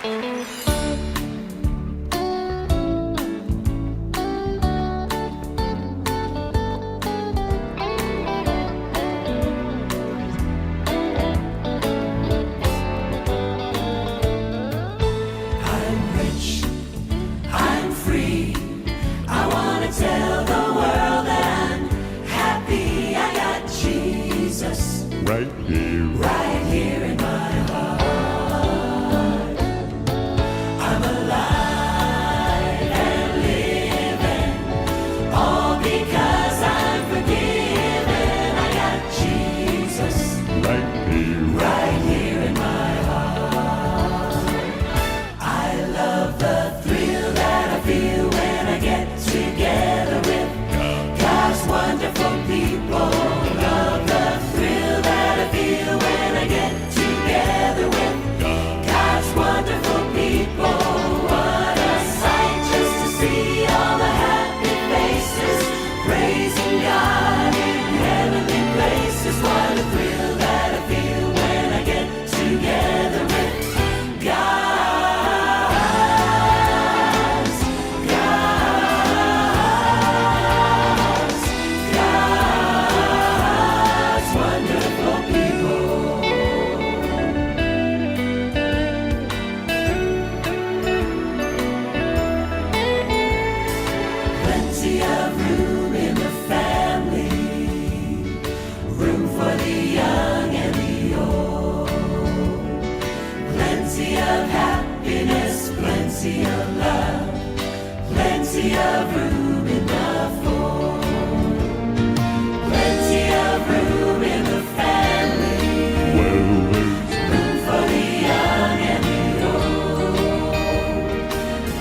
I'm rich, I'm free. I wanna tell the world that I'm happy. I got Jesus Right here. right here in my heart. I'm alive and living, all because I'm forgiven. I got Jesus Right here. right here in my heart. I love the thrill that I feel when I get together with God's wonderful people. Love the thrill that I feel when I get together with God's wonderful people. What a sight just to see all the happy faces praising God in heavenly places. What a thrill that I feel when I get together with God's, God's, God's wonderful people. Plenty of room in the family, room for the young and the old. Plenty of happiness, plenty of love, plenty of room in the fold. Plenty of room in the family, Well, there's room for the young and the old.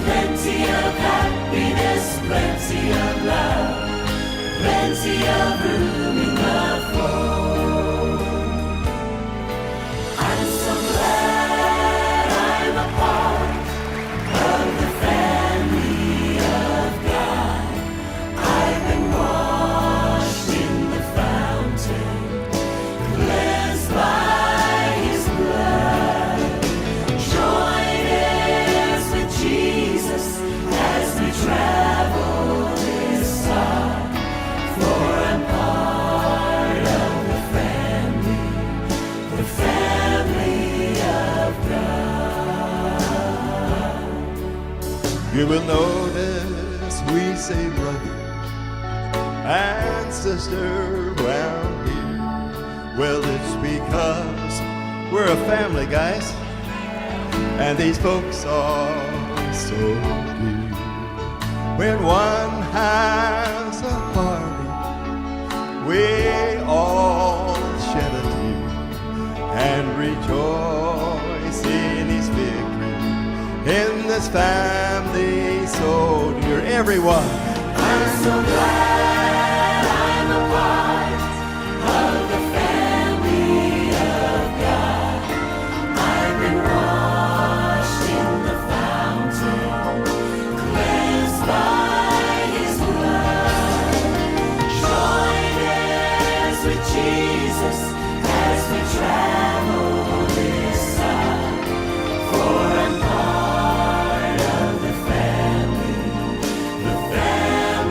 Plenty of happiness, plenty of love, plenty of room in the fold. I'm so glad I'm a part of the family of God. I've been washed in the fountain, cleansed by His blood. Join heirs with Jesus as we travel this sod. For I'm part of the family of God. You will notice we say brother and sister round here. Well, it's because we're a family, guys, and these folks are so dear. When one has a heartache, we all shed a tear and rejoice in his victory in this family so dear. Everyone, I'm so glad I'm a part of the family of God. I've been washed in the fountain, cleansed by His blood. Join heirs with Jesus as we travel this side. For I'm part of the family of God.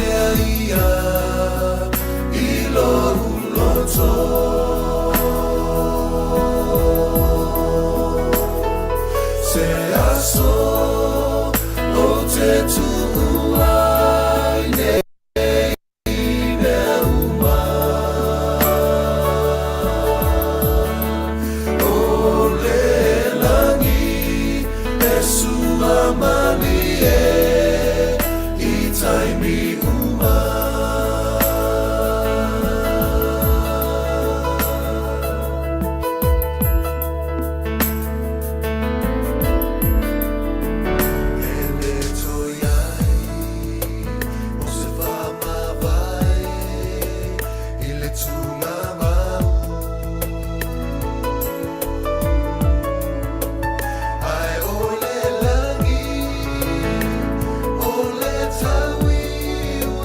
mea ia i lou loto. Se aso ou te tuua ai nei mea uma. O le lagi e sua malie i taimi uma. E le toe i ai o se faamavae i le tulamau. Ae o le lagi, o le taui'a.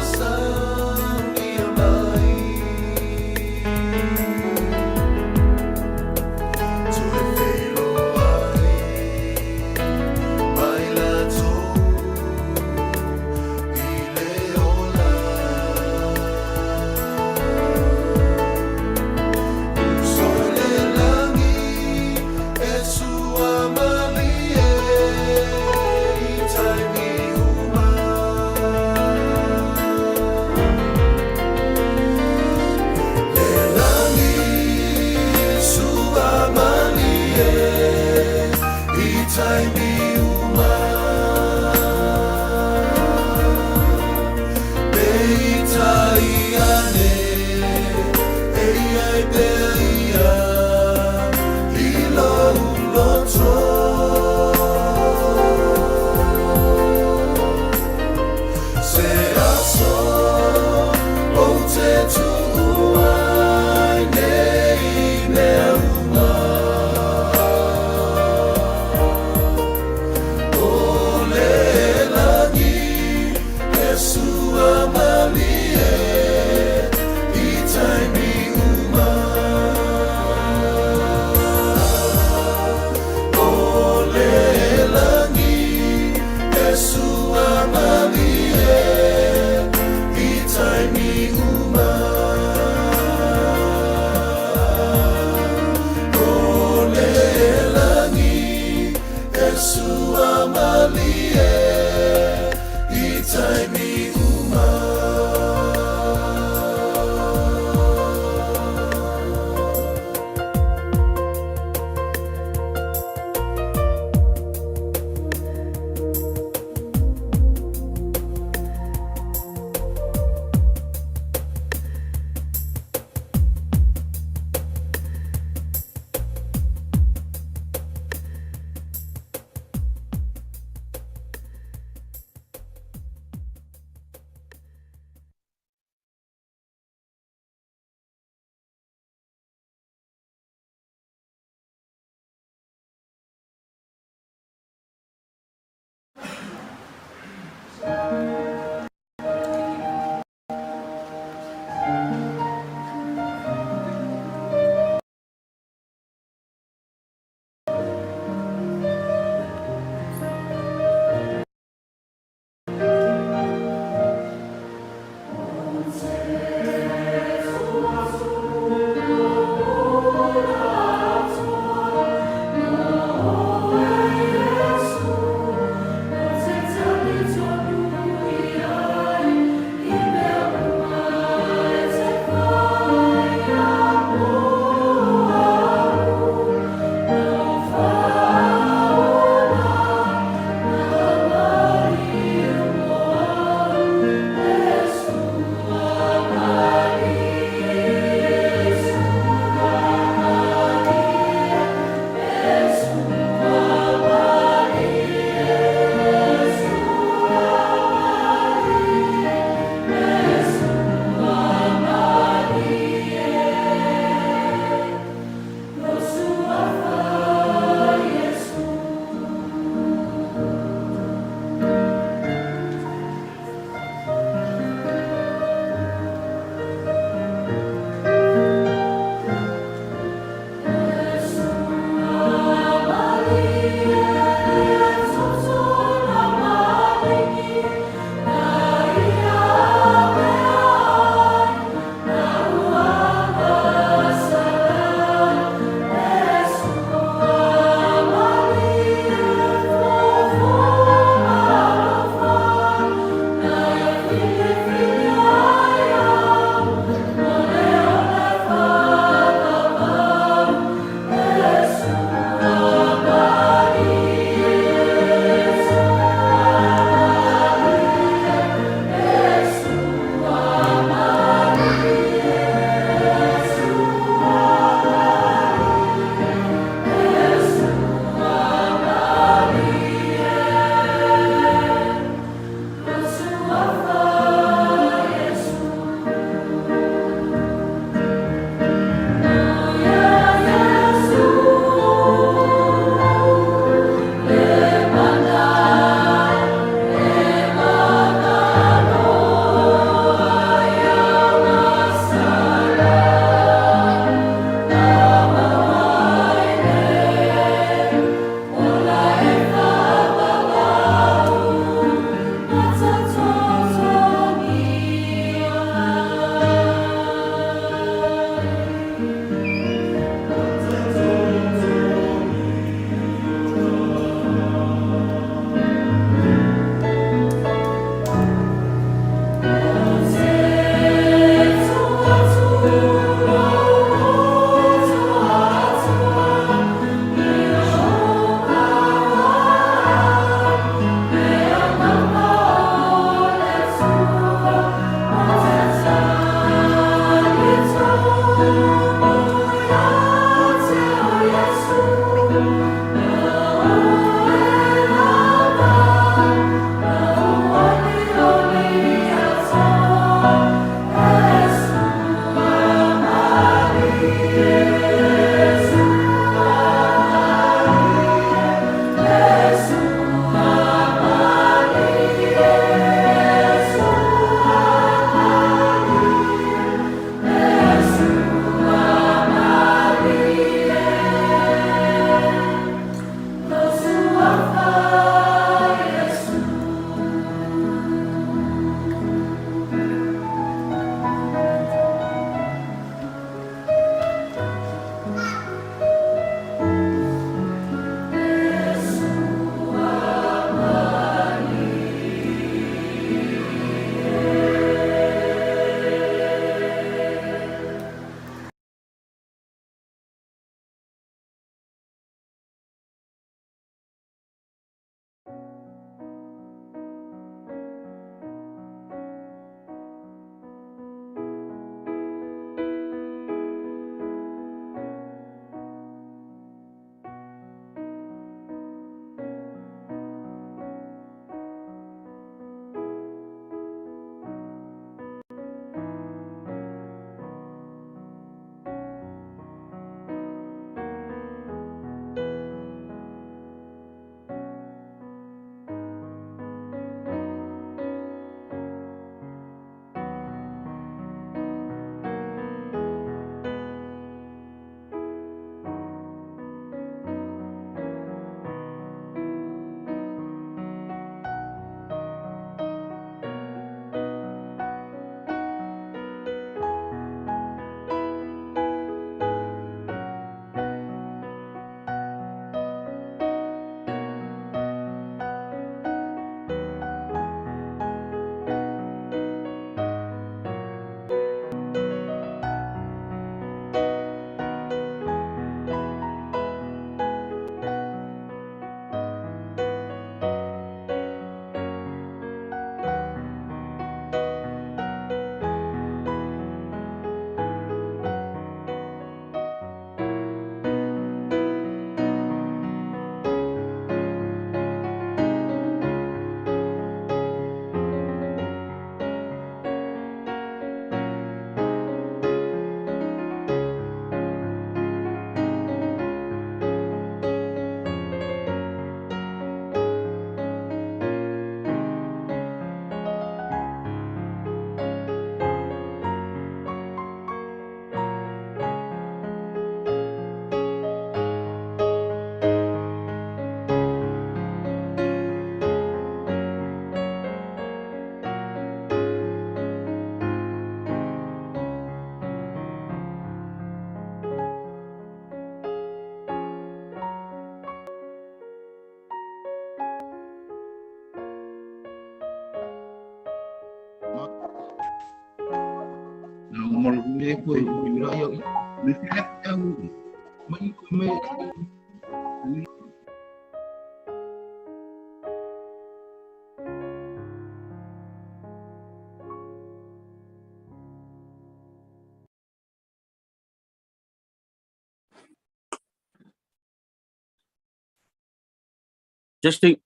Testing.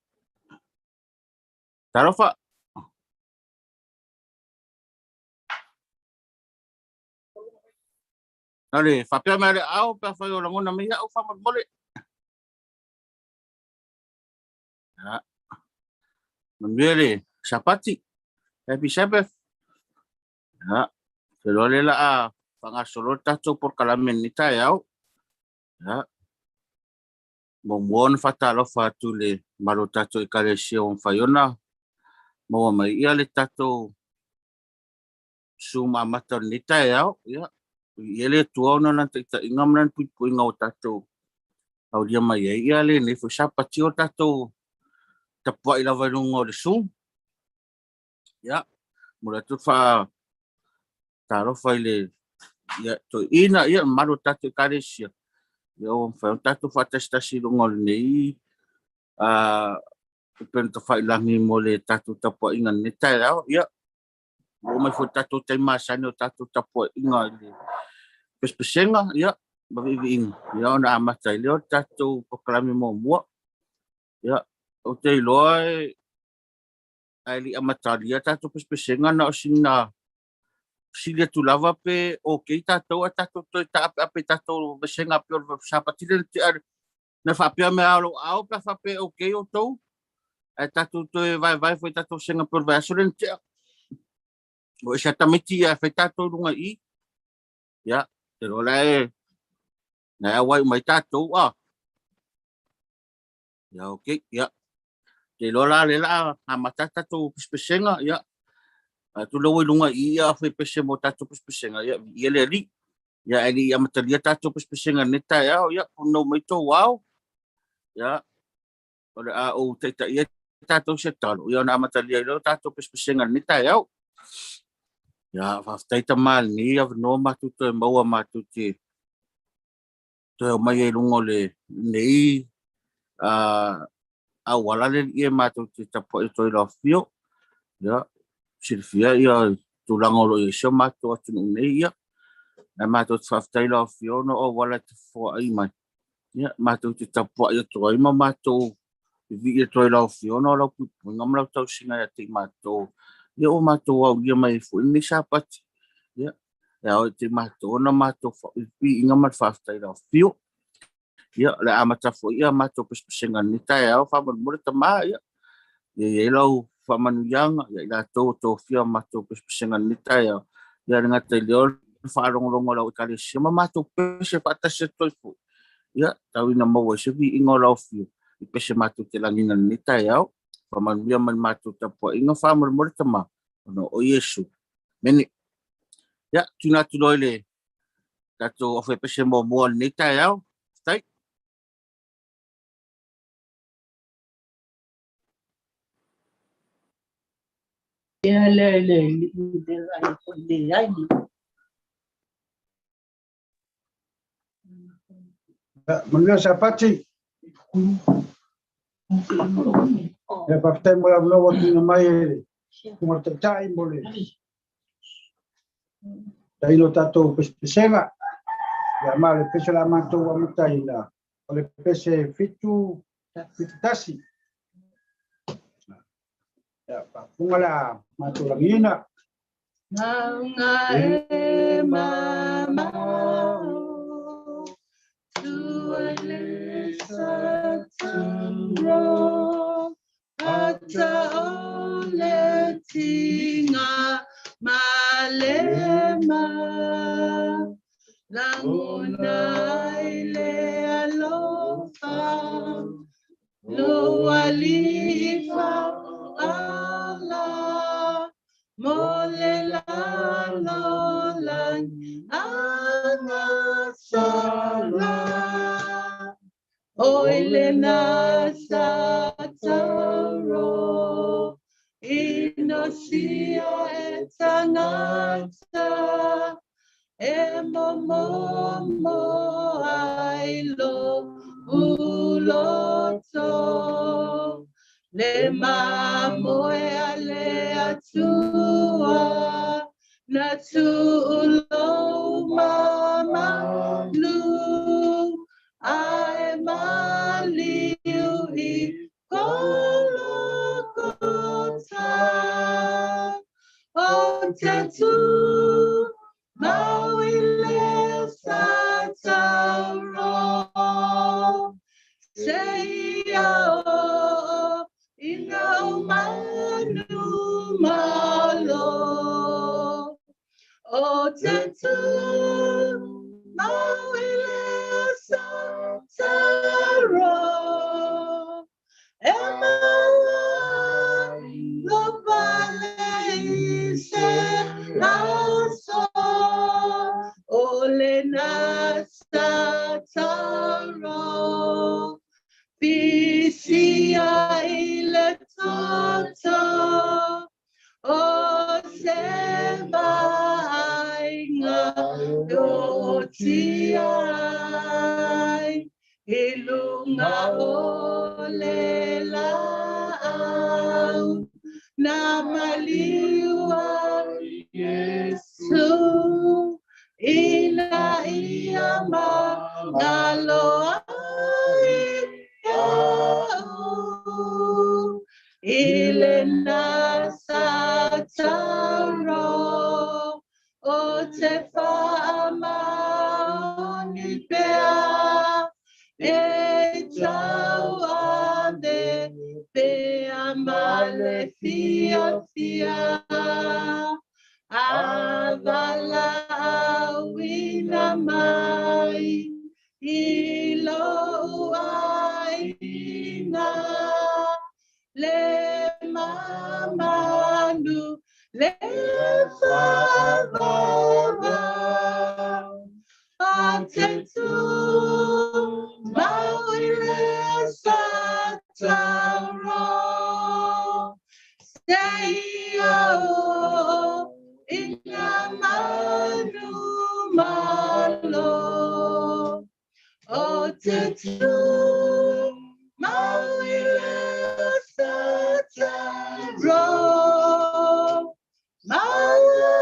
Talofa. Na le faapea mai le ao pe afai o lagona mai au faamolemole. Ia. Manuia le Sapati. Happy Sabbath. Ia. Feiloai le laa faagasolo le tatou polokalame i lenei taeao. Ia. Muamua ona faatalofa atu i le mamalu o tatou Ekalesia ua mafai ona maua mai ia le tatou Zoom amata o lenei taeao. Ia, viia le Atua ona o Lana taitaiga ma Lana puipuiga ua tatou aulia mai ai ia lenei foi Sapati o tatou tapuai lava i luga o le Zoom. Ia, momoli atu le faatalofa i le ia, toeaina, ia, mamalu o tatou Ekalesia, ia ua mafai ona tatou faatasitasi i luga o lenei upega tafailagi mo le tatou tapuaiga i lenei taeao. Ia, ua oo mai foi i le tatou taimi masani o tatou tapuaiga i le pesepesega, ia, ma viiviiga, ia, ona amata ai lea o le tatou polokalame muamua. Ia, ou te iloa e ae le i amatalia tatou pesepesega na o sina fesili atu lava pe okay tatou ae tatou toe taapeape i tatou vasega pei o le Sapati lea na tea na faapea mai lava o lou ao pe a faapea e okay outou ae tatou toe vaevae foi i tatou vasega pei o le vaiaso lea na tea. O ese lava tamaiti ae fai tatou i luga i i. Ia, te iloa la e na e auai uma ai tatou a. Ia, okay, ia. Te iloa la lea la amata tatou pesepesega, ia. Atu lea ua i luga i i a fai pese mo tatou pesepesega, ia, viia le Alii. Ia, ae le i amatalia tatou pesepesega i lenei taeao, ia, punou mai tou ao. Ia, o le a ou taitaia tatou i se talo, ia ona amatalia ai lea o tatou pesepesega i lenei taeao. Ia, faafetai Tama i lenei avanoa matou toe maua matou te toe omai ai i luga o lenei auala le alii e matou te tapuai atu ai i lau afio. Ia, silafia ia tulaga o lo o i ai si o matou atunuu nei, ia. Ae matou te faafetai i lau afio ona o auala e te foai mai. Ia, matou te tapuai atu ai ma matou vivii atu ai i lau afio ona o lau puipuiga ma lau tausiga ia te i matou. Ia, ua matou aulia mai ai foi lenei Sapati. Ia, e ao ia te i matou ona matou viiga ma le faafetai i lau afio. Ia, o le a amata foi ia matou pesepesega i lenei taeao, faamolemole tama, ia, ia i ai lau faamanuiaga ia i latou o tofia matou pesepesega i lenei taeao. Ia le gata i lea o le faalogologo a lau Ekalesia ma matou pese faatasi atu ai foi. Ia, tau ina maua ai se viiga o lau afio i pese matou te lagiina i lenei taeao. Faamanuia mai le matou tapuaiga, faamolemole tama, ona o Iesu. Mene. Ia, tuuina atu loa i le tatou aufaipeche muamua o lenei taeao. Faafetai. Ia le le le ai foi le ai. Manuia Sapati. Ia faafetai mo le avanoa ua tuuina mai e le Susuga i le Taitai mo le taina o tatou pesepesega. Ia ma o le pese o le a matou amataina o le pese 771. Ia faafofoga le a matou lagiina. Maunga e mamao, tua le saturo, ata o le tinga malema, lagona ai le alofa, lo alii fauala, mo le lalolagi agasala. Oi le na sataro, inosia e tangata, e mo mo ai lo uloto le mamoe a le atua na tuulo mamalu ae maliu i Gologota. O te tu mau i le satauro se ia o ina o manu malo. O te tu mau i le satauro e maua lo pale i se aso o le na satauro fisia i le toto o se vaaiga o tiai i luga o le laau na maliu ai Iesu ina ia magalo ai ia'u i le na satauro o te faamaoni pea e tauave pea ma le fiafia a valaauina mai i lou aiga le mamanu le faavava a te tu mau i le satauro se ia o ina manu malo o te tu mau i le satauro maua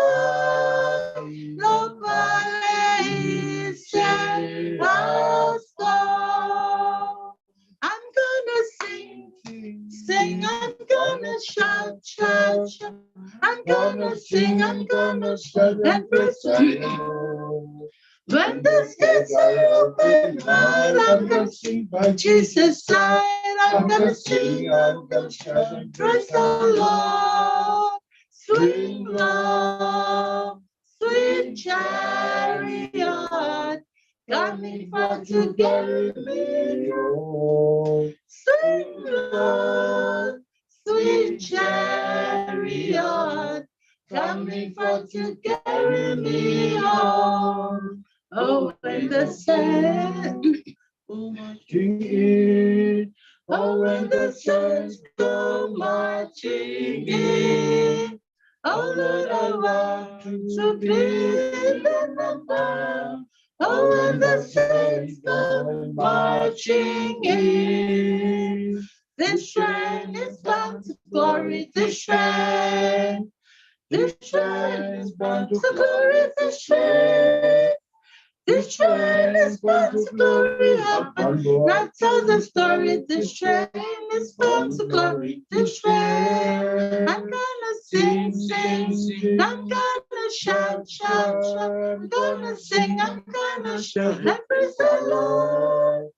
lo pale i se aso. I'm gonna sing, sing, I'm gonna shout, shout, shout. I'm gonna sing, I'm gonna shout and praise the Lord. When the gates are open wide, I'm gonna sing by Jesus' side. I'm gonna sing, I'm gonna shout and praise the Lord. Sweet love, sweet chariot, got me far to get me home. Sweet love, sweet chariot, got me far to carry me home. Oh, when the saints go marching in, oh, when the saints go marching in, oh, Lord, I want to be in the number. Oh, when the saints go marching in, this train is bound to glory, this train is bound to glory, this train is bound to glory. Now tell the story, this train is bound to glory, this train. I'm gonna sing, sing, sing, I'm gonna shout, shout, shout, I'm gonna sing, I'm gonna shout, and praise the Lord.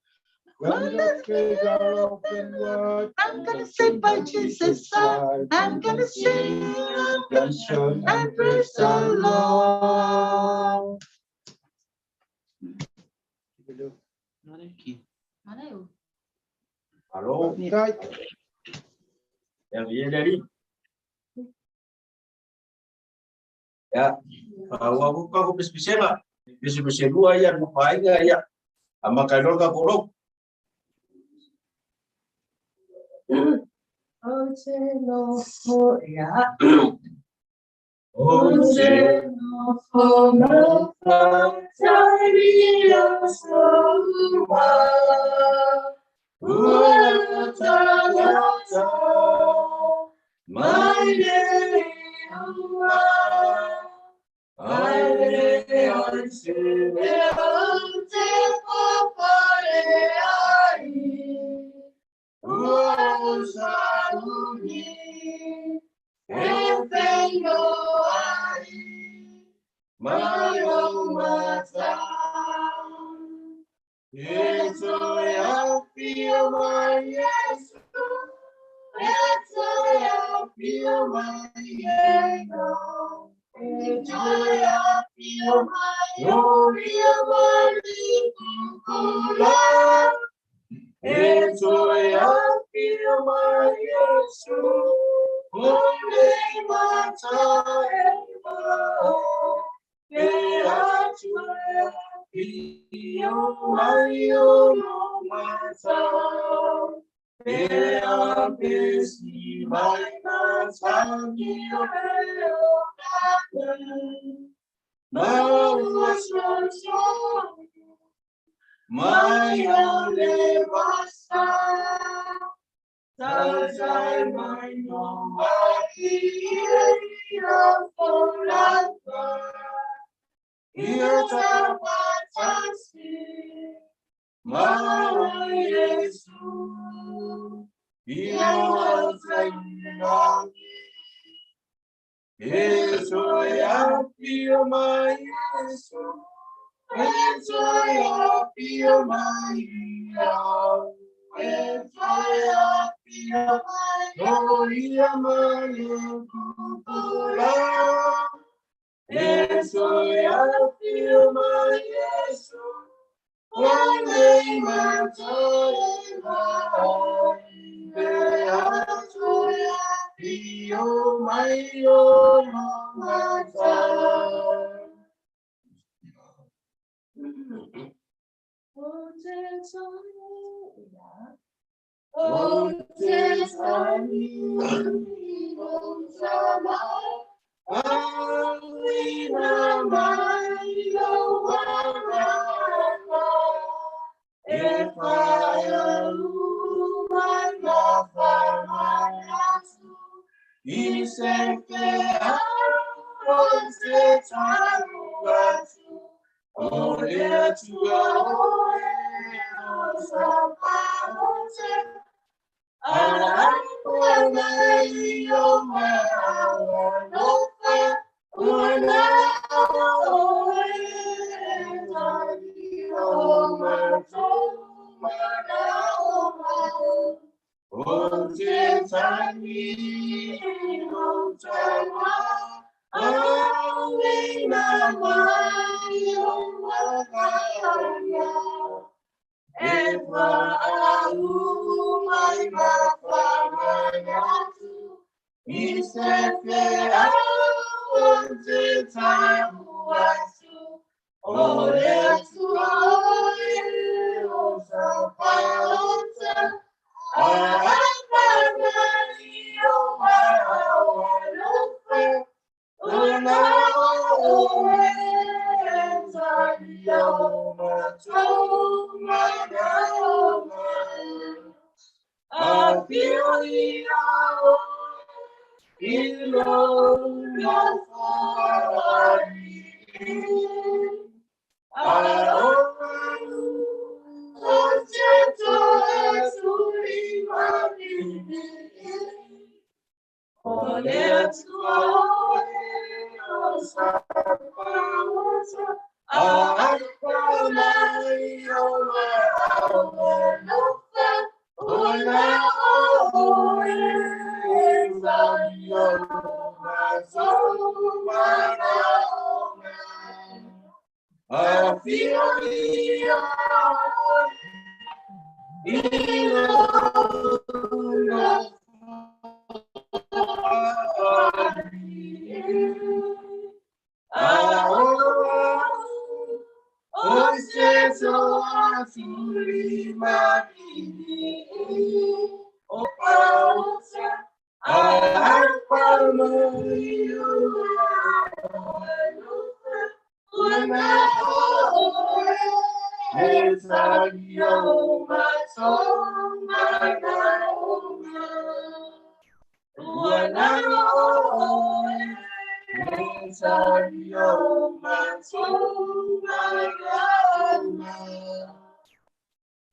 When the gates are open wide, I'm gonna sing by Jesus' side. I'm gonna sing, I'm gonna shout, and praise the Lord. Alo, Tai. yang ia dari. Ya, wa ku ka ku pespisela. Pese lua ia no painga ia. Ama kai ka koro. O te noho ia, O o te noho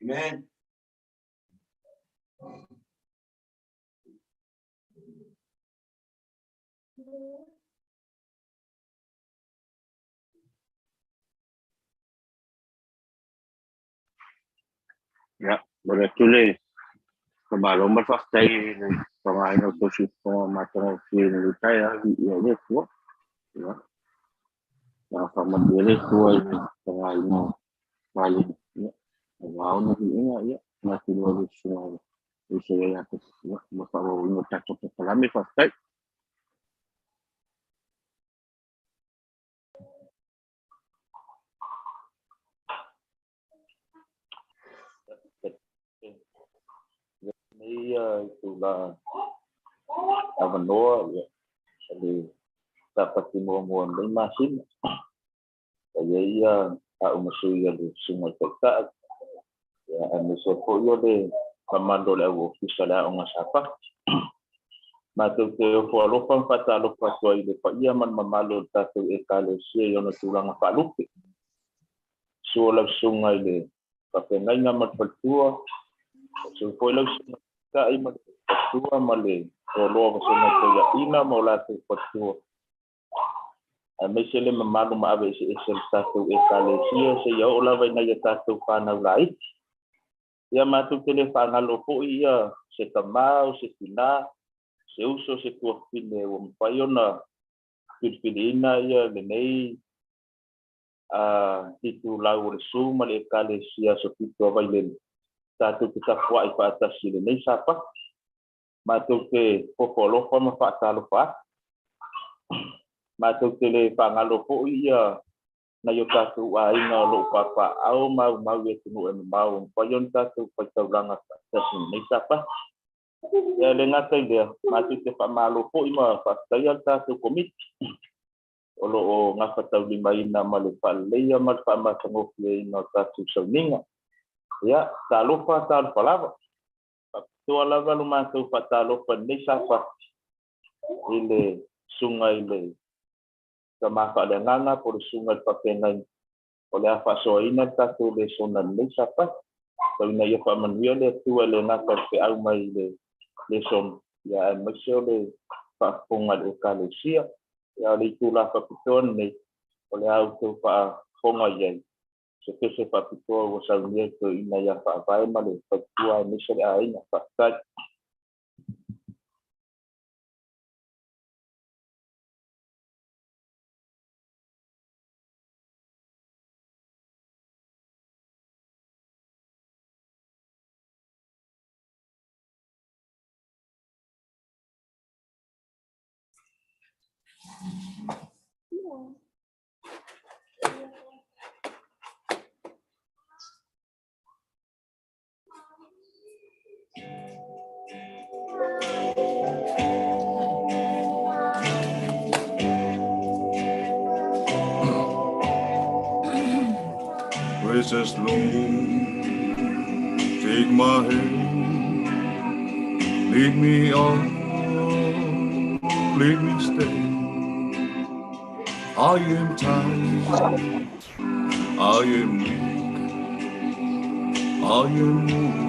Amen. Ya, boleh tulis. Kemalu berfaktai pemain otosi pemain film saya ya dia tua. Ya. Nah, sama dia tua ini pemain paling ya. Wow, nanti ini ya masih dua semua. Bisa ya aku ya bapak bawa ini cocok ke faktai. Ia itulah avanoa ia le tapati muamua nei masina. Ia ia a'u masui ia le suga i taita'i. Ia aemaise fo'i o le kamalo o le au ofisa le a'oga sapati. Matou te ofo alofa ma fa'atalofa atu ai i le pa'ia ma le mamalu o le tatou ekalesia i ona tulaga fa'alupe. Sua lau suga i le fa'afeagaiga ma le faletua, sua fo'i lau suga ta'i ma le faletua ma le loaloa vasega toia'ina ma o latou faletua. Aemaise le mamalu ma ave eseese le tatou ekalesia seia oo lava ina ia tatou fanau laiti. Ia matou te le fa'agalo fo'i ia se tamā o se tinā, se uso se tuafine ua mafai ona filifiliina ia lenei a itulau o le su ma le ekalesia aso Fitu a Vailele tatou te tapua'i fa'atasi lenei sapati. Matou te fofo alofa ma fa'atalofa atu. Matou te le fa'agalo fo'i ia nai o tatou aiga o lo'o papa'ao maumau i atunu'u e mamao ua mafai ona tatou faitaulaga fa'atasi lenei sapati. Ia le gata i lea, matou te fa'amālo fo'i ma fa'afetaia le tatou komiti o lo'o gafataulimaina ma le fa'aleleia ma le fa'amatagofieina o tatou sauniga. Ia, talofa talofa lava. Fa'apitoa lava lo matou fa'atalofa lenei sapati i le suga i le tamā fa'aleagaga po le suga i le fa'afeagaiga o le a fa'asoaina le tatou lesona lenei sapati. Tauina ia fa'amanuia le Atua i le gata o le fe'au mai i le lesona, ia aemaise o le fa'afofoga i le ekalesia. Ia o le itulā fa'apitoa lenei o le a outou fa'afofoga i ai se pese fa'apitoa ua saunia i toe'ina ia fa'avae ma le faletua aemaise le aiga. Fa'afetai. Precious Lord, take my hand, lead me on, lead me stay. I am tired, I am weak, I am moved.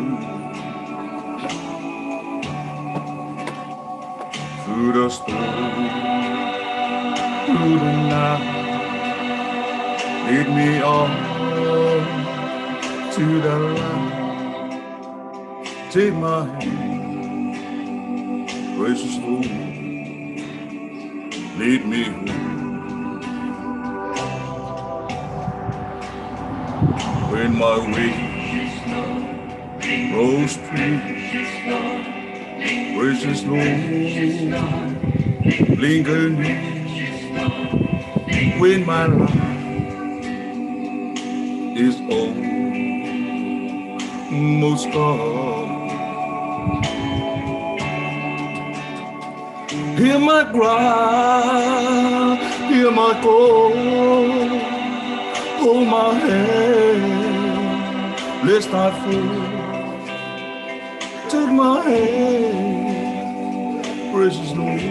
Through the storm, through the night, lead me on to the light. Take my hand, precious Lord, lead me home. When my way grows true, precious Lord, linger near. When my life is almost gone, hear my cry, hear my call. Hold my hand, let's not fall. Take my hand, precious Lord,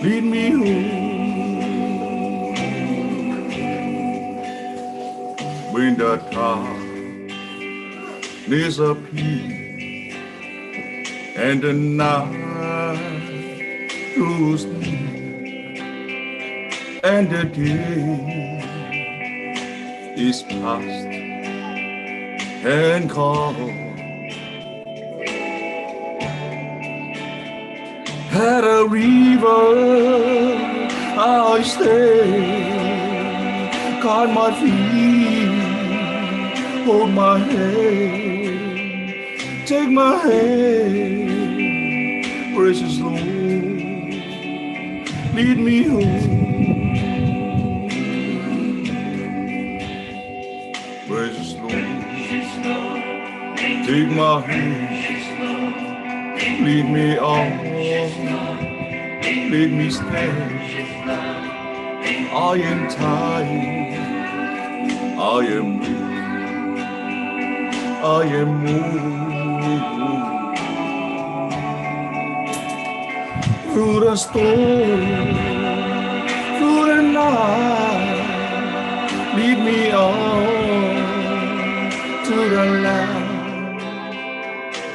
lead me home. When the darkness appears and the night grows near and the day is past and gone. At a river I stand, guide my feet, hold my hand, take my hand, precious Lord, lead me home. Precious Lord, take my hand, lead me on, let me stand. I am tired, I am weak, I am moved. Through the storm, through the night, lead me on to the light.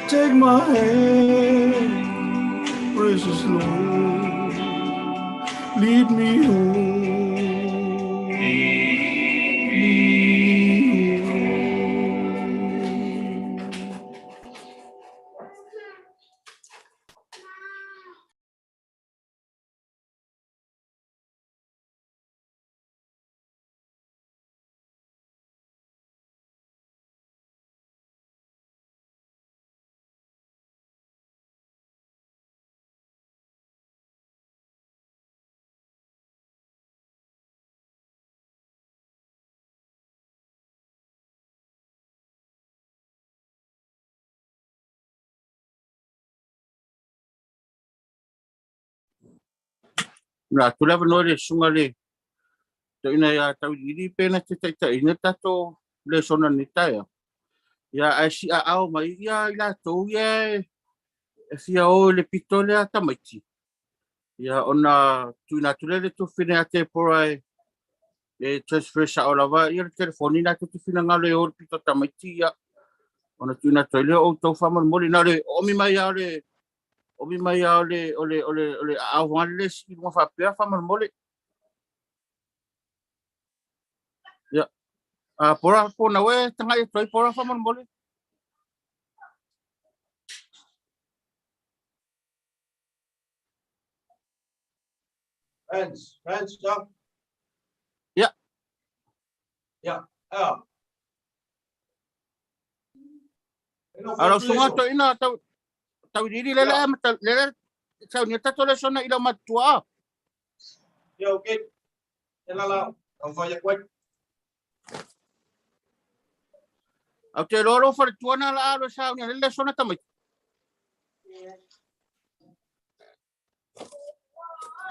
Take my hand, precious Lord, lead me home. Lead me home. Na atu le avanoa i le susuga le toeaina ia Tauiliili pe na te taitaiina le tatou lesona nei taeao. Ia ae siaao mai ia i latou ia e fia o i le pito lea tamaiti. Ia ona tuuina atu lea i le tuafafine ia Tepora e transfer sao lava ia le telefoni latou te finagalo e o i le pito tamaiti ia ona tuuina atu ai lea o outou faamolemole. Na o le oomi mai lava o le omi mai lava o le o le o le o le aao foga le sii i luga faapea faamolemole. Ia. A Pora po na oe tagai atu ai Pora faamolemole. Friends, friends, yeah. Ia. Yeah. Ah. A lau susuga toeaina tau Tauiliili lele Ia. ma lele saunia tatou lesona i lau matutua. Ia, okay. E lala, au whai aku ai. Au te iloa lou faletua na la alo e saunia lele lesona tamaiti.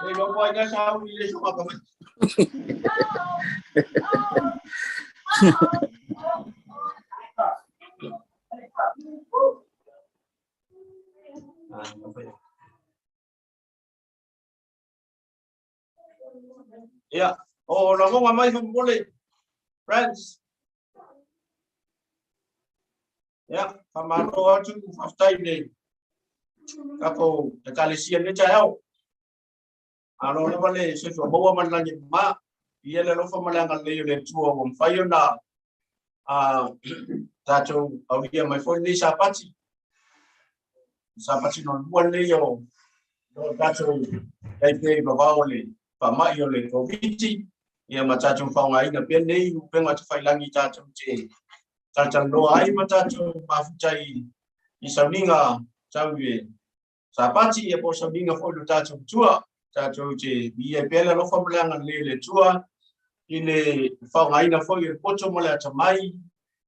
E iloa po ai na sau i le soka tamaiti. Ia, o lagoga mai faamolemole, friends. Ia, faamalo atu, faafetai i le tatou Ekalesia i lenei taeao. Malo lava le soifua maua ma le lagi e mama. Viia le alofa ma le agalelei o le Atua ua mafai ona tatou aulia mai foi lenei Sapati. Sapati lona lua lenei o o tatou tai pea i vavao o le faamai o le Koviti, ia ma tatou faaaogaina pea lenei upega tafailagi tatou te talatalanoa ai ma tatou mafuta i sauniga tau i le Sapati, ia po o sauniga foi i lo tatou Atua. Tatou te viia ai pea le alofa ma le agalelei o le Atua i le faaaogaina foi o le poto ma le atamai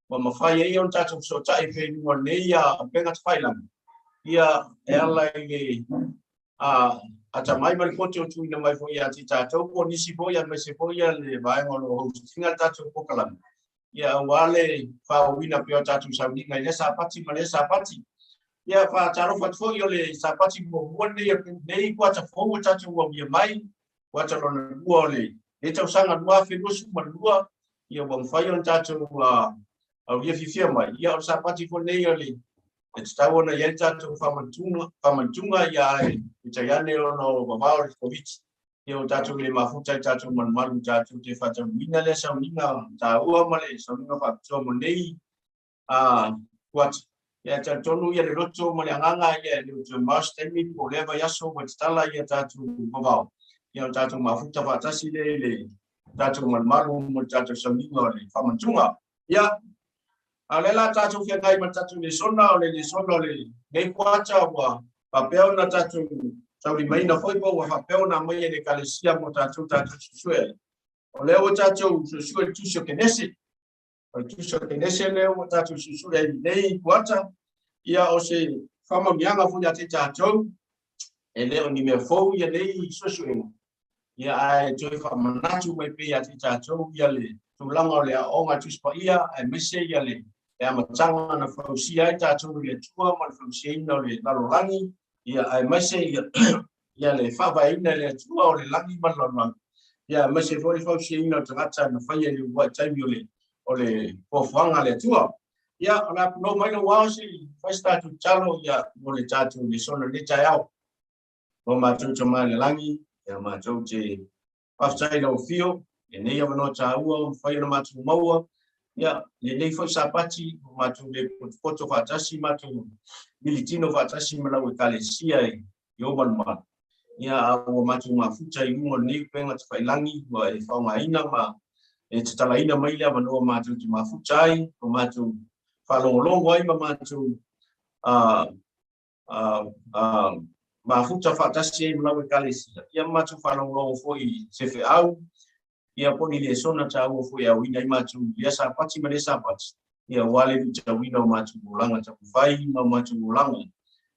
ua mafai ai ona tatou fesootai pea i luga o lenei upega tafailagi, ia e ala i le atamai ma lipoti o tuuina mai foi ia te tatou po o nisi foi aemaise foi ia le vaega o lo o host ina le tatou polokalame, ia aua le faaauauina pea o tatou sauniga i lea Sapati ma lea Sapati. Ia faatalofa atu foi o le Sapati muamua lenei o lenei kuata fou ua tatou aulia mai, kuata lona lua o lenei tausaga 2022, ia ua mafai ona tatou aulia fiafia mai. Ia o le Sapati foi lenei o le e tatau ona i ai le tatou faamanatuga ia ae peitai ane ona o vavao o le Koviti, ia ua tatou le mafuta i tatou malumalu tatou te faataunuuina lea sauniga taua ma le sauniga faapitoa mo lenei kuata. Ia e talitonu ia le loto ma le agaga ia e le o toe mao se taimi po o lea vaiaso ua tatala ia tatou vavao, ia o tatou mafuta faatasi lea i le tatou malumalu mo le tatou sauniga o le faamanatuga. Ia, a o lea la tatou feagai ma le tatou lesona, o le lesona o lenei kuata ua faapea ona tatou taulimaina foi po ua faapea ona aumaia e le Ekalesia mo tatou tatou suesue ai. O lea ua tatou suesue i le Tusi o Kenese. O le Tusi o Kenese lea ua tatou suesue ai i lenei kuata, ia o se faamanuiaga foi ia te tatou, e le o ni mea fou ia nei suesuega, ia ae toe faamanatu mai pea ia te tatou ia le tulaga o le aoaoga a Tusi Paia, aemaise ia le amataga na fausia ai tatou i le Atua ma le fausiaina o le lalolagi, ia aemaise ia, ia le faavaeina e le Atua o le lagi ma le lalolagi, ia aemaise foi le fausiaina o tagata na faia i le uluai taimi o le o le fuafuaga a le Atua. Ia, o le a punou mai lou ao se i fai se tatou tatalo ia mo le tatou lesona i lenei taeao. Lo matou Tama i le lagi, ia matou te faafetai i lau afio, lenei avanoa taua ua mafai ona matou maua, ia lenei foi Sapati ua matou le potopoto faatasi, matou militino faatasi ma lau Ekalesia i ou malumalu. Ia, a ua matou mafuta i luga o lenei upega tafailagi ua e faaaogaina ma e tatalaina mai le avanoa matou te mafuta ai, ma matou faalogologo ai ma matou mafuta faatasi ai ma lau Ekalesia, ia ma matou faalogologo foi i se feau, ia po o ni lesona taua foi e aoina ai matou i lea Sapati ma lea Sapati, ia aua le luitauina o matou olaga taumafai ma o matou olaga,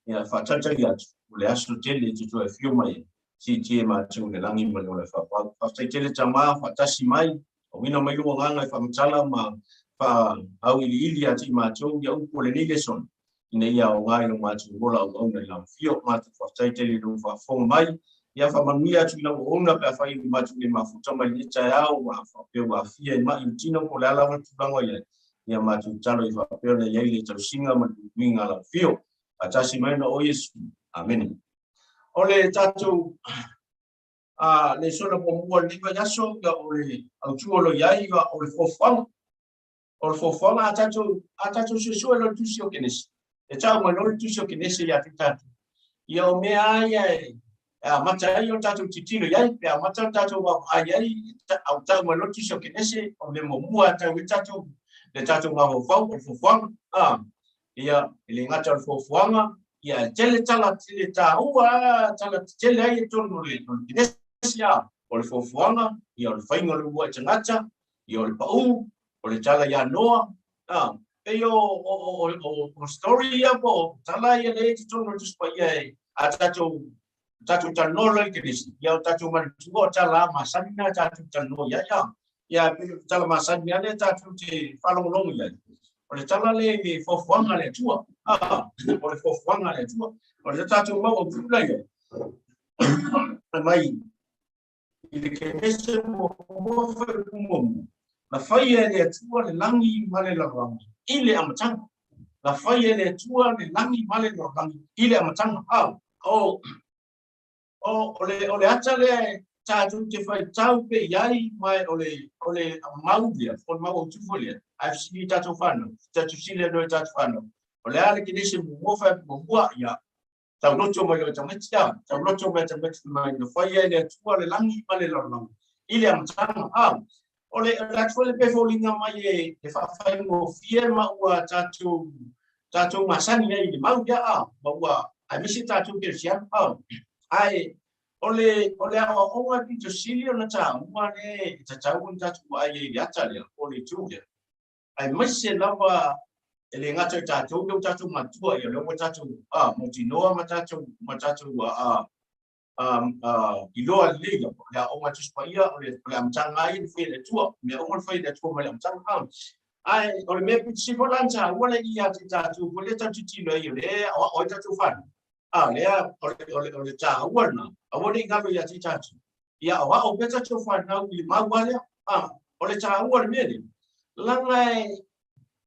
ia faatalitali atu, o le aso tele e te toe afio mai ai, siitia e matou i le lagi ma le ola e faapau. Faafetai tele Tama, faatasi mai, auina mai lou agaga e faamatala ma faaauiliili ia te i matou ia upu o lenei lesona, ina ia aoga i lo matou ola auauna i lau afio. Matou faafetai tele i lou faafofoga mai. Ia faamanuia atu i lau auauna pe afai ua matou le mafuta mai lenei taeao ua faapea ua aafia i ma'i o le tino po o le a lava le tulaga o i ai. Ia matou tatalo ia faapea ona i ai le tausiga ma le puipuiga a lau afio. Faatasi mai ona o Iesu. Amene. O le tatou a lesona muamua i lenei vaiaso, ia o le autu o lo o i ai, ia o le fuafuaga. O le fuafuaga a tatou, a tatou suesue loa le tusi o Kenesi, e tau mai loa le tusi o Kenesi ia te tatou. Ia o mea lava ia e amata ai o tatou tilotilo i ai, pe amata o tatou vaavaai i ai, au tau mai loa le tusi o Kenesi, o le mea muamua e tau ai tatou, le tatou mafaufau, o le fuafuaga. A, ia, e le gata o le fuafuaga, ia e tele tala tele taua, tala tetele ai i totonu o le Kenesi, a, o le fuafuaga, ia o le faiga o le uluai tagata, ia o le pau, o le tala iā Noa, a, pei o, o, o, o, o story ia po o tala ia lea i totonu o le Tusi Paia e a tatou tatou talanoa loa i le Kenesi, ia o tatou manatua o tala a masani na tatou talanoa i ai, a. Ia pei o tala masani lava lea tatou te faalogologo i ai. O le tala lea i le fuafuaga a le Atua, a, o le fuafuaga a le Atua. O le tatou mau autu la ia, mai i le Kenese muamua fuaiupu muamua, na faia e le Atua le lagi ma le lalolagi i le amataga. Na faia e le Atua le lagi ma le lalolagi i le amataga. A, o, o, o, le, o le ata lea e tatou te faitau pea i ai, ma o le, o le mau lea, o le mau autu foi lea, ae fesili i tatou whanau, tatou fesili anō i tatou whanau. O le a le Kenese muamua fuaiupu muamua, ia, Tauloto mai loa i tamaiti a, tauloto mai tamaiti mai na faia e le Atua le lagi ma le lalolagi i le amataga a. O le o le atu foi le pe foliga mai e e faafaigofie ma ua tatou tatou masani ai i le mau ia a, ma ua aemaise tatou kerisiano a. Ae o le o le aoaoga e pito sili ona taua le e tatau ona tatou vaai ai i le ata lea po o le itu lea. Aemaise lava e le gata i tatou lea ua tatou matutua, ia lea ua tatou mautinoa ma tatou ma tatou Iloa lelei lava, o le aoga a Tusi Paia, o le amataga lava ia na faia e le Atua, mea uma na faia e le Atua mai le amataga. Ae o le mea pito sili foi la ona taua lea ia te tatou foi lea tatou tilotilo ai, o lea e aoao ai tatou fanau, a lea o le taua lena, aua ne i galo ia te tatou, ia aoao pea tatou fanau i le mau lava lea. O le taua o le mea lea, leaga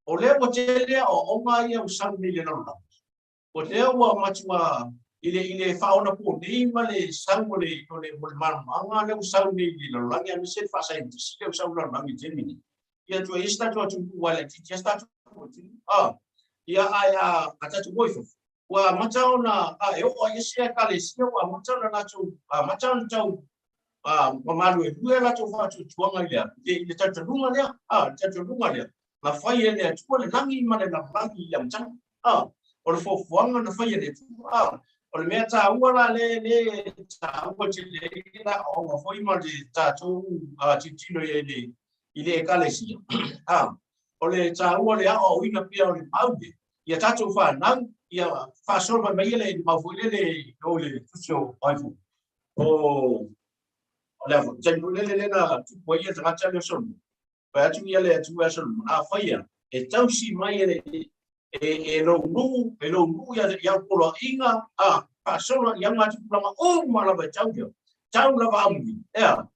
o lea ua tele aoaoga ia ua sau nei i le lalolagi, O lea ua matua i le i le faaonaponei ma le sau o le o le o le malamalamaaga lea ua sau nei i le lalolagi aemaise le faasaienitisi lea ua sau i le lalolagi i le taimi nei. Ia toe i ai se tatou atunuu ua laitiiti lava se tatou atunuu. A, ia ae a a tatou o i fafo, ua amata ona a e oo lava i isi ekalesia ua amata ona latou amata ona tau a mamaluelue a latou faatuatuaga i le a? I le talitonuga lea, a le talitonuga lea na fai e le Atua le lagi ma le lalolagi i le amataga. A, o le fuafuaga na fai e le Atua. A, o le mea taua la le le taua tele ai la aoga foi ma le tatou tilotilo i ai i le i le ekalesia. A, o le taua o le aoaoina pea o le mau lea ia tatou fanau ia faasolo mai mai le mau foi lele o le tusi o ai foi o o le a foi taimi foi lele lea na tupu ai ia tagata lea o Solomona. Fai atu ia le Atua ia Solomona, afai ia e tausi mai e, e, e lou nuu, e lou nuu ia, i au poloaiga, a, faasolo i au tupulaga uma lava e tau ia, tau lava amuli, ea,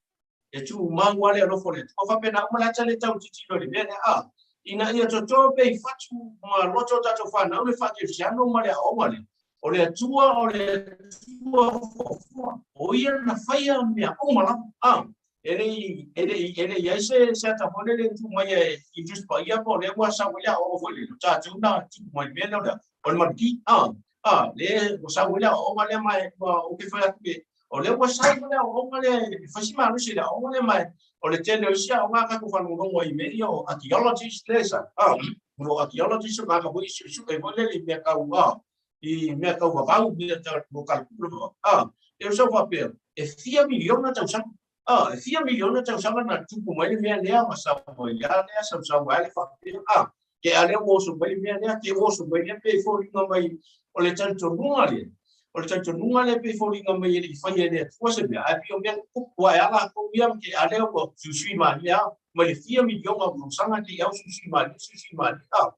e tumau lava le alofa o le Atua. Faapena uma le ata le tau tilotilo i le mea lea, a, ina ia toto pe i fatu ma loto o tatou fanau le faakerisiano ma le aoga lea. O le Atua, o le Atua fuafua, o ia na faia mea uma lava, a, E le i, e le i, e le i ai se, se ata foi lele e tuu mai e, i Tusi Paia po o lea ua sau ai le aoaoga foi lele, o tatou na tupu mai i le mea lea o le, o le maluti. A, a, lea ua sau ai le aoaoga lea ma e, ua, ou te fai atu e, o lea ua sau le aoaoga lea e fai si malosi i le aoaoga lea ma e, o le tele o isi aoga a tatou faalogologo ai i mea ia o archaeologists lea e sau, a, o archaeologists o tagata foi e suesue foi lele i mea tau, a, i mea tau vavau, mea tau mo kalakula, a, e o sau faapea, e fia miliona tausaga, a, e fia miliona tausaga na tupu mai le mea lea, ma sau ai lea, lea, sau sau ai le faapea, a, ke a lea ua oso mai le mea lea, ke ua oso mai lea, pe foliga mai, o le talitonuga lea, o le talitonuga lea pe foliga mai e le i faia e le Atua se mea, ae pei o mea tutupu ae a latou ia, ke a lea ua suisui malie a, mai le fia miliona o tausaga ke i au suisui malie, suisui malie, a,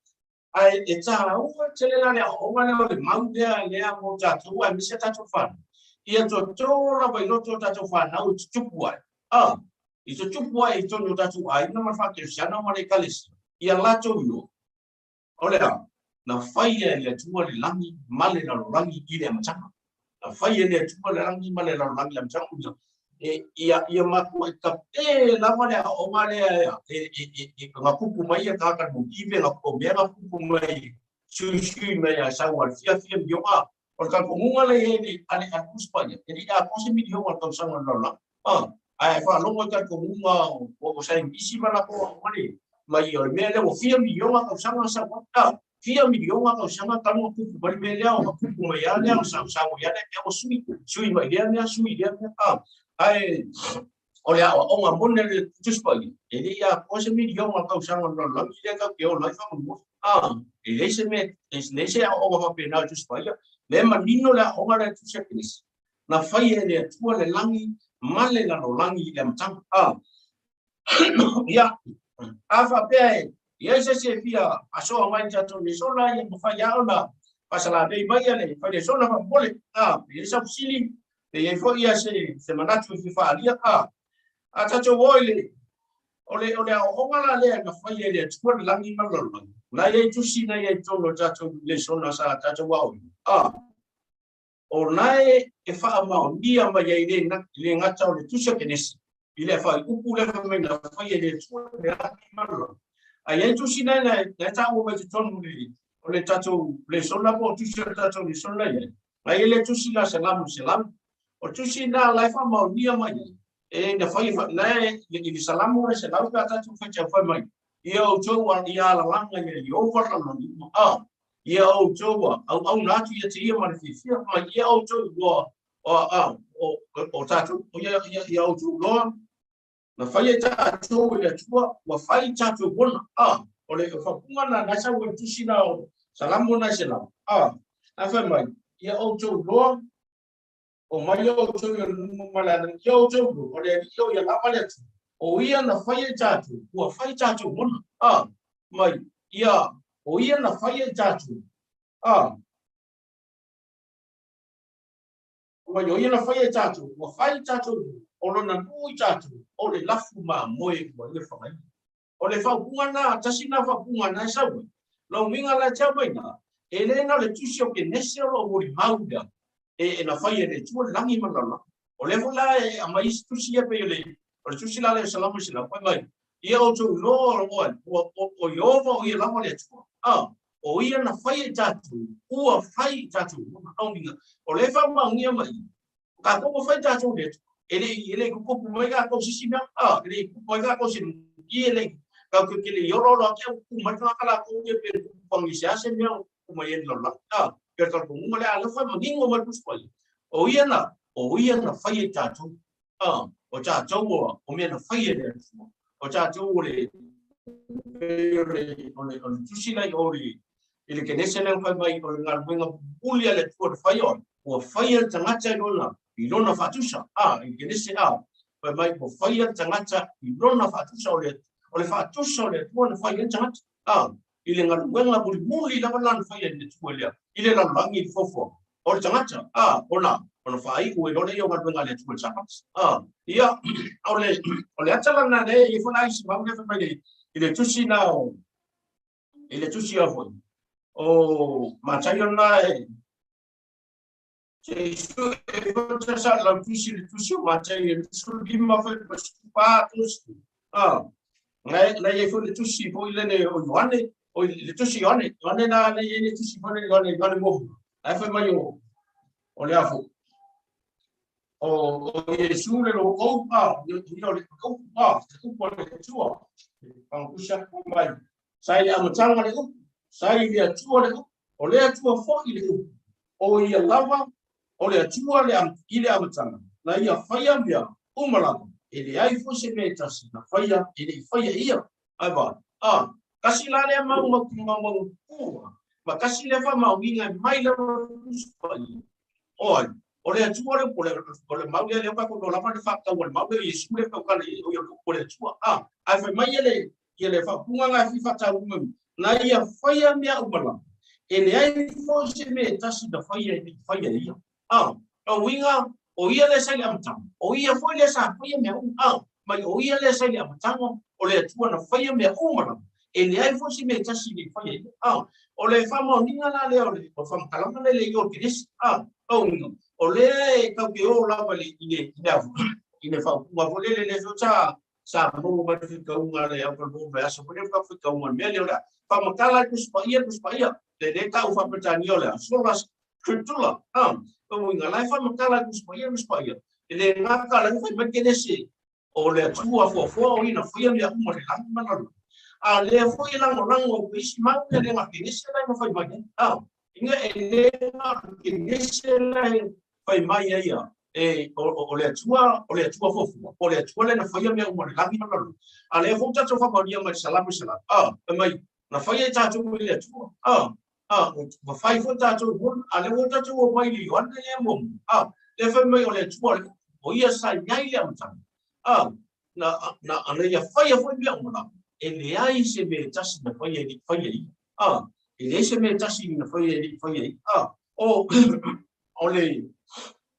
Ae e taua tele la le aoaoga lea o le mau lea lea mo tatou aemaise a tatou fanau. Ia toto lava i loto o tatou fanau i tutupu ai. A, i tutupu ai i totonu o tatou aiga ma le faakerisiano ma le ekalesia, ia latou iloa. O le a? Na faia e le Atua le lagi ma le lalolagi i le amataga. Na fai e le Atua le lagi ma le lalolagi i le amataga. E, ia, ia matuai tape lava le aoaoga lea e, e, e, e, na tupu mai ia tagata Mokive, na o mea na tupu mai suisui mai a sau a le fia fia miliona. O le talitonuga lea i ai a le a le Tusi Paia, e le i atoa se miliona o le tausaga o le lalolagi. Ah, ae faalogo i talitonuga o, o saienitisi ma latou aoga le mai o le mea lea ua fia miliona tausaga na sau ai. Ah, fia miliona tausaga talu ona tupu mai le mea lea, ona tupu mai lava lea, ona sausau mai lava lea, ua sui, sui mai lea mea, sui lea mea. Ah, ae o le aoaoga moni a le Tusi Paia, e le i atoa se miliona tausaga o le lalolagi lea tatou te ola ai faamolemole. Ah, e leai se mea, e leai se aoaoga faapena o le Tusi Paia. Lea e manino le aoaoga lea a le Tusi a Kenesi. Na faia e le Atua le lagi ma le lalolagi i le amataga. Ah, Ia, a faapea e i ai se isi e fia asoa mai i le tatou lesona, ia mafai lava ona faasalavei mai le fai lesona faamolemole. A, pe i ai sau fesili, pe i ai foi ia se, se manatu e fia faaalia. A, a tatou o i le, o le, o le aoaoga la lea na fai e le Atua le lagi ma le lalolagi. Na i ai tusi na i ai i totonu o le tatou lesona sa tatou aoaoina. A, O nae e faamaonia mai ai le le gata o le Tusi o Kenesi i le faaiupu lea fai mai na fai e le Atua le lagi ma le lalolagi. A i ai tusi nae na e taua mai totonu o le tatou lesona po o tusi o le tatou lesona i ai. Na i ai le tusi la Selamu Selamu. O tusi na la e faamaonia mai ai e na fai na e i le Salamu le Selau pe a tatou faitau fai mai ia outou ia alalaga ia Ieova lalolagi uma. A ia outou a auauna atu ia te ia ma le fiafia, ma ia outou iloa o, a, o, o tatou, o ia, ia, ia outou iloa, na fai e tatou e le Atua, ua fai tatou ona, a, o le faaupuga na, na sau ai tusi na o Salamo na e Selamo, a, na fai mai, ia outou iloa, O mai outou i o le nuu ma le alii ia outou lo, o le Alii o ia lava le Atua, o ia na faia i tatou, ua fai tatou mona, a, mai, ia, o ia na faia i tatou, a, mai, o ia na faia i tatou, ua fai tatou mona, o lona nuu i tatou, o le lafu mamoe ua ia fagaina. O le faaupuga lena, tasi lena faaupuga na e sau ai. Lou uiga la e te aumai na, e le na o le tusi o Kenese o lo o molimau lea, e na fai e le Atua le lagi ma le lalolagi. O lea foi la e aumai isi tusi ia pei o le, o le tusi la lea o Salamo 100, fai mai, Ia outou iloa o ai, o Ieova o ia lava le Atua, a, o ia na faia i tatou, ua fai i tatou, lona uiga, o lea e faamaonia mai, Kākou ua fai tātou le Atua. E le e le kukupu mai kākou sisi mea, a, e le kupu mai kākou se i e le kau ke kele i olo olo ake au kupu mai kāka lākou ia pe kupu pangi se ase mea o kupu mai e lalolagi, a, pe talitonuga le a le whai manino mai pusi pai. O ia na, o ia na whai e tātou, a, o tātou o, o mea na whai e le Atua. O tātou o le, o le, o le, o le tusi lai o le, i le Kenese lea na fai mai o le galuega pupuli a le Atua na fai oe, ua faia le tagata i lona, i lona faatusa, a, i le Kenese a, fai mai ua faia le tagata i lona faatusa o le, o le faatusa o le Atua na fai ai le tagata, a, i le galuega mulimuli lava la na faia e le Atua lea, i le lalolagi i le foafoaga o le tagata, a, ona, ona faaiu ai loa lea o galuega a le Atua i le Sapati. A, ia, o le, o le ata la lena lea e i ai foi la isi mau lea fai mai le, i le tusi na o, i le tusi a foi o Mataio na e se i su e foi sa lau tusi le tusi o Mataio e 25 foi ma pa tusi a ngai nai e foi le tusi foi le ne o Ioane o le tusi Ioane Ioane na nei e le tusi foi le Ioane Ioane mo ai foi mai o o le afo o o Iesu le lo o pa o le o pa te upu a le Atua pangusa mai Sa i le amataga le upu, sa i le Atua le upu, o le Atua foi le upu, o ia lava o le Atua le i le amataga, na ia faia mea uma lava, e leai foi se mea e tasi na faia e le i faia e ia. Ae va, a, kasi la lea mau mau mau mau pua, ma kasi lea faamaoniga e mai lava Tusi Paia. O ai? O le Atua le upu, o le, o le mau lea lea o kākou iloa lava le faatatau a le mau lea o Iesu lea taukala i ai, o ia o le upu o le Atua. A, ae fai mai e le, ia le faaupuga na e fia faataua mai, na ia faia mea uma lava, e leai foi se mea e tasi na faia e le i faia e ia. A, o uiga, o ia lea sa i le amataga, o ia foi lea sa faia mea uma. A, mai o ia lea sa i le amataga, o le Atua na faia mea uma lava, e leai foi se mea e tasi e le i faia e ia. A, o le faamaoniga la lea o le faamatalaga lea le i o le Kenesi. A, o uiga, o lea e tau te o lava i le, i le, i le faaupuga foi lele lea foi sa sa maua mai le faitauga a le au talomua mai aso foi lea faatoa faitauga le mea lea o le a faamatala ai Tusi Paia Tusi Paia le le tau faa-Peretania o le a sola scriptura a o uiga la e faamatala ai Tusi Paia Tusi Paia e le gata la fai mai Kenese o le Atua fuafua o ia na faia mea uma le lagi ma le lalolagi a lea foi e lagolago ai isi mau mea le ga Kenese la e mafai mai ai a inga e le ga Kenese la e fai mai ai ia e, o, o, le Atua, o le Atua fuafua, o le Atua lea na faia mea uma le lagi ma le lalolagi. A lea foi ua tatou faamaonia mai le Salamo i Salamo, a, fai mai, na faia e tatou e le Atua, a, a, ua fai foi tatou i mona, a lea ua tatou omai i le Ioane lea muamua, a, lea fai mai o le Atua, o ia sa i ai le amataga, a, na, na, na ia faia foi mea uma lava, e leai se mea e tasi na faia e le i faia e ia, a, e leai se mea e tasi na faia e le i faia e ia, a, o, o le,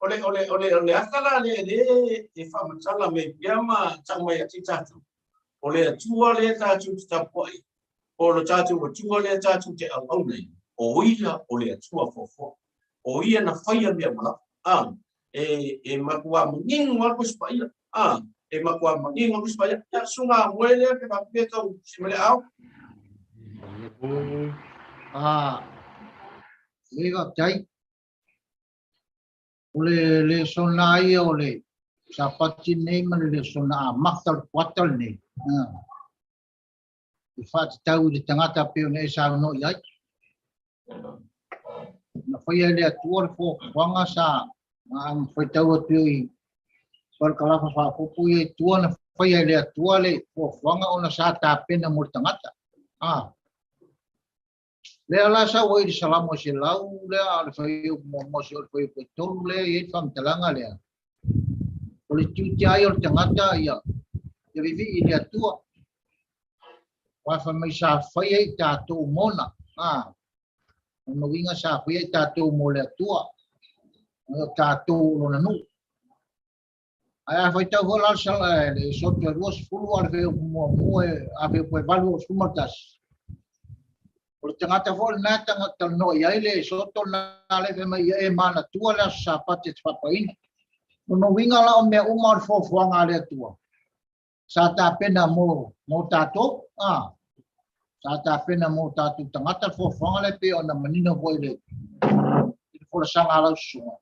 o le, o le, o le, o le ata la lea le e faamatala mai pea ma tau mai ati tatou. O le Atua lea tatou te tapuai, o le tatou Atua lea tatou te auau nei, o ia o le Atua fuafua. O ia na faia mea uma lava. A, e, e matua manino lava Tusi Paia. A, e matua manino Tusi Paia. Ia, suga moe lea pe faapea tau simale ao. A, le faafetai. O le lesona ia o le Sapati nei ma le lesona amata o le kuata lenei, e faatatau i le tagata pei ona e saunoa i ai. Na faia e le Atua le fuafuaga sa faitau atu i parakalafa faaopoopo ia i tua na faia e le Atua le fuafuaga ona sa tapena mo le tagata. Lea la sau ai i le Salamo 100 lea a o le fuaiupu muamua seia oo i le fuaiupu e 3 lea e i ai le faamatalaga lea, o le tiute lava ia o le tagata ia ia viivii i le Atua. Aua fai mai sa faia i tatou mona, a lona uiga sa faia i tatou mo le Atua, o tatou o lona nuu. Ae a faitau foi la le Esoto e 20 a o le fuaiupu muamua a fuaiupu e 8 o le 11, o le tagata foi lena e talanoa i ai le Esoto lena lea fai mai ia e manatua le aso Sapati e te faapaina. Lona uiga la o mea uma o le foafoaga a le Atua sa tapena mo tatou, a sa tapena mo tatou tagata le foafoaga lea pei ona manino foi i le folasaga a lau susuga.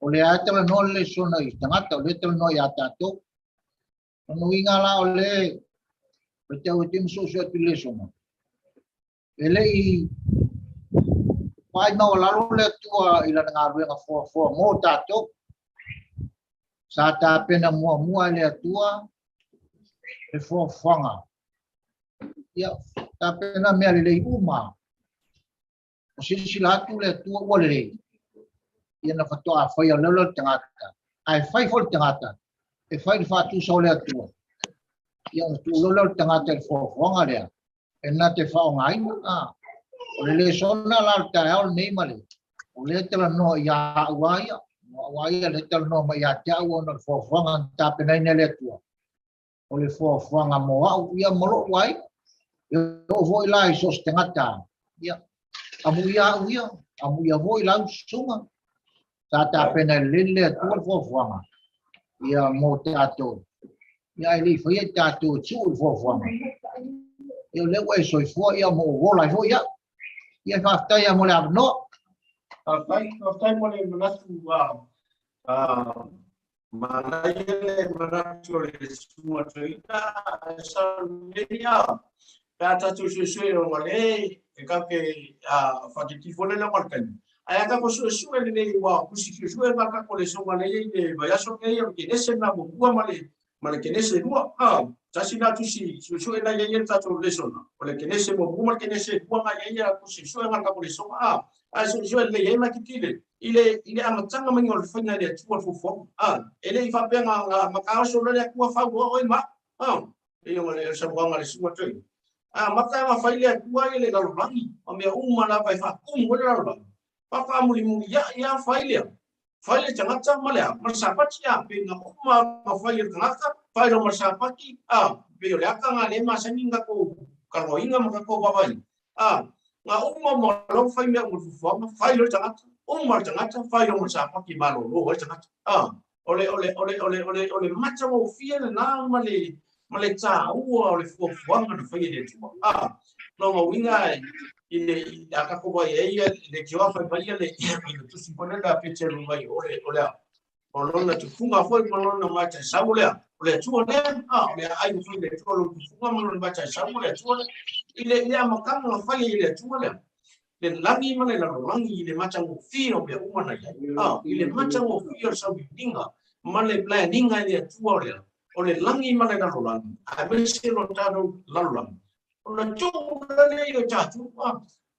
O lea e talanoa le lesona i tagata, o lea e talanoa ia tatou. Lona uiga la o le o te au e te masoso atu i le lesona. E le i vaai maualalo le Atua i lana galuega foafoa mo tatou. Sa tapena muamua e le Atua le foafoaga. Ia, tapena mea lelei uma. O silasila atu le Atua ua lelei. Ia na faatoa faia lea le tagata. Ae fai foi le tagata, e fai le faatusa o le Atua. Ia ona tuu loa lea o le tagata i le foafoaga lea, e na te faaaogaina. A, o le lesona la o le taeao lenei ma le, o lea e talanoa ia au a ia, o au a ia lea e talanoa mai ia te au ona o le foafoaga na tapenaina e le Atua. O le foafoaga mo au ia ma lou aiga. E oo foi la i so o se tagata, ia, amuia au ia, amuia foi lau susuga. Sa tapena e lelei le Atua le foafoaga ia mo tatou. Ia ae le i faia i tatou e tuu le foafoaga. Ia o lea ua e soifua ia mo ou ola ai foi au. Ia faafetai lava mo le avanoa. Faafetai, faafetai mo le manatu manaia le manatu o le susuga toeaina e sau nei a pe a tatou suesue ona le e kake whakiti fo le le taimi. Ae a kako suesue lenei ua kusi suesue ma kako le songa nei i le vaiaso nei o le kenese na muamua ma le kenese lua. Tasi na tusi suesue na ia le tatou lesona. O le kenese muamua ma le kenese lua nga ia kusi suesue nga kako le songa. Ae suesue le ia ma kitile. I le amataga mai o le faiga i le Atua le fuafuaga. E le i faapea nga makaoso le Atua fau o oi ma. E o le sauaga le susuga toeaina. Mata nga fai le Atua i le lalolagi, ma mea uma lava e faatumu ai le lalolagi. Faamulimuli ia ia fai lea. Fai le tagata ma le a, ma le sapati a, pe nga uma ma fai le tagata, fai lo ma le sapati, pe o le aka nga le masani nga ko kaloinga ma ka ko vavai. Nga uma ma lo fai mea uma fuafuaga, fai lo le tagata, uma le tagata, fai lo ma le sapati ma lo lo le tagata. O le o le o le o le o le o le mata o fia le na ma le tāua o le fuafuaga na fai e le Atua. No nga uiga i le a kako vai e ia le tioa fai mai ia le i le tusi pone la pe te mai o le o le o lona tufunga foi ma lona mata sau lea o le Atua lea o le ai foi le Atua lo tufunga ma lona mata sau le Atua lea i le amataga na fai i le Atua lea le lagi ma le lalolagi i le matagofie o mea uma na i ai. I le matagofie o le sauliuliga ma le planiga i le Atua o lea o le lagi ma le lalolagi aemaise lo tatou lalolagi ona tuu lea i o tatou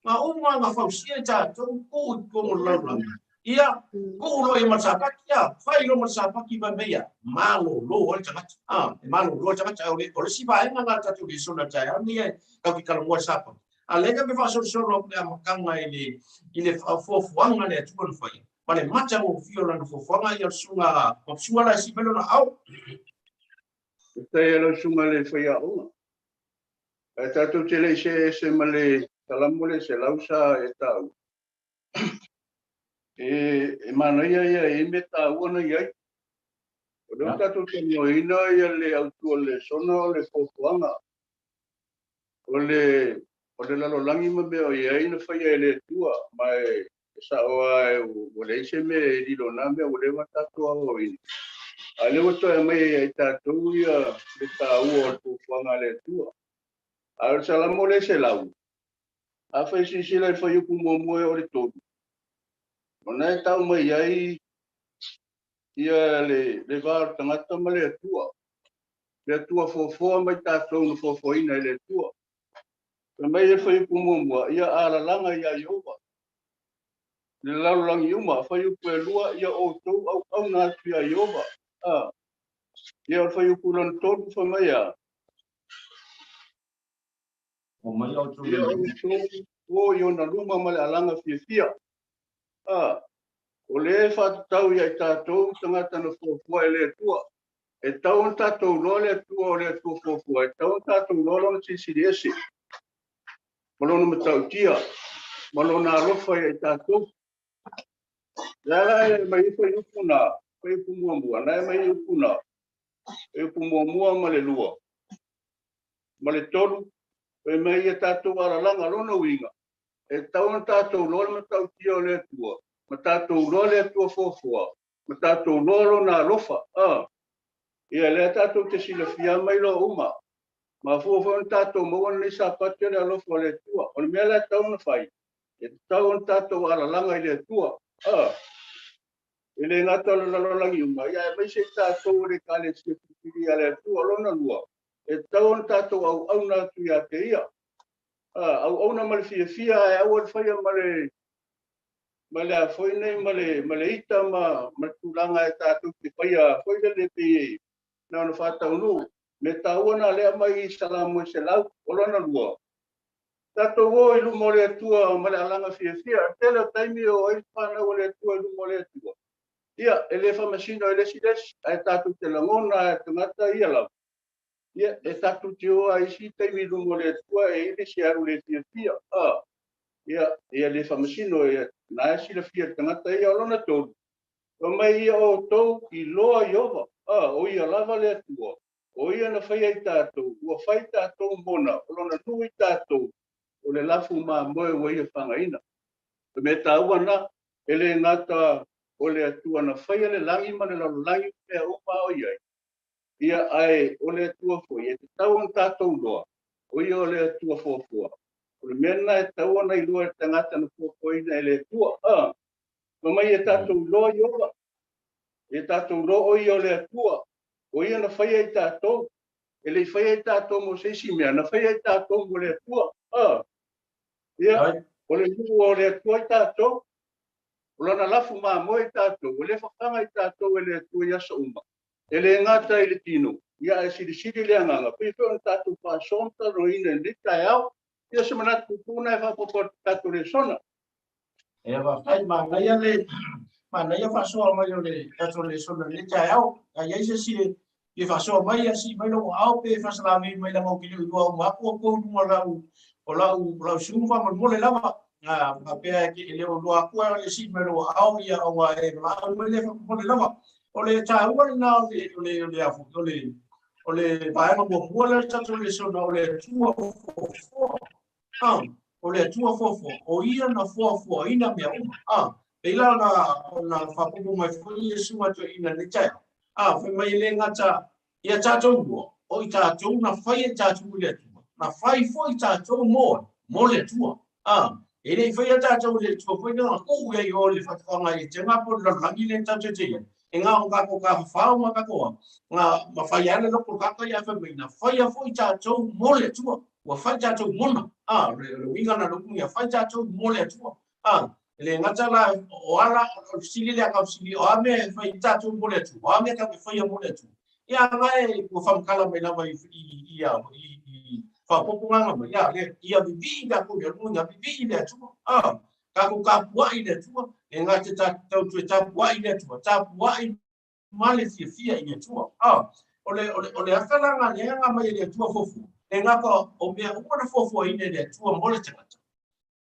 nga uma nga fausia i tatou tuu i totonu o le lalolagi ia tuu loa ia ma le sapati fai loa ma le sapati ma mea ia malolo ai le tagata e malolo ai le tagata o le isi vaega na tatou lesona taeao nei tatou te talanoa i le sapati a lea ka pe faasolosolo atu le amataga i le fuafuaga le Atua na faia ma le matagofie o lana fuafuaga ia le susuga Mapusua la e sii mai lona ao. Faafetai e lau susuga i le faiaoga. Ae tatou te le i see ese ma le Salamo le 100 sa e taua. E manaia ia e i ai mea taua na i ai. O lea ua tatou talanoaina ia le autu o le lesona o le fuafuaga. O le lalolagi ma mea o i ai na faia e le Atua, ma e sao lava ua leai se mea e lilo na mea ua leva tatou aoaoina. A lea ua toe aumai ai ia i tatou ia le taua o le fuafuaga a le Atua. A o le Salamo le 100, afai silasila i le fuaiupu muamua e oo i le 3, ona e tau mai ai ia le va o le tagata ma le Atua. Le Atua foafoa mai tatou na foafoaina e le Atua. Fai mai le fuaiupu muamua, ia alalaga iā Ieova. Le lalolagi uma, fuaiupu e lua, ia outou auauna atu iā Ieova. A. Ia o le fuaiupu lona tolu, fai mai a. Omai outou Ia outou o i ona luma ma le alaga fiafia. A. O lea e faatatau ia i tatou tagata na fuafua e le Atua. E tatau ona tatou iloa le Atua o le Atua fuafua, e tatau ona tatou iloa Lona Silisili Ese, ma Lona matautia, ma Lona alofa ia i tatou. Le ala e mai ai fuaiupu na, fuaiupu muamua, na e mai ai upu na, fuaiupu muamua ma le lua, ma le tolu, fai mai ia tatou alalaga, lona uiga, e tatau ona tatou iloa le matautia o le Atua, ma tatou iloa le Atua fuafua, ma tatou loa lona alofa. A. Ia, lea tatou te silafia mai loa uma. Mafua foi ona tatou maua lenei Sapati o le alofa o le Atua. O le mea la e tatau ona fai, e tatau ona tatou alalaga i le Atua. A. E le gata o le lalolagi uma, ia aemaise i tatou o le Ekalesia filifili a le Atua. Lona lua, e tatau ona tatou auauna atu ia te Ia. A. Auauna ma le fiafia ae aua le faia ma le ma le a foi nei ma le ma le ita ma ma le tulaga e tatou te faia foi lele pei e na ona faataunuu. Me taua na lea mai i Salamo e 100 o lona lua. Tatou o i luma o le Atua ma le alaga fiafia. O le tele o taimi e o ai le fanau a le Atua i luma o le Atua. Ia, e le faamasino e le isi le isi, ae tatou te lagona e tagata ia lava. Ia, e tatou te o a isi taimi i luma o le Atua e i ai le isi e alu le fiafia. A. Ia, ia le faamasino, ia, na e silafia e le tagata ia o lona tolu. Fai mai ia outou iloa Ieova, a, o ia lava le Atua, o ia na faia i tatou, ua fai tatou mona, o lona nuu i tatou, o le lafu mamoe ua ia fagaina. O le mea taua na, e le gata o le Atua na faia le lagi ma le lalolagi ma mea uma o i ai, ia, ae o le Atua foi e tatau ona tatou iloa, o ia o le Atua fuafua. O le mea lena e tatau ona iloa e le tagata na fuafuaina e le Atua. A, fai mai ia tatou iloa Ieova, ia tatou iloa o ia o le Atua, o ia na faia i tatou, e le i faia i tatou mo se isi mea, na faia i tatou mo le Atua. A, ia, o le nuu o le Atua i tatou, o lana lafu mamoe i tatou, o le fafaga i tatou e le Atua i aso uma. E le gata i le tino, ia ae silisili le agaga, pei foi ona tatou faasoa ma talanoaina i lenei taeao. Ia se manatu puupuu lena e faaopoopo atu i le tatou lesona. Ia faafetai, manaia le manaia faasoa mai o le tatou lesona i lenei taeao. A i ai se isi e fia faasoa mai, ia sii mai lou aao pe faasalamei mai leaga ou te le o iloa uma atu outou i luga o lau o lau o lau Zoom faamolemole lava. A faapea e le o iloa atu le sii mai lou aao ia ona e valaau mai lea faamolemole lava. O le taua lena o le o le o le o le o le vaega muamua lea o le tatou lesona o le Atua foafoa. A, o le Atua foafoa, o ia na foafoaina mea uma. A, pei la ona ona faaopoopo mai foi Iesu ma toeaiina i lenei taeao. A, fai mai e le gata ia tatou lua, o i tatou na fai e tatou i le Atua, na fai foi tatou mo mo le Atua. A, e le i faia tatou e le Atua foi na tuu i ai o le faatoaga i Etena po o le lalolagi lea tatou te i ai. E na o tatou tafafao ma tatou a, na ma fai ai le loko o tagata ia fai mai, na faia foi tatou mo le Atua. Ua fai tatou mona. A, o le uiga na le ia fai tatou mo le Atua. A, e le gata la o ala, o le fesili lea tau fesili, o a mea e fai tatou mo le Atua, o a mea tatou te faia mo le Atua. Ia na e ua faamatala mai lava i i i i faaopoopoga mai, ia le ia vivii tatou i le Atua, ia vivii le Atua. A, tatou tapuai i le Atua, e gata tatou toe tapuai i le Atua, tapuai ma le fiafia i le Atua. A, o le, o le, o le aka la nga lea nga mai e le Atua fuafua, e gata o mea uma na fuafuaina e le Atua mo le tagata.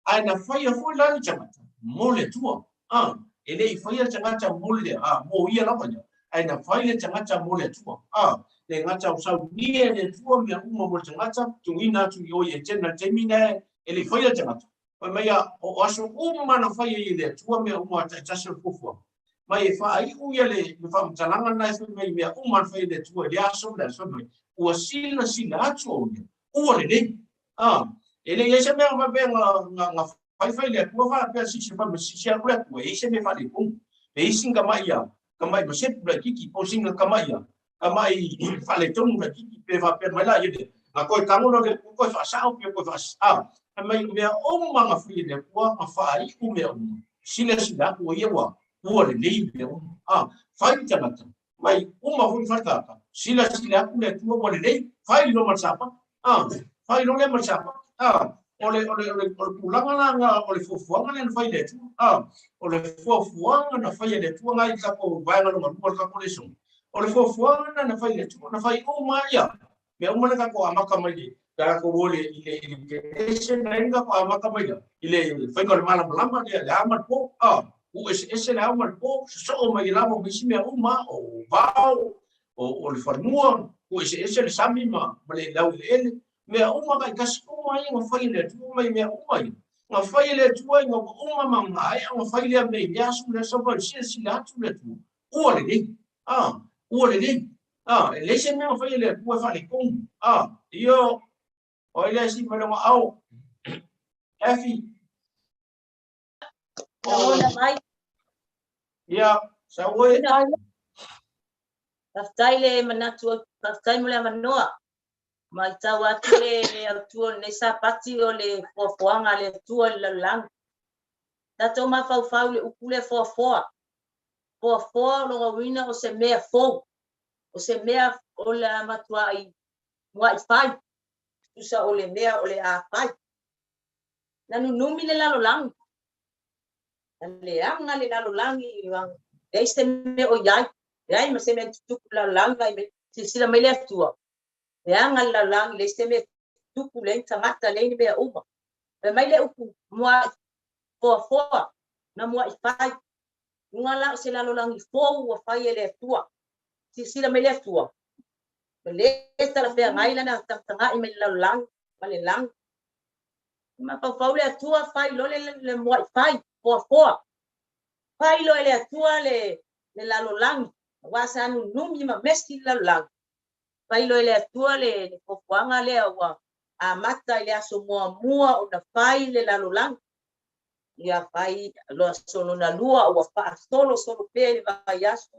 Ae na faia foi la le tagata mo le Atua. A, e le i faia le tagata mo le, a, mo ia lava ia, ae na fai le tagata mo le Atua. A, le gata o saunia e le Atua mea uma mo le tagata, tuuina atu i o i Etena i le taimi na e le i faia le tagata. Fai mai ia, o aso uma na fai ai e le Atua mea uma taitasi o le fuafuaga. Mai e faaiu ia le faamatalaga na e fai mai mea uma na fai e le Atua i le aso ma le aso, fai mai, ua silasila atu au ia, ua lelei. A, e le i ai se mea faapea na faifai le Atua faapea sisi fai mai sisi atu le Atua, e i ai se mea faaletonu. E i ai sina tamai a, tamai masepu laitiiti po o sina tamai a, tamai faaletonu laitiiti pe faapea mai la ia le. Na koe tago loa le Atua koe faasao pe koe faas, a, fai mai o mea uma na fai e le Atua na faaiu mea uma. Silasila atu o ia ua, ua lelei mea uma. A, fai le tagata, mai uma foi le fai le tagata, silasila atu le Atua ua lelei, fai loa ma le Sapatu. A, fai loa lea ma le Sapatu. A, o le, o le, o le, o le tulaga la na, o le fuafuaga lea na fai e le Atua. A, o le fuafuaga na fai e le Atua na i le tatou vaega lona lua o le tatou lesona. O le fuafuaga lena na fai e le Atua, na fai uma ia mea uma lea tatou amata mai le tatou o le i le i le Genese na ai tatou amata mai la i le faiga o le malamalama lea le ao ma le po. A, uu eseese le ao ma le po, sosoo mai lava ma isi mea uma, o vao, o le fanua, uu eseese le sami ma le laueleele, mea uma taitasi uma ia na fai e le Atua mai mea uma ia. Na fai e le Atua ina ua uma ma maea ona fai lea mea i lea aso ma lea aso, ma silasila atu le Atua, ua lelei. A, ua lelei. A, e leai se mea na fai e le Atua e faaletonu. A, ia, o ai lea e sii mai lona ao? Effie. Lagona mai. Ia, sau oe. Faafetai le manatu, faafetai mo le avanoa. Matau atu le autu o lenei Sapati o le foafoaga a le Atua i le lalolagi. Tatou mafaufau i le upu lea foafoa. Foafoa o lona uiga o se mea fou, o se mea o le a matuai muai fai, tusa o le mea o le a fai. Na nunumi le lalolagi, na leaga le lalolagi, leai se mea o i ai, leai ma se mea na tutupu i le lalolagi mai mea. Silasila mai le Atua, leaga le lalolagi, leai se mea tutupu, leai ni tagata, leai ni mea uma. Fai mai le upu, mua'i foafoa, na mua'i fai. Luga la o se lalolagi fou ua fai e le Atua. Silasila mai le Atua, ua le talafeagai lana tagataga'i mai le lalolagi ma le lagi. Mafaufau le Atua, fai loa le mua'i fai, foafoa. Fai loa e le Atua le lalolagi, aua sa nunumi ma mesi le lalolagi. Fai loa e le Atua le foafoaga lea ua amata i le aso muamua ona fai le lalolagi. Ia fai loa aso lona lua ua faasolosolo pea i le vaiaso,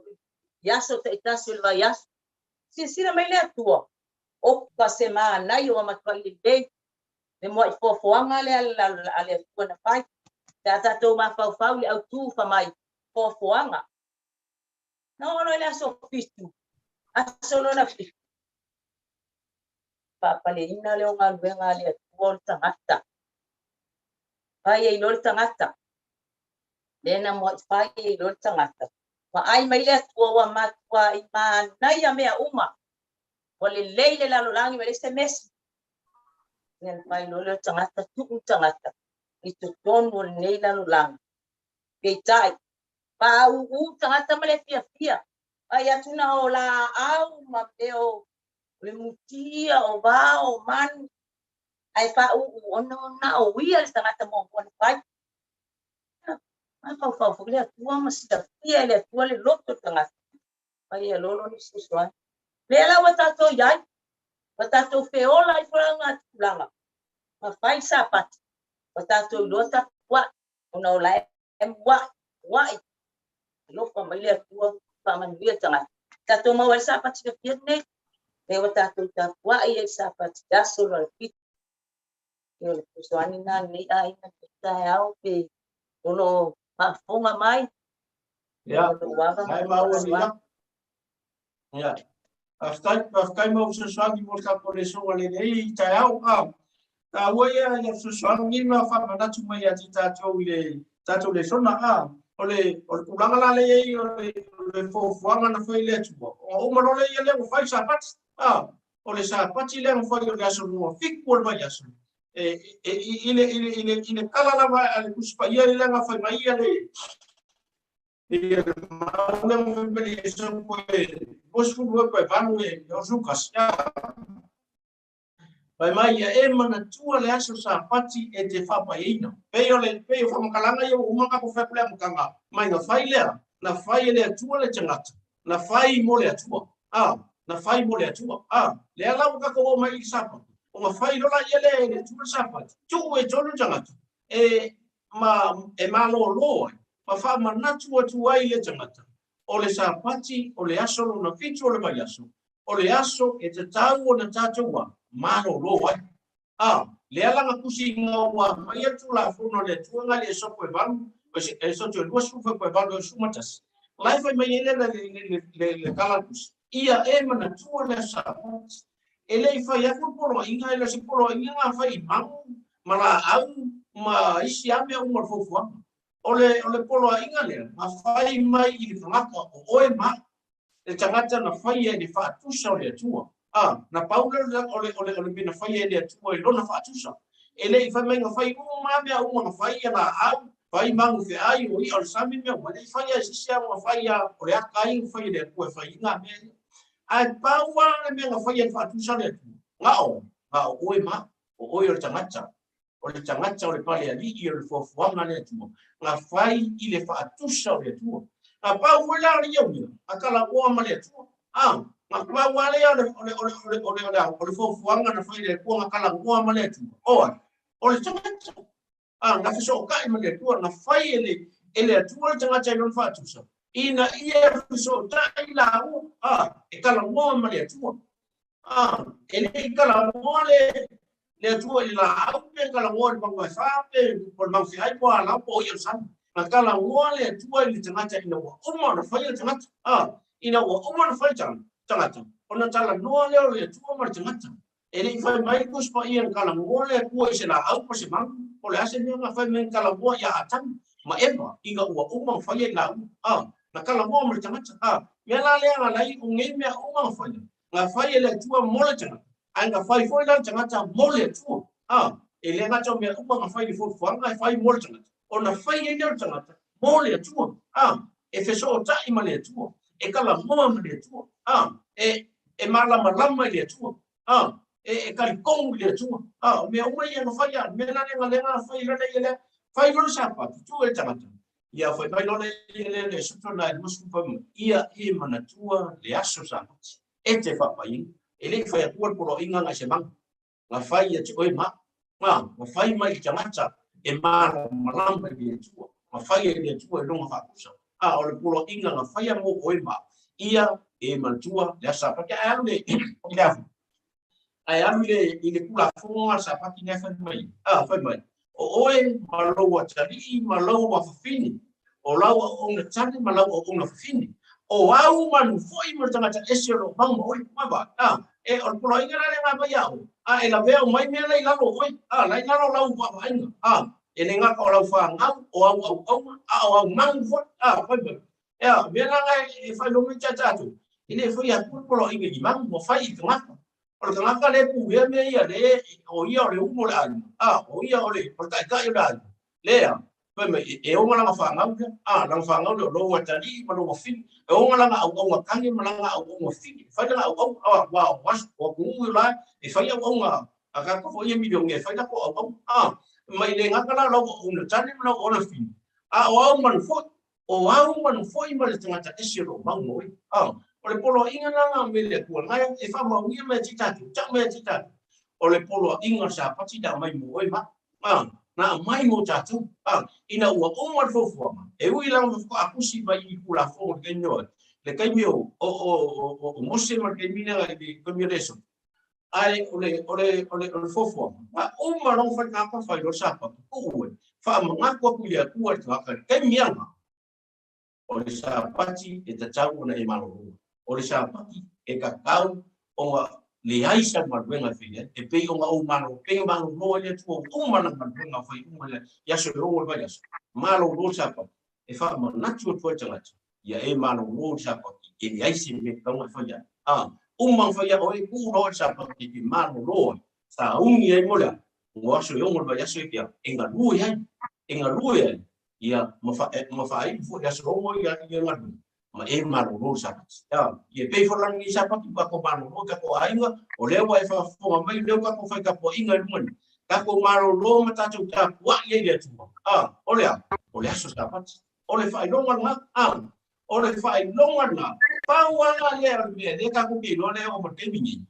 i aso taitasi o le vaiaso. Silasila mai le Atua, oka se manaia ua matuai lelei le mua'i foafoaga lea a le Atua na fai. Pe a tatou mafaufau i le autu fa mai foafoaga. Na oo loa i le aso fitu, aso lona fitu, faapaleina lea o galuega a le Atua o le tagata. Fai ai loa le tagata, lea na mua'i fai ai loa le tagata. Vaai mai le Atua ua matuai manaia mea uma, ua lelei le lalolagi ua leai se mesi. Ia na fai loa lea o le tagata, tuu le tagata i totonu o lenei lalolagi. Peitai, pāūū tagata ma le fiafia, vaai atu na o laau ma mea o le mutia, o vao, o manu, ae faaūū ona o na o ia le tagata muamua na fai. Mafaufau foi le Atua ma silafia e le Atua le loto o le tagata. Fai e lolo ni fesoasoani. Lea la ua tatou i ai, ua tatou feola ai foi nga tulaga, ma fai le Sapati, ua tatou iloa tapuai, ona o la e mua'i, mua'i, alofa mai le Atua, faamanuia le tagata. Tatou maua ai le Sapati fiafia lenei, lea ua tatou tapuai ai le Sapati i aso lona fitu. Ia o le fesoasoani lena a lenei aiga i lenei taeao pe o lo o faafofoga mai. Ia, ai maua ni la. Ia. Faafetai, faafetai mo fesoasoani mo le tatou lesoga lenei i taeao. A, taua ia ia fesoasoani ma faamanatu mai ia te tatou i le tatou lesona. A, o le, o le tulaga la lea i ai o le, o le fuafuaga na fai e le Atua. Ona uma loa lea ia lea ua fai Sapati. A, o le Sapati lea na fai o le aso lona fitu o le vaiaso. E, e, i, le, i, le, i, le, i le tala lava a le Tusi Paia lea na fai mai ia le, ia le mau lea na fai mai le Iesu koe 22 koe 8 e o Lukas. Fai mai ia e manatua le aso Sapati e te faapaiaina. Pei o le pei o faamatalaga ia ua uma ona tatou fai atu le amataga mai na fai lea, na fai e le Atua le tagata, na fai mo le Atua. A, na fai mo le Atua. A, lea la ua tatou oo mai i le Sapati, ona fai loa laia lea e le Atua le Sapati, tuu e tolu le tagata e ma e malōlō ai, ma faamanatu atu ai le tagata, o le Sapati o le aso lona fitu o le vaiaso. O le aso e tatau ona tatou a malolo ai. A, lea la na tusi ina ua aumai le Tulafono a le Atua na i le Esopo e valu, Esoto e 28 e 11, la e fai mai ai le, le, le, le, le tala a le tusi, Ia e manatua le Aso Sapati. E le i fai atu le poloaiga, e le o se poloaiga na fai i magu ma laau ma isi lava mea uma o le fuafuaga. O le, o le poloaiga lea, na fai mai i le tagata o oe ma au, le tagata na faia i le faatusa o le Atua. A, na pau lea o le, o le, o le mea na faia e le Atua i lona faatusa. E le i fai mai na fai uma lava mea uma na fai ia laau, fai magu feai, o i'a o le sami mea uma. E le i faia e se isi lava na fai a, o le aka ai na fai e le Atua e fai ai na mea ia. Ae pau lava le mea na faia i le faatusa a le Atua, na o, na o oe ma au, o oe o le tagata, o le tagata o le palealii o le fuafuaga a le Atua, na fai i le faatusa o le Atua. Na pau foi la o le iauina, na talanoa ma le Atua. A, na pau lava lea o le, o le, o le, o le, o le, o le, o le fuafuaga na fai e le Atua, na talanoa ma le Atua. O ai? O le tagata. A, na fesootai ma le Atua, na fai e le, e le Atua le tagata i lona faatusa, ina ia fesootai laua, a, e talanoa ma le Atua. A, e le i talanoa le, le Atua i le laau pe talanoa i le manu aefa pe o le manu feai po o a lava po o i'a o le sami. Na talanoa le Atua i le tagata ina ua uma ona faia le tagata. A, ina ua uma ona fai le tagata, ona talanoa lea o le Atua ma le tagata. E le i fai mai le Tusi Paia na talanoa le Atua i se laau po o se manu, po o le a se mea na fai mai na talanoa ia Atamu ma Eva ina ua uma ona faia i laua. A, na talanoa ma le tagata. A, mea la lea na ala ai o nei mea uma na faia, Na fai e le Atua mo le tagata, ae na fai foi la le tagata mo le Atua. A, e le gata o mea uma na fai i le fuafuaga e fai mo le tagata, ona fai ai lea o le tagata mo le Atua. A, e fesootai ma le Atua, e talanoa ma le Atua. A, e, e malamalama i le Atua. A, e, e talitonu i le Atua. A, o mea uma ia na fai a, mea la lea na lea na fai loa lea, fai loa le Sapati, tuu e le tagata. Ia fai mai loa lea le le sutu na e 20 fai mai, ia e manatua le aso Sapati, e te faapaia, e le i fai atua le poloaiga na i se maga, na fai ia te oe ma au. Na, na fai mai i le tagata e malamalama i le Atua, na fai e le Atua i lona faatusa. A, o le poloaiga na faia mo oe ma au, ia e manatua le aso Sapati. Ae alu le, i le afu, ae alu i le, i le Tulafono a le Sapati lea fai mai, a, fai mai, o oe ma lou atalii ma lou afafine, o lau auauna tane ma lau auauna fafine, o au manu foi ma le tagata ese o lo o mau ma oe, ma va, a, e, o le poloaiga la lea na aumai ia oe, a, e lavea mai mea la i lalo o oe, a, la i lalo o lau vaavaaiga, a, e le gata o lau fanau, o au auauna, a o au manu foi, a, fai mai, Ea, mea la nga e faailoa mai ia tatou, e le fai atu le poloaiga i manu, ua fai i tagata. O le tagata lea e pulea mea ia, le, o ia o le ulu o le aiga, a, o ia o le, o le taitai o le aiga. Lea, fai mai, e, e ona lana fanau lea, a, lana fanau lea o lou atalii ma lou afine, e ona lana auauna tane ma lana auauna fine, e fai lana auauna, a, ua, o aso, o atunuu i la, e fai auauna a tatou foi ia milionea, e fai latou auauna, a, mai le gata la lau auauna tane ma lau auauna fine, a o au manu foi, O au manu foi ma le tagata ese o lo o mau ma oe. A, o le poloaiga la na me le Atua na e faamaonia mai e te tatou, tau mai e te tatou. O le poloaiga o le Sapati na aumai mo oe ma. A, na aumai mo tatou. A, ina ua uma le fuafuaga, e ui lava na faatoa mai i Tulafono i le taimi o ai, le taimi o, o, o, o, o Mose ma le taimi lea i le taimi o le Esoto. Ae o le, o le, o le, o le fuafuaga, na uma loa fai tagata fai loa le Sapati, tuu e, faamanatu atu i le Atua i le tagata i le taimi ana, o le Sapati e tatau ona e maloloa. O le Sapati e tatau ona leai sau galuega e fai ai, e pei ona ou malo, pei ona malolo ai le Atua ua uma lana galuega fai uma i aso e 6 o le vaiaso, malolo le Sapati, e faamanatu atu ai le tagata, ia e malolo le Sapati, e leai se mea e tatau ona e fai ai. A, uma ona fai a oe, tuu loa le Sapati e te malolo ai, sauni ai mo le a? Mo aso e 6 o le vaiaso e te a, e galue ai, e galue ai, ia, ma fa, ma faaiu foi le aso 6 ia, ia galuega, ma e malolo le Sapati. A, ia pei foi la lenei Sapati ua tatou malolo i tatou aiga, o lea ua e faafofoga mai, o lea ua tatou fai tapuaiga i luga nei, tatou malolo ma tatou tapuai ai i le Atua. A, o le a? O le aso Sapati. O le faailoga lena, a, o le faailoga lena, pau lava lea o le mea, lea tatou te iloa lea e oo mai i le taimi nei,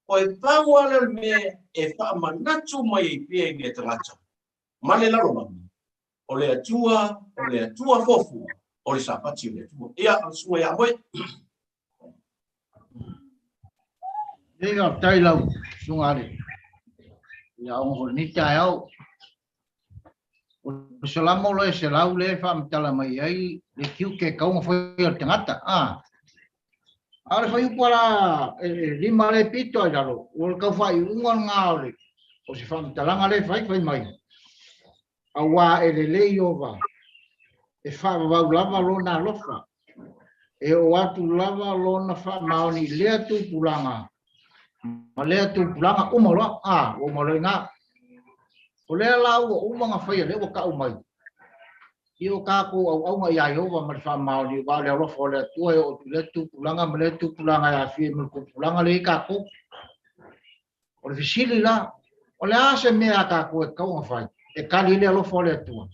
o e pau lava lea o le mea e faamanatu mai ai pea i le tagata ma le lalolagi, o le Atua, o le Atua fuafua, o le Sapati o le Atua. Ia, o le susuga ia Moe. Lei faafetai lau susuga le i aoga foi lenei taeao. O le Salamo loa e 100 lea e faamatala mai ai le tiute e tatau ona faia e le tagata. A o le fuaiupu lava e 5 lea e pito ai lalo, o le tau faaiuga lena o le o se faamatalaga lea e fai fai mai. Auā e lelei Ieova, e faavavau lava lona alofa, e oo atu lava lona faamaoni i lea tupulaga ma lea tupulaga, uma loa, a, ua uma loa i ina. O lea la ua uma ona faia, lea ua tau mai, ia o tatou auauna iā Ieova ma le faamaoni, aua o le alofa o le Atua e oo atu i lea tupulaga ma lea tupulaga e aafia ai ma le tupulaga lea i ai tatou. O le fesili la, o le a se mea a tatou e tatau ona fai e tali ai le alofa o le Atua?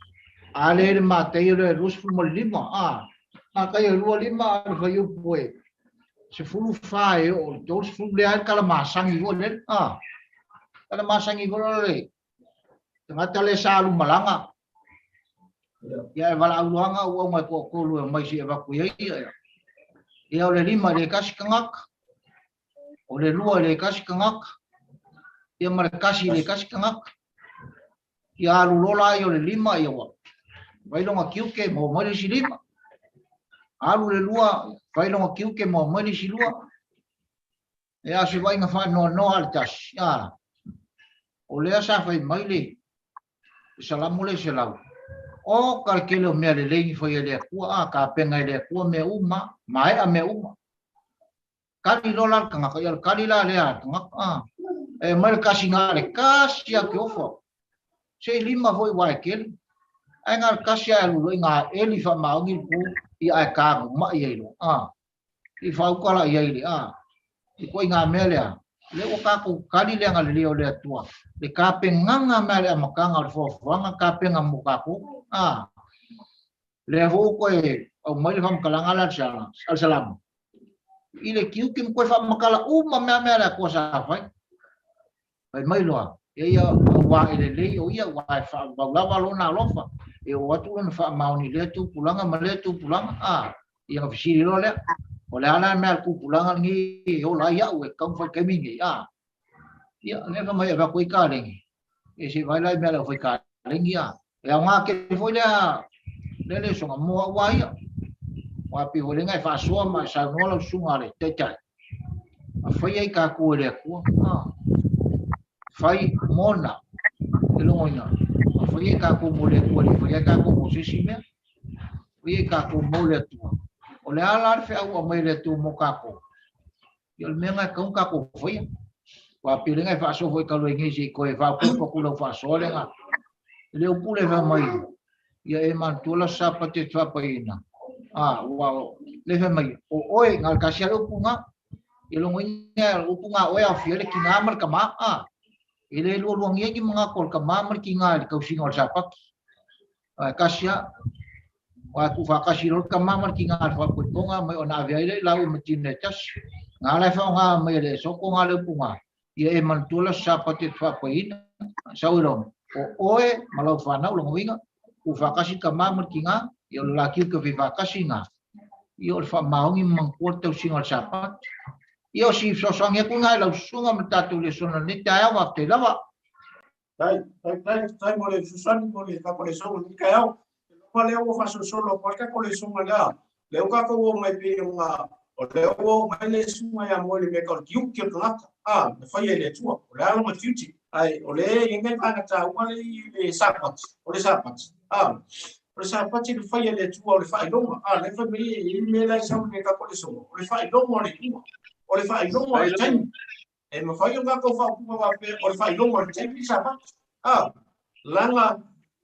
A lea i le Mataio lea 25, a, Mataio 25 a le fuaiupu e 14 e oo i le 30 lea ai le tala masani foi lele, a, tala masani foi lele le tagata lea sa alu malaga, ia e valaau loa na auauna e toatolu e omai se i avatu i ai, ia, ia o le 5 i le tasi tagata, o le 2 i le tasi tagata, ia ma le 1 i le tasi tagata. Ia alu loa la ia o le 5, ia ua fai lona tiute, maua mai le isi 5. Alu le 2, fai lona tiute, maua mai le isi 2. E a se vaaiga faanoanoa a le tasi, a, o lea sa fai mai le Salamo le 100. O ka le tele o mea lelei ni fai e le Atua, a, tapena e le Atua mea uma, maea mea uma. Kali loa la le tagata, ia o le kali la lea a le tagata, a. E aumai le kasi na o le kasi lava o ke ofa. Se i 5 foi ua e tele. Ae na o le kasi lava e alu loa ina eli faamaoni le pu, ia ae taguma'i ai loa, a. I faauka la i ai le, a. I ituaiga mea lea, lea ua tatou kali le agalelei o le Atua, le tapenaga mai le amataga o le foafoaga, tapena mo tatou, a. Lea foi ua toe aumai le faamatalaga lea a le Salamo, i le tiute ma toe faamatala uma mea mea a le Atua sa fai. Fai mai loa, ia ia auā e lelei o ia, aua e faavavau lava lona alofa, e oo atu lona faamaoni i lea tupulaga ma lea tupulaga. A, ia ona fesili loa lea, o le a la le mea a le tupulaga lenei e ola ai au e tatau ona fai i le taimi lenei? A, ia, lea fai mai e avatu ai kalegi, e se vaai la i mea a le aufaikalegi, a. E aoga tele foi lea lea lesoga mo au a ia. Aua pei foi lea e faasoa ma e saunoa lau susuga a le Taitai, a fai ai tatou e le Atua, a, fai mona e logoina, a fai ai tatou mo le Atua, le fai ai tatou mo se isi mea, fai ai tatou mo le Atua. O le a la le feau aumai e le Atua mo tatou? Ia o le mea lena e tatau ona tatou faia. Aua pei o lea e faasoa foi talu ai nei se i toe faaopoopo atu lau faasoa lea na. E le o pule fai mai, ia e manatua le Aso Sapati e te faapaiina. A, ua o, le fai mai, o oe, na o le tasi lava le upu lena. Ia logoina le upu lena oe aofia ai le tina ma le tama. A, e le lualuagia ni manatu o le tama ma le tina i le tausiga o le Sapati. Ae tasi lava, aua e tuufaatasi loa le tama ma le tina i le faapoipoga mai ona ave ai lea i laua ma tino e tasi. Na ala e faaaoga mai e le Esoko nga le upu nga, ia e manatua le Aso Sapati e te faapoiina, sau i lona, o oe ma lau fanau, lona uiga, tuufaatasi le tama ma le tina, ia o le la tiute o feifaatasi nga, ia o le faamaoni ma manatua le tausiga o le Sapati. Ia o si fesoasoani atu nga i lau susuga ma le tatou lesona i lenei taeao, faafetai lava. Tai, tai, tai, tai mo le fesoasoani mo le tatou lesonga i lenei taeao. Ma lea ua faasolosolo atu ai le tatou lesonga lea. Lea ua tatou oo mai pei ona o lea ua oo mai le susuga ia Moe i le mea tau o le tiute o le tagata, a, na faia e le Atua. O le a lona tiute? Ae o lea e i ai nai vaega taua lea i le Sapati, o le Sapati, a, o le Sapati na faia e le Atua o le faailoga, a, lea fai mai e i ai le mea la e sau i le tatou lesonga, o le faailoga o le Atua, o le faailoga o le taimi. E mafai ona tatou faaupuga faapea, o le faailoga o le taimi Sapati. A, leaga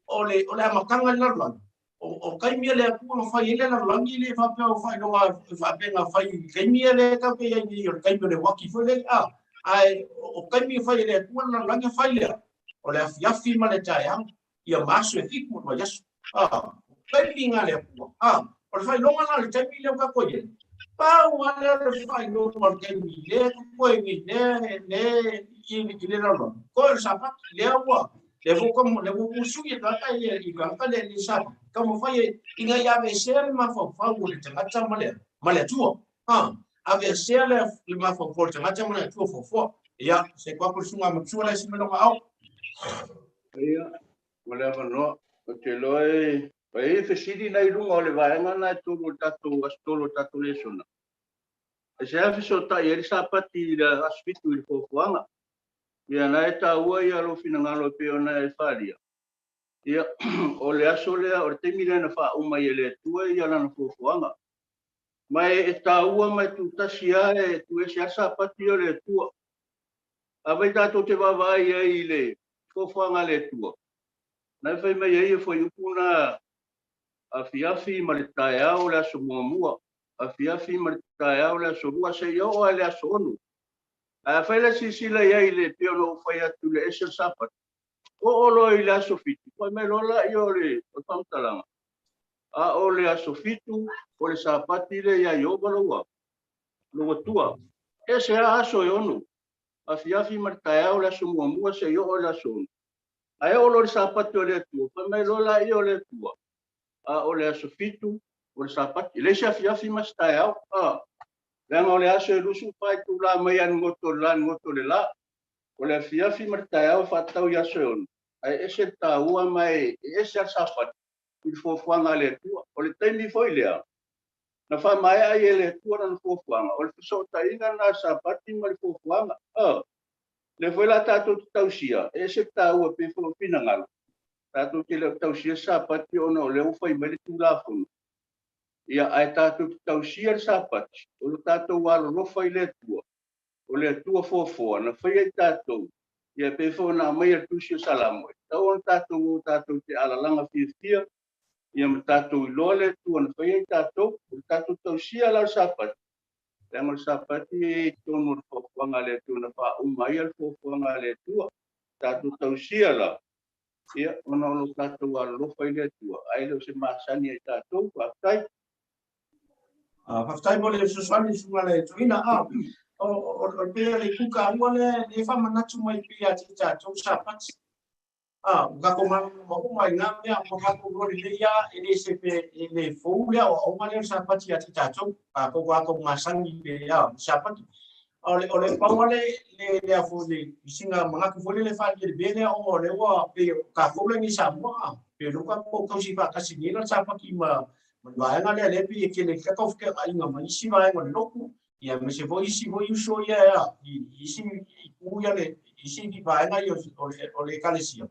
o le, o le amataga i le lalolagi, o, o taimi a le Atua na fai ai le lalolagi, e le faapea o faailoga faapea na fai i taimi ia lea tatou te i ai nei, o le taimi o le uaki foi lea, a, ae o taimi e fai e le Atua le lalolagi e fai lea, o le afiafi ma le taeao, ia ma aso e 7 o le vaiaso. A, o taimi na a le Atua. A, o le faailoga la o le taimi lea ua tatou i ai, pau lava lea o le faailoga o le taimi lea totoe nei, lea, lea i le lalolagi, toe o le Sapati, lea ua, lea foi ua, lea ua sui e tagata i le tagata le, le Sapati, taumafai e, ina ia aveesea le mafaufau o le tagata ma le, ma le Atua. A, Aveesea le le mafaufau o le tagata ma le Atua fuafua. Ia, se atu le susuga matua le isi mea au. Ia, mo le avanoa. Ou te iloa e e i ai fesili na i luga o le vaega lena e tolu o le tatou aso tolu o le tatou lesona. Aisea fesootai ai le Sapati i le aso 7 i le fuafuaga. Ia na e taua ia lou finagalo e pei ona e faaalia. Ia, o le aso lea, o le taimi lea na faauma ai e le Atua ia lana fuafuaga. Ma e taua ma e tutasi lava e tuuese lava le Sapati o le Atua. Afai tatou te vaavaai ai i le fuafuaga a le Atua, na e fai mai ai e fuaiupu na afiafi ma le taeao o le aso muamua, afiafi ma le taeao o le aso lua, seia oo lava i le aso 6. Ae afai la e silasila i ai i le pei ona ou fai atu i le ese o le Sapati, oo loa i le aso 7, fai mai loa lea o le faamatalaga, a o le aso 7 o le Sapati lea ia Ieova lou Atua. Ese lava aso e 6, afiafi ma le taeao le aso muamua seia oo i le aso 6. Ae oo loa i le Sapati o le Atua, fai mai loa lea o le Atua, a o le aso 7 o le Sapati. E leai se afiafi ma se taeao, a leaga o le aso e 24 itula mai lava i le goto o le la i le goto o le la. O le afiafi ma le taeao e faatatau i aso e 6, ae ese le taua ma e ese lava le Sapati i le fuafuaga a le Atua. O le taimi foi lea na faamaea ai e le Atua lana fuafuaga, o le fesootaiga lena a le Sapati ma le fuafuaga. O lea foi la tatou te tausia, e ese le taua pei foi o finagalo, tatou te le o tausia le Sapati ona o lea ua fai mai le Tulafono. Ia, ae tatou te tausia le Sapati, o lo tatou alolofa i le Atua, o le Atua foafoa na faia i tatou, ia pei foi ona aumaia le Tusi o Salamo, e tatau ona tatou o tatou te alalaga fiafia, ia ma tatou iloa le Atua na faia i tatou, o le tatou tausia la o le Sapati, leaga o le Sapati e i totonu o le fuafuaga a le Atua na faauma ai le fuafuaga a le Atua. Tatou tausia la, ia, ona o lo tatou alolofa i le Atua, ae le o se masani ai tatou. Faafetai. Faafetai mo le fesoasoani susuga le toeaina. O le pei o le itu taua lea e faamanatu mai pei ia te tatou Sapati. Ua tatou malamalama uma i na mea, ua tatou iloa lelei lava, e le se pe e le fou le aoaoga lea o le Sapati ia te tatou. Tatou tatou masani i le Sapati. O le pau lava le a foi le sina manatu foi lele faaalia i le mea lea ona o lea ua pei o tatou la nei i Samoa, pei o lea ua tatou tausi faatasi nei la le Sapati ma le vaega lea lea pei e tele ai tatou fekeaaiga ma isi vaega o le lotu, ia aemaise foi isi foi uso ia i isi itu ia le isi vaega ia o le Ekalesia,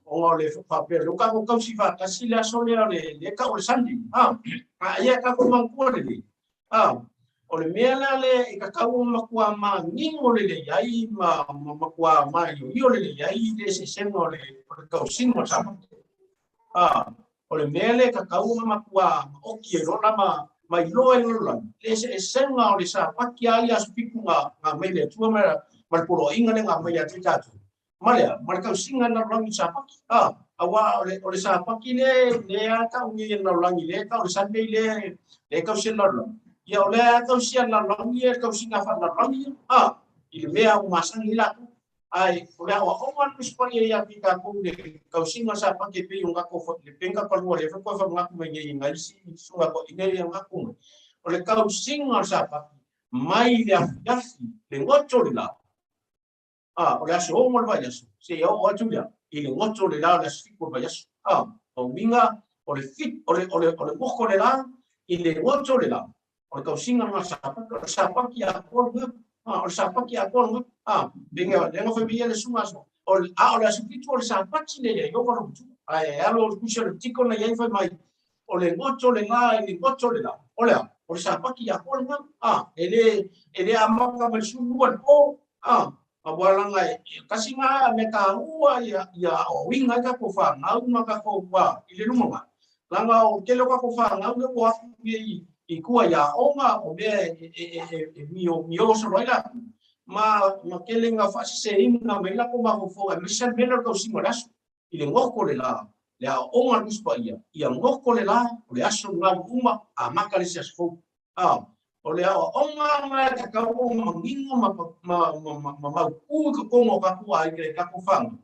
ona o le faapea o lea ua tatou tausi faatasi le aso lea o le tau o le Sunday, a ia tatou manatua lelei, o le mea la lea e tatau ona matua manino lelei ai ma matua maioio lelei ai le eseesega o le tausiga o le Sapati. O le mea lea e tatau ona matua maoti e lola ma iloa e lalolagi le eseesega o le Sapati a ia aso 7 na aumai e le Atua ma le poloaiga lea na aumai ia te tatou ma lea ma le tausiga a le lalolagi i le Sapati. Aua o le Sapati lea tau nei e le lalolagi, lea tau o le Sunday lea e tausi e le lalolagi, ia o lea tausi a le lalolagi le tausiga faale-lalolagi i le mea ua masani ai latou. Ae o le aoaoga a le Tusi Paia ia te tatou i le tausiga o Sapati e pei o tatou le penga palua lea foi toe faamanatu mai nei i nai isi susuga toeaiina ia manatu mai. O le tausiga o le Sapati mai le afiafi le goto o le la, o le aso 6 o le vaiaso seia oo atu lea i le goto o le la o le aso 7 o le vaiaso. O uiga o le fit, o le goto o le la i le goto o le la, o le tausiga lena o le Sapati, o le Sapati atoa lena, o le Sapati atoa lena, lenga lenga fai mai ia le susuga aso, o le, a o le aso 7 o le Sapati lea ia Ieova lou Atua. Ae alo o le tusi o le tiko na i ai fai mai, o le goto le la i le goto le la, o le a? O le Sapati atoa lena, e le amata mai le 12 i le po, aua laga e tasi na mea taua ia aoaoina ai tatou fanau ma tatou i le lumanai. Laga o le tele o tatou fanau lea ua o atu nei i tua i aoga, o mea e mio solo ai latou, ma tele ina faaseseina mai latou mafaufauga, aemaise le mea lea o le tausiga o le aso, i le goto le la, le aoaoga a le Tusi Paia, ia goto le la, o le aso lena ua uma, amata le isi aso fou. O le aoaoga lena e tatau ona manino ma mautu i totonu o tatou aiga i tatou fanau,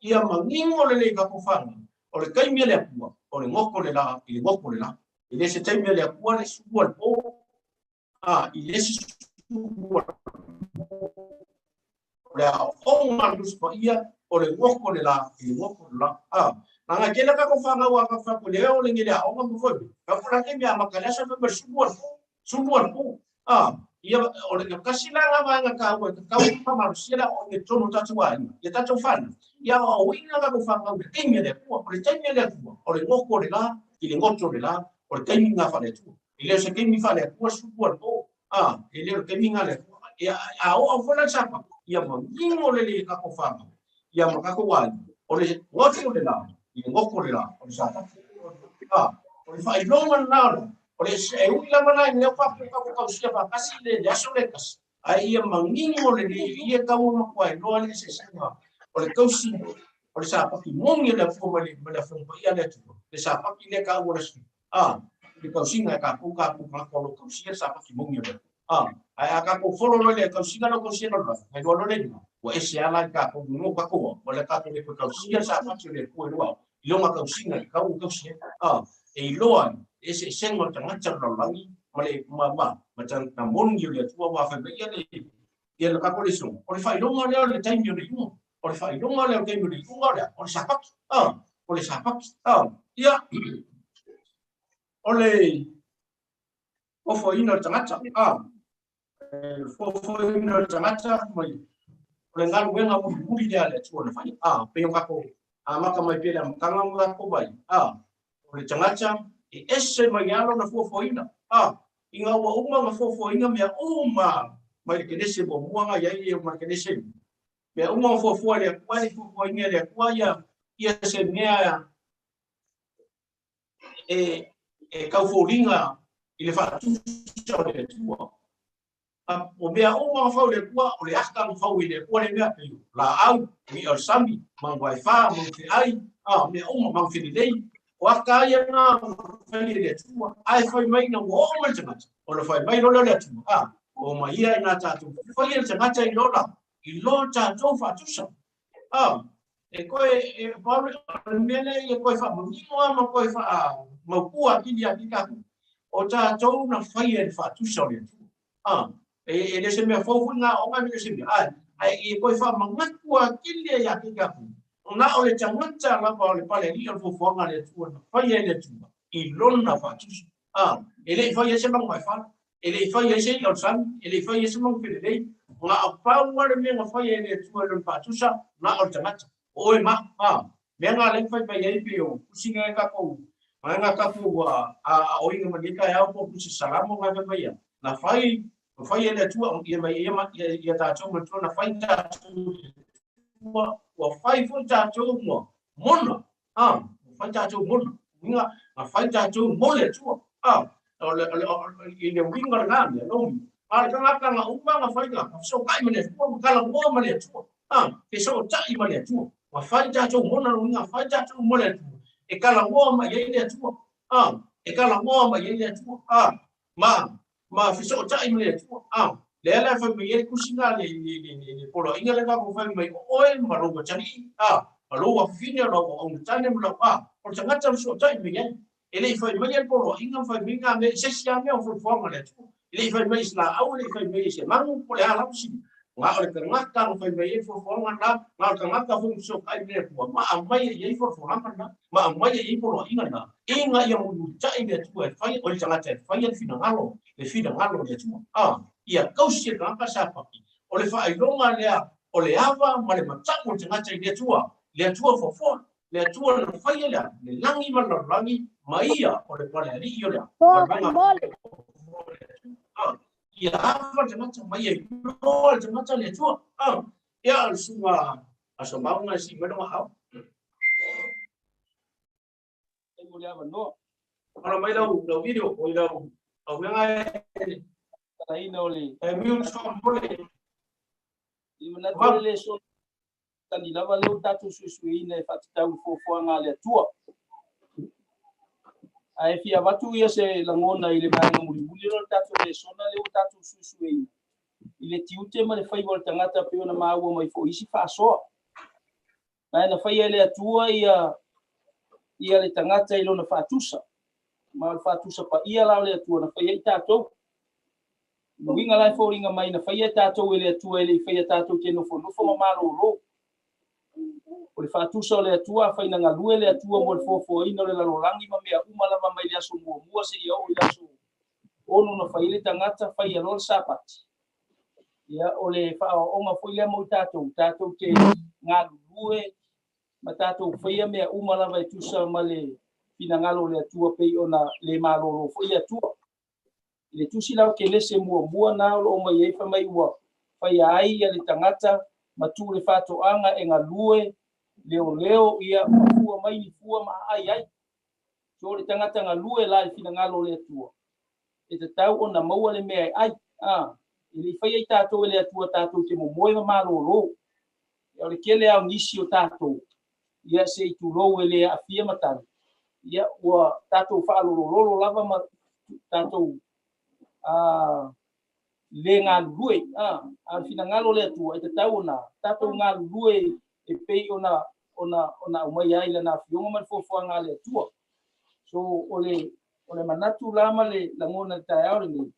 ia manino lelei i tatou fanau, o le taimi a le Atua, o le goto le la i le goto le la. E le se taimi a le Atua le sua le po, i le isi O le aoaoga a le Tusi Paia, o le goko o le la i le goko o le la. A, na tele tatou fanau a tatou fai le o le ngele aoga ma foi. Ka fo la ke mea maka le aso fai mai sulu al pu, sulu al pu. A, ia o le kasi la nga vaega taua e tatau ona faamalosia le aoaoga i totonu o tatou aiga, ia tatou fanau. Ia aoaoina tatou fanau i le taimi a le Atua. O le taimi a le Atua, o le goko o le la i le goto o le la, o le taimi lena faale-Atua. E le o se taimi faale-Atua sulu al po. A, e le o le taimi lena a le Atua. Ia, a oo foi la le Sapati, ia manino lelei e tatou fanau, ia ma tatou aiga, o le goto o le la i le goto o le la, o le Sapati. A, o le faailoga lena o le, o le, e ui lava la i lea ua tatou tausia faatasi le aso lea e tasi, ae ia manino lelei, ia tau matua iloa le eseesega o le tausi o le Sapati moni o le Atua ma le Afioga Paia a le Atua, le Sapati lea e taua le aso A, i le tausiga e tatou, tatou tagata o lo o tausia le Sapati moni o le Atua. A, ae a tatou folo loa i le tausiga lea o tausia lalolagi, na iloa loa lea i luga, ua ese lava la i tatou i luga o tatou ao, ua le tatou le toe tausia le Sapati o le Atua i luga i lona tausiga e tatau ona tausi ai. A, e iloa ai le eseesega o le tagata o le lalolagi ma le, ma, ma, ma tagata moni o le Atua, aua fai mai ia le, ia le tatou lesona, o le faailoga lea o le taimi o le iuga. O le faailoga lea o le taimi o le iuga o le a? O le Sapati. A, o le Sapati. A, ia, o le ofoina o le tagata. A, fofoina o le tagata mai o le galuega mulimuli lea a le Atua na fai. A, pei o tatou amata mai pea le amataga ma tatou vai. A, o le tagata e ese mai lava lona fuafuaina. A, ina ua uma ona fuafuaina mea uma mai le Kenese muamua na i ai ma le Kenese mea uma na fuafua e le Atua, e le i fuafuaina e le Atua ia, ia se mea e, e taufoliga i le faatusa o le Atua. O mea uma na fau e le Atua, o le aka na fau e le Atua le mea, pei o laau, o i'a o le sami, manu vaefa, manu feai, a, mea uma, manu felelei. O aka ia na fai e le Atua, ae fai mai ina ua oo mai le tagata, ona fai mai loa lea o le Atua, a, o mai ia ina tatou fai e le tagata i lo la, i lo tatou faatusa. A, e koe, e pau o le mea lea ia koe faamanino lava ma koe faamaupua atili ia te tatou, o tatou na faia e le faatusa o le Atua. A, e le o se mea fou foi lena aoga, e le o se mea, ae, ae ia koe faamanatu atili ia te tatou, na o le tagata lava o le palealii o le fuafuaga a le Atua na faia e le Atua i lona faatusa. A, e le i faia ai se manu vaefala, e le i faia ai se i'a o le sami, e le i faia ai se manu felelei, na o pau lava le mea na faia e le Atua i lona faatusa, na o le tagata. O oe ma au. A, mea na lea na fai mai ai pei o tusi na e tatou, na tatou aoina mai lenei taeao po o tusi Salamo na fai mai ai, na fai, na fai e le Atua ia mai ia, ia tatou manatua na fai tatou e le Atua, ua fai foi tatou ma mona. A, ua fai tatou mona. Uiga, na fai tatou mo le Atua. A, o le, o le, o, i le uiga lena mea, no uiga. A o le tagata na uma na fai na fesootai ma le Atua, ma talanoa ma le Atua. A, fesootai ma le Atua. Ua fai tatou mona, lo uiga, fai tatou mo le Atua. E talanoa mai ai le Atua. A, e talanoa mai ai le Atua. A, ma, ma fesootai ma le Atua. A, lea la e fai mai ai le tusi lena, le, le, le, le, le poloaiga lea tatou fai mai o oe ma lou atalii, a, ma lou afafine, o lau auauna ma lau, a, o le tagata na fesootai mai ai. E le i fai mai le poloaiga ma fai mai ngā mea i se isi lava mea o fuafuaga a le Atua. E le i fai mai i se laau, e le i fai mai i se manu, po o le a lava se mea. Na o le tagata na fai mai ai fuafuaga na, na o le tagata foi na fesootai mai le Atua, ma aumai e i ai folafolaga na, ma aumai e i ai poloaiga na, ina ia mulimulitai le Atua e fai, o le tagata e faia le finagalo, le finagalo o le Atua. A, ia tausi e le tagata Sapati. O le faailoga lea o le ava ma le matau o le tagata i le Atua, le Atua fuafua, le Atua na faia le a, le lagi ma le lalolagi, ma ia o le Palealii o le a, ma le Atua. Ia ava le tagata ma ia iloa le tagata le Atua. A, ia o le susuga a Somauga e sii mai lona aao. E mo le avanoa. Ala mai lau, lau video, o i lau, lau mea e... Talaina o le... E mute faamolemole. I manatu o le lesona tani lava lea ua tatou suesueina e faatatau i fuafuaga a le Atua. Ae fia avatu ia se lagona i le vaega mulimuli o le tatou lesona lea ua tatou suesueina i le tiute ma le faiva o le tagata pei ona maua mai foi isi faasoa. Ma e na faia e le Atua ia ia le tagata i lona faatusa. Ma o le faatusa paia la o le Atua na faia ai tatou. Le uiga la e foliga mai na faia tatou e le Atua e le i faia tatou te nofonofo ma malolo. O le faatusa o le Atua, afai na galue le Atua mo le foafoaina o le lalolagi ma mea uma lava mai le aso muamua seia oo i le aso ono na fai ai le tagata, faia loa le Sapati. Ia, o le faaoaoga foi lea mo i tatou, tatou te galulue ma tatou faia mea uma lava e tusa ma le finagalo o le Atua pei ona le malolo foi le Atua. I le tusi la o Kenese muamua na o lo o mai ai fai mai ua faia ai ia le tagata ma tuu le faatoaga e galue leoleo ia ma fua mai ni fua ma aai ai. So o le tagata galue la i finagalo o le Atua e tatau ona maua le mea e ai. A, e le i faia i tatou e le Atua tatou te momoe ma malolo. Ia o le tele lava o nisi o tatou ia se i tulou e le aafia matagi, ia ua tatou faalolololo lava ma tatou le galulue. A o le finagalo o le Atua e tatau ona tatou galulue e pei ona ona ona aumaia ai lana afioga ma le foafoaga a le Atua. So o le o le manatu la ma le lagona i le taeao lenei,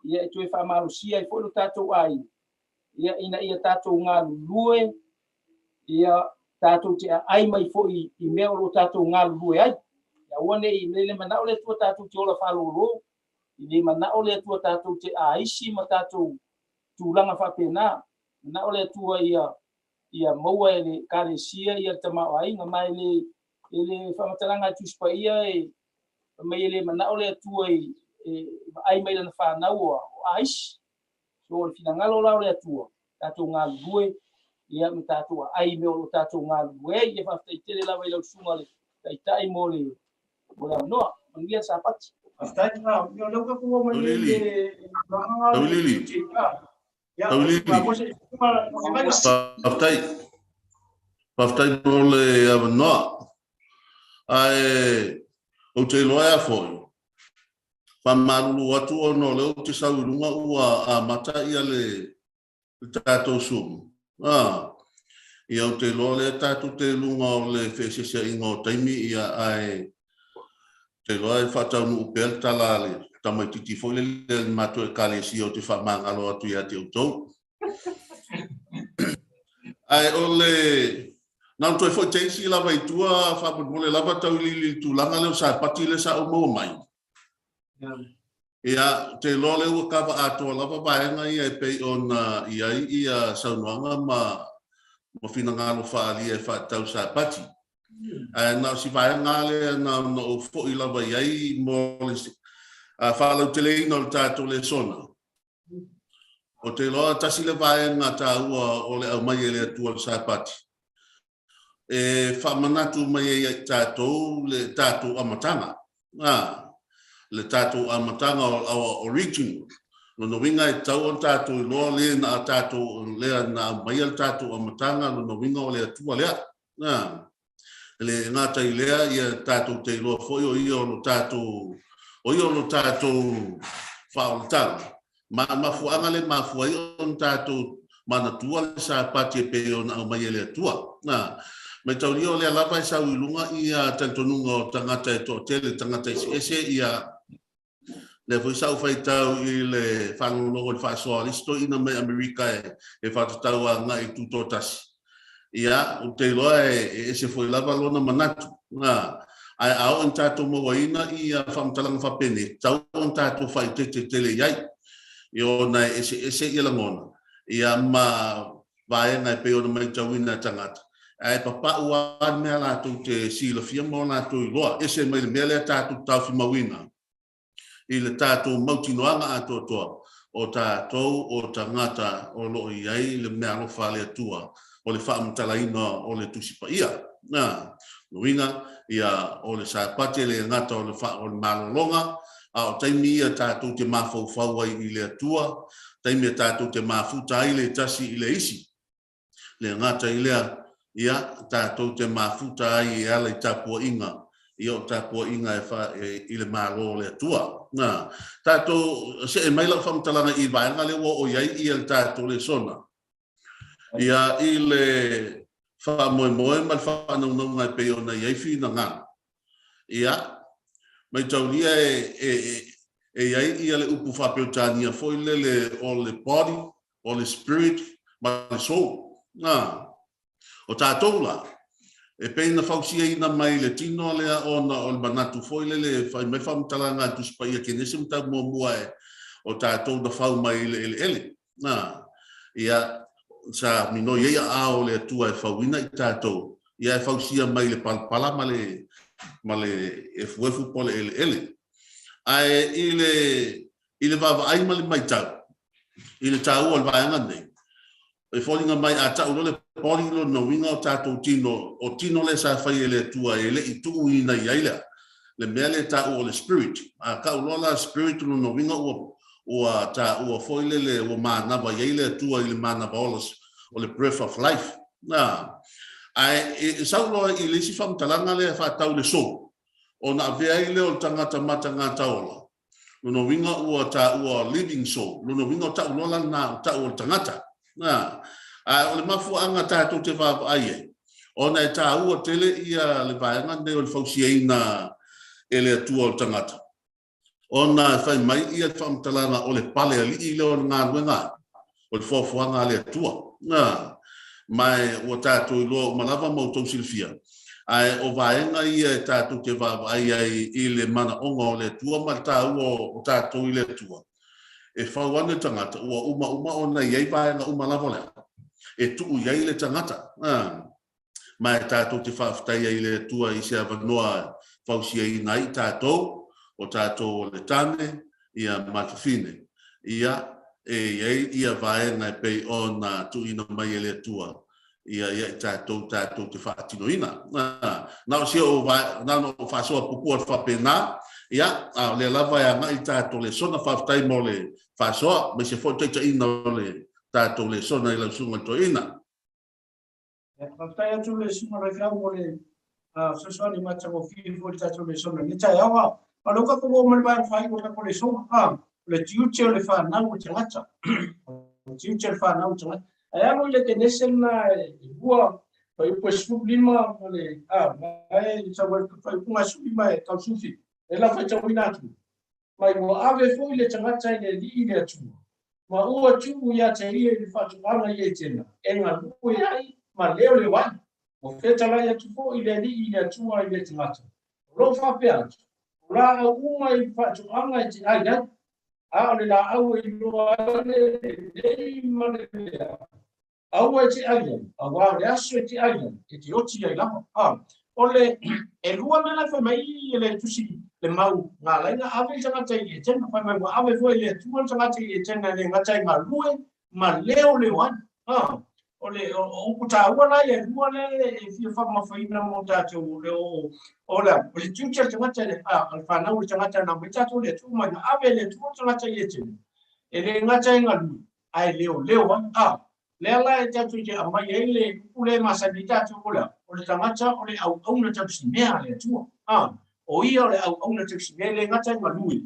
ia e toe faamalosia ai foi lo tatou aiga, ia ina ia tatou galulue ia tatou te aai mai foi i mea o lo o tatou galulue ai. Ia aua ne i le manao le Atua tatou te ola faalolo, i le manao le Atua tatou te aisi ma tatou tulaga faapena. Manao le Atua ia ia maua e le Ekalesia ia le tamaoaiga, ma e le e le faamatalaga a Tusi Paia e fai mai e le manao le Atua i e vaai mai lana fanau o aisi. So o le finagalo la o le Atua, tatou galulue ia ma tatou aai i mea o lo o tatou galulue ai. Ia faafetai tele lava i lau susuga le Taitai mo le mo le avanoa. Manuia le Sapati. Faafetai. Ia o lea ua tatou oo mai nei i le tulaga o le Ia, Faafetai. Faafetai mo le avanoa. Ae ou te iloa ea foi, Faamalulu atu ona o lea ou te sau i luga ua amata ia le tatou Zoom. A, ia ou te iloa o lea tatou te i luga o le feeseeseaiga o taimi ia ae ou te iloa e faataunuu pea le tala a le tamaitiiti foi lele a le matou Ekalesia ou te faamagalo atu ia te outou. Ae o le na ona toe foi te isi lava i tua faamolemole lava tauiliili i le tulaga lea o Sapati lea sa ou maua mai. Ia, ou te iloa lea ua kava atoa lava vaega ia e pei ona i ai ia saunoaga ma ma finagalo faaalia e faatatau Sapati. Ae na o si vaega lava lea na ona ou foi lava i ai mo le faalauteleina o le tatou lesona. Ou te iloa tasi le vaega taua o le aumai e le Atua o le Sapati, e faamanatu mai ai ia i tatou le tatou amataga, a, le tatou amataga o our origin. Lona uiga e tatau ona tatou iloa le na a tatou, lea na aumaia le tatou amataga, lona uiga o le Atua lea. A, e le gata i lea, ia tatou te iloa foi o ia o lo tatou, o ia o lo tatou faaolataga. Ma mafuaaga le mafua ai ona tatou manatua le Sapati e pei ona aumai e le Atua. Na, maitaulia o lea lava e sau i luga ia talitonuga o tagata e toatele, tagata eseese, ia lea foi sa ou faitau i le faalogologo i le faasoa a le isi toeaina mai Amerika e faatatau agai i Tutoatasi. Ia, ou te iloa e ese foi lava lona manatu. Ae a oo ina tatou mauaina ia faamatalaga faapenei, tatau ona tatou faaeteete tele i ai, ia ona e eseese ia lagona, ia ma vaega e pei ona matauina e tagata, ae papau lava le mea latou te silafia ma o latou iloa, ese mai le mea lea tatou te taofimauina i le tatou mautinoaga atoatoa, o tatou o tagata o lo o i ai le meaalofa a le Atua o le faamatalaina o le Tusi Paia. Na, uiga, ia, o le Sapati e le gata o le, o le malologa, a o taimi ia tatou te mafaufau ai i le Atua, taimi e tatou te mafuta ai le tasi i le isi. Le gata i lea, ia, tatou te mafuta ai e ala i tapuaiga, ia o tapuaiga e fa, e, i le Malo o le Atua. Na, tatou, see mai lau faamatalaga i vaega lea ua oo i ai ia le tatou lesona. Ia, i le faamoemoe ma le faanaunauga e pei ona i ai finagalo. Ia, maitaulia e, e, e, E i ai ia le upu faa-Peretania foi lele o le body, o le spirit ma le soul. A. O tatou la, e pei na fausiaina mai le tino lea ona o le manatu foi lele e fai mai faamatalaga a le Tusi Paia Kenese ma tau muamua e o tatou na fau mai i le eleele. A. Ia, sa minoi ai aao o le Atua e fauina i tatou, ia e fausia mai le palapala ma le, ma le efuefu po o le eleele. Ae i le, i le vaavaai ma le matau i le taua o le vaega nei, e foliga mai a tau loa le body lona uiga o tatou tino, o tino lea sa fai e le Atua e le i tuuina i ai le, le mea lea e taua o le spirit. A tau loa la spirit lona uiga ua, ua taua foi lele ua manava i ai le Atua i le manava ola o le breath of life. A, ae e sau loa i le isi faamatalaga lea e faatatau i le soul, ona avea ai lea o le tagata ma tagata ola. Lona uiga ua taua living soul. Lona uiga o tau loa la lena o tau o le tagata. A, ae o le mafuaaga tatou te vaavaai ai, ona e taua tele ia le vaega lenei o le fausiaina e le Atua o le tagata. Ona e fai mai ia le faamatalaga o le pale alii lea o le galuega ai, o le foafoaga a le Atua. A, ma e ua tatou iloa uma lava ma outou silafia, ae o vaega ia e tatou te vaavaai ai i le manaoga o le Atua ma le taua o tatou i le Atua, e fau ane le tagata, ua uma uma ona i ai vaega uma lava lea e tuu i ai le tagata. A, ma e tatou te faafetai ai i le Atua i se avanoa e fausiaina ai i tatou, o tatou o le tane, ia, ma le fafine. Ia, e i ai ia vaega e pei ona tuuina mai e le Atua, ia, ia i tatou, tatou te faatinoina. Na o si ou, na ona ou faasoa puupuu atu faapena, ia, a o lea lava e agai i tatou lesona, faafetai mo le faasoa, aemaise foi le taitaiina o le tatou lesona i lau Susuga i le Toeaina. Faafetai atu le Susuga Raifeau mo le fesoasoani matagofie foi i le tatou lesona i lenei taeao. A o lea ua tatou oo mai i le vaega faaiu o le tatou lesona, o le tiute o le fanau o le tagata. O le tiute o le fanau o le tagata. Ae alo i le Kenese lena e lua, fuaiupu e 15 ma le, ma e sau ai fuaiupuga e 15 e tau sufi. E la faitauina atu. Mai ua ave foi le tagata i le Alii le Atua, ma ua tuu ia te ia i le faatoaga i Etena, e galue ai ma leoleo ai. Ua fetalai atu foi le Alii le Atua i le tagata, o lo o faapea atu, O laau uma i le faatoaga e te ai ai, a o le laau e iloa ai le lelei ma le leaga, Aua e te ai ai, auā o le aso e te ai ai, e te oti ai lava. A, o le, e lua mea la e fai mai e le tusi le mau galaiga ave le tagata i Etena, fai mai ua ave foi e le Atua le tagata i Etena e le gata i galue ma leoleo ai. A, o le, o, o upu tāua la ia e lua le e fia faamamafaina mo tatou o le o, o le, o le tiute o le tagata le, a, o le fanau o le tagata na aumai tatou le Atua mai na ave e le Atua le tagata i Etena, e le gata i galue, ae leoleo ai. A, lea la e tatou te aumai ai le upu lea e masani ai tatou o le a? O le tagata o le auauna tausimea a le Atua. A, o ia o le auauna tausimea e le gata i galue,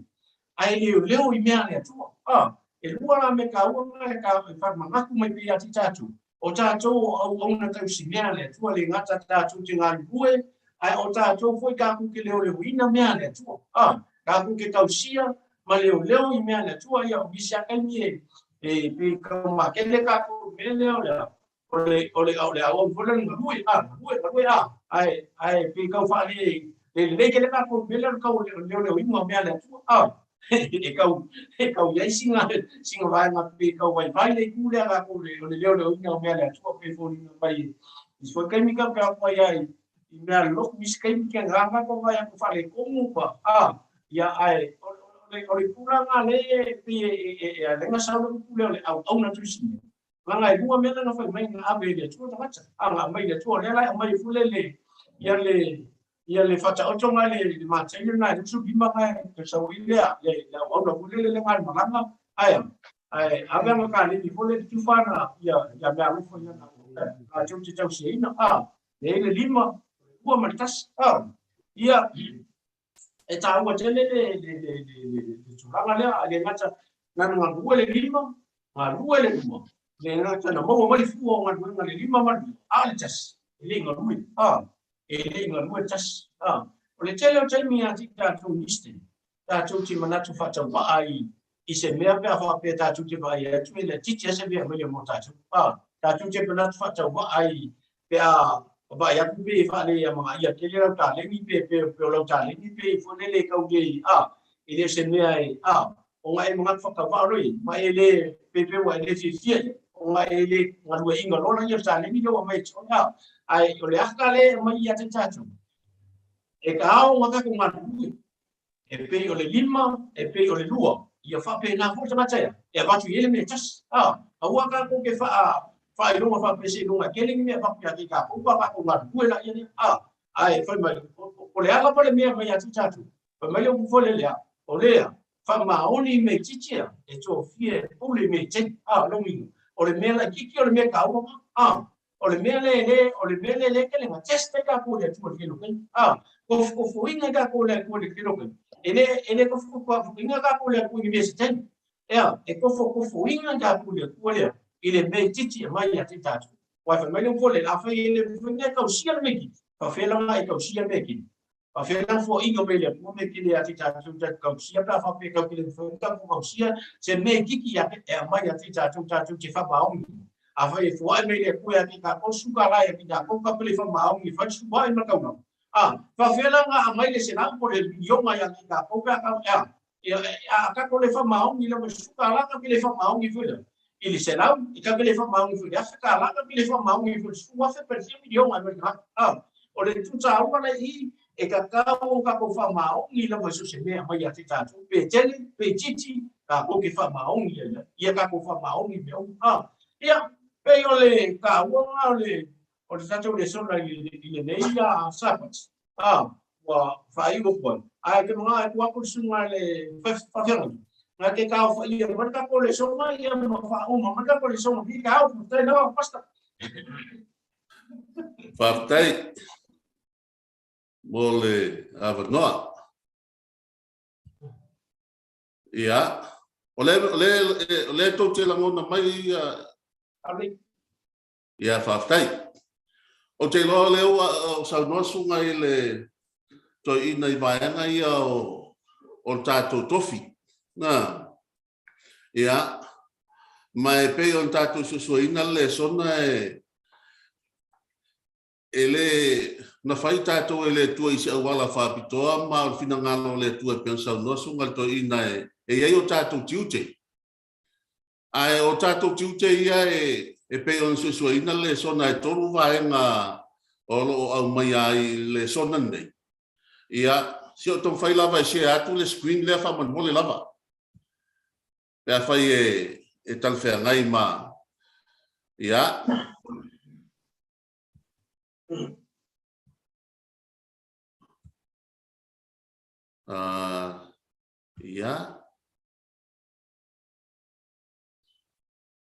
ae leoleo i mea a le Atua. A, e lua la mea taua na e faamanatu mai pea ia te tatou, o tatou o auauna tausimea a le Atua, le gata tatou te galulue, ae o tatou foi tatou te leoleoina mea a le Atua. A, tatou te tausia ma leoleo i mea a le Atua, ia o nisi lava taimi e e pei tau makele tatou i mea lea o le o le o le o le auau foi lea o le galue, a galue galue a ae ae pei tau faale le lelei tele tatou i mea lea o le tau leoleoina o mea a le Atua, a e tau e tau i ai sina sina vaega pei tau vaivai le itu lea tatou le o le leoleoina o mea a le Atua pei foliga mai i foi taimi ka pe ai ai i mea loku isi taimi ke nganga ko vai aku faaletonu ma a ia ae o le tulaga le e pei e e lenga sau le upu lea o le auauna tusi langa e lua mea na fai mai na ave i le Atua tagata a na aumai i le Atua lea la e aumai foi lele ia le ia le faataotoga le le Mataio lena e 25 na e sau ai lea le le auauna foi lele le nga le malaga ae ae ave ana kaleni foi lele tufa na ia ia mea alofa ia na a te tausiaina a e i le lima, le lua ma le tasi. A, ia, e taua tele le, le, le, le, le, le tulaga lea, a le gata na na galue le lima, galue le lua, le gata na maua mai fua o galuega le lima ma le lua, a le tasi, e le i galue, a, e le i galue le tasi. A, o le tele o taimi ia te i tatou nisi taimi, Tatou te manatu faatauvaa i se mea pe a faapea tatou te vaai atu e laitiiti lava se mea e aumaia mo tatou. Tatou te manatu faatauvaa i pe a vaai atu pe faaleamagaia tele lau taleni pe o lau taleni pe foi lele e tau le e le o se mea e ona e manatu faatauvaa loa ia ma e le pe pe ua e le fiafia ia ona e le galueaiina loa lea o le taleni lea ua aumai e te oe ae o le ata lea e aumai ia te tatou e kao ona tatou galulue e pei o le lima, e pei o le lua, ia faapena foi le tagata ia, e avatu i ai le mea e tasi. Aua tatou te faailoga faapea seiloga e tele ni mea e avatu ia te tatou, pa tatou galulue laia lea. Ae fai mai, o le a lava le mea mai ia te tatou, fai mai le upu foi lea, o lea, faamaoni i mea itiiti ia, e tofia e pule i mea tele. Lona uiga, o le mea laitiiti o le mea taua lena. O le mea lea le, o le mea lea le tele na test ai tatou i le Atua i le tele o taimi. Tofutofuina tatou i le Atua i le tele o taimi. E le, e le tofutofuina tatou i le Atua i ni mea se taimi. Ea, e tofutofuina tatou i le Atua lea i le mea itiiti e aumai ia te tatou. Aua fai mai le upu lea, afai e le mafai ona e tausia le mea itiiti, faafefea la e tausia le mea tele? Faafefea la foaiina mai e le Atua mea tele ia te tatou tatou tausia pe a faapea tatou te le mafai ona tatou tausia se mea itiiti ia e aumai ia te tatou tatou te faamaoni. Afai e foai mai le Atua ia te tatou suka la ia te tatou tatou le faamaoni e fai le sua'i ma le taulaga. A, faafefea la ona aumai le selau po o le miliona ia te tatou pe a a a tatou le faamaoni lava i le suka la tatou te le faamaoni foi lea i le selau, e tatou te le faamaoni foi i le $1000, tatou te le faamaoni foi i le $10,000 pe le fia miliona e aumai i le tagata. A, o le itu taua lea i i, e tatau ona tatou faamaoni lava i so o se mea e aumai ia te tatou, pe tele, pe itiiti, tatou te faamaoni ai ai. Ia tatou faamaoni i mea uma. A, ia, pei o le taua lena o le o le tatou lesona i lenei Sapati. A, ua faaiu atu ai. Ae te manao e tuu atu le susuga i le faafeagaiga, na te taaofaia mai le tatou lesona ia ma faauma mai le tatou lesona i le ao. Faafetai lava, Pastor. Faafetai mo le avanoa. Ia, o le, o le, o le tou te lagona mai ia... Ia, faafetai. Ou te iloa o lea ua saunoa Susuga i le Toeaina i vaega ia o le tatou tofi. Na. Ia, ma e pei ona tatou suesueina le lesona e le na fai tatou e le Atua i se auala faapitoa ma o le finagalo o le Atua e pei ona saunoa Susuga i le Toeaina e i ai o tatou tiute. Ae o tatou tiute ia e pei ona suesueina le lesona e tolu vaega o lo o aumaia ai i le lesona lenei. Ia, si o taumafai lava e share atu le screen lea faamolemole lava. Pe afai e talafeagai ma... Ia. Ia.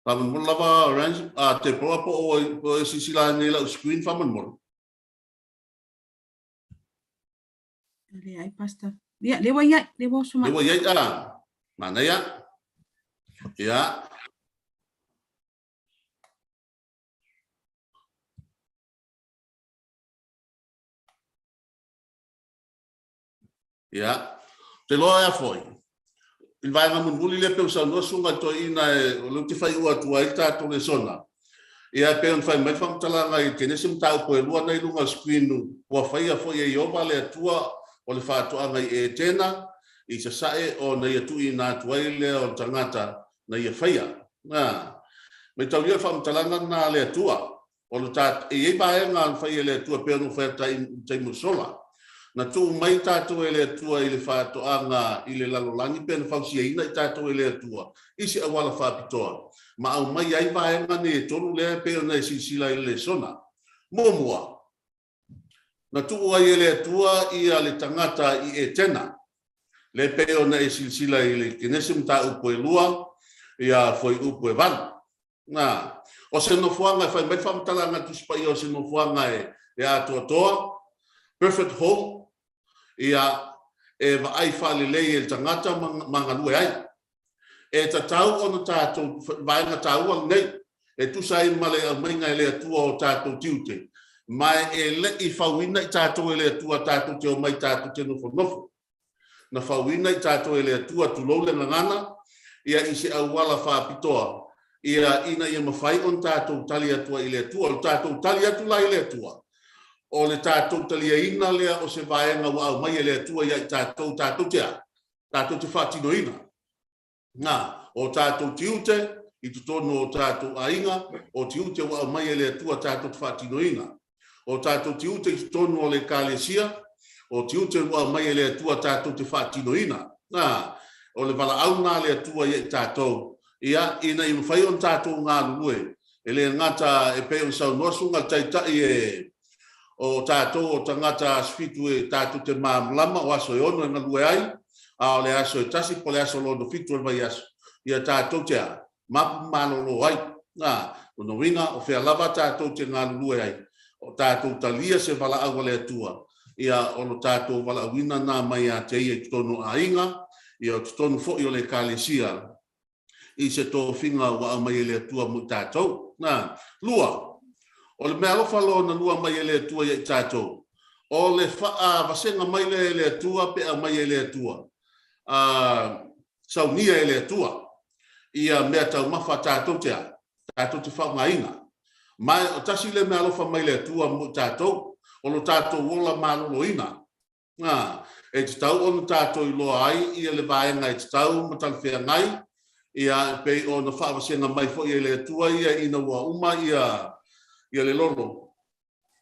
Faamolemole lava Rans, a te poa po o e silasila nei lau screen faamolemole. Leai, Pastor. Ia, le ua iai, le ua oso mai. Le ua iai, a, manaia. Ia. Ia, te loa ea foi. I le vaega mulimuli lea pei ona saunoa Susuga i le Toeaina e, o lea ou te faaiua atu ai le tatou lesona. Ia, e pei ona fai mai le faamatalaga i Kenese mataupu e lua na i luga o le screen ua faia foi e Ieova le Atua o le faatoaga i Etena i sasae ona ia tuuina atu ai lea o le tagata na ia faia. Na, maitaulia le faamatalaga lena a le Atua. O le ta, e i ai vaega na fai e le Atua e pei ona ou fai atu i le taimi ua sola. Na tuu mai tatou e le Atua i le faatoaga i le lalolagi pe na fausiaina i tatou e le Atua i se auala faapitoa ma aumai ai vaega nei e tolu lea e pei ona e silasila i le lesona. Muamua, na tuu ai e le Atua ia le tagata i Etena, lea e pei ona e silasila i le Kenese mataupu e lua, ia fuaiupu e valu. Na, o se nofoaga e fai mai le faamatalaga a le Tusi Paia o se nofoaga e atoatoa, perfect home, ia, e vaai faalelei e le tagata ma galue ai. E tatau ona tatou, vaega taua lenei, e tusa ai ma le aumaiga e le Atua o tatou tiute, ma e le i fauina i tatou e le Atua tatou te omai tatou te nofonofo. Na fauina i tatou e le Atua, tulou le gagana, ia i se auala faapitoa, ia ina ia mafai ona tatou tali atu ai i le Atua. O le tatou tali atu la i le Atua, o le tatou taliaina lea o se vaega ua aumai e le Atua ia i tatou, tatou te a? Tatou te faatinoina. Na, o tatou tiute i totonu o tatou aiga, o tiute ua aumai e le Atua tatou te faatinoina. O tatou tiute i totonu o le Ekalesia, o tiute ua aumai e le Atua tatou te faatinoina. Na, o le valaau na a le Atua ia i tatou, ia, ina ia mafai ona tatou galulue, e le gata e pei ona saunoa Susuga le Taitai e O tatou o tagata asofitu e tatou te malamalama o aso e ono e galue ai, a o le aso e tasi po o le aso lona fitu o le vaiaso, ia tatou te a? Mapu malolo ai. A, lona uiga, o fea lava tatou te galulue ai, o tatou talia se valaau a le Atua, ia o lo tatou valaauina na mai ia te Ia i totonu o aiga, ia o totonu foi o le Ekalesia. i se tofiga ua aumai e le Atua mo i tatou. Na, lua, o le meaalofa lona lua mai e le Atua ia i tatou, o le faavasega mai lea e le Atua pe aumai e le Atua, a, saunia e le Atua ia mea taumafa tatou te a? Tatou te faaaogaina. Ma o tasi lea meaalofa mai le Atua mo i tatou, o lo tatou ola maloloina. Ā, e tatau ona tatou iloa ai ia le vaega e tatau ma talafeagai, ia, e pei ona faavasega mai foi e le Atua ia ina ua uma ia, ia le lolo,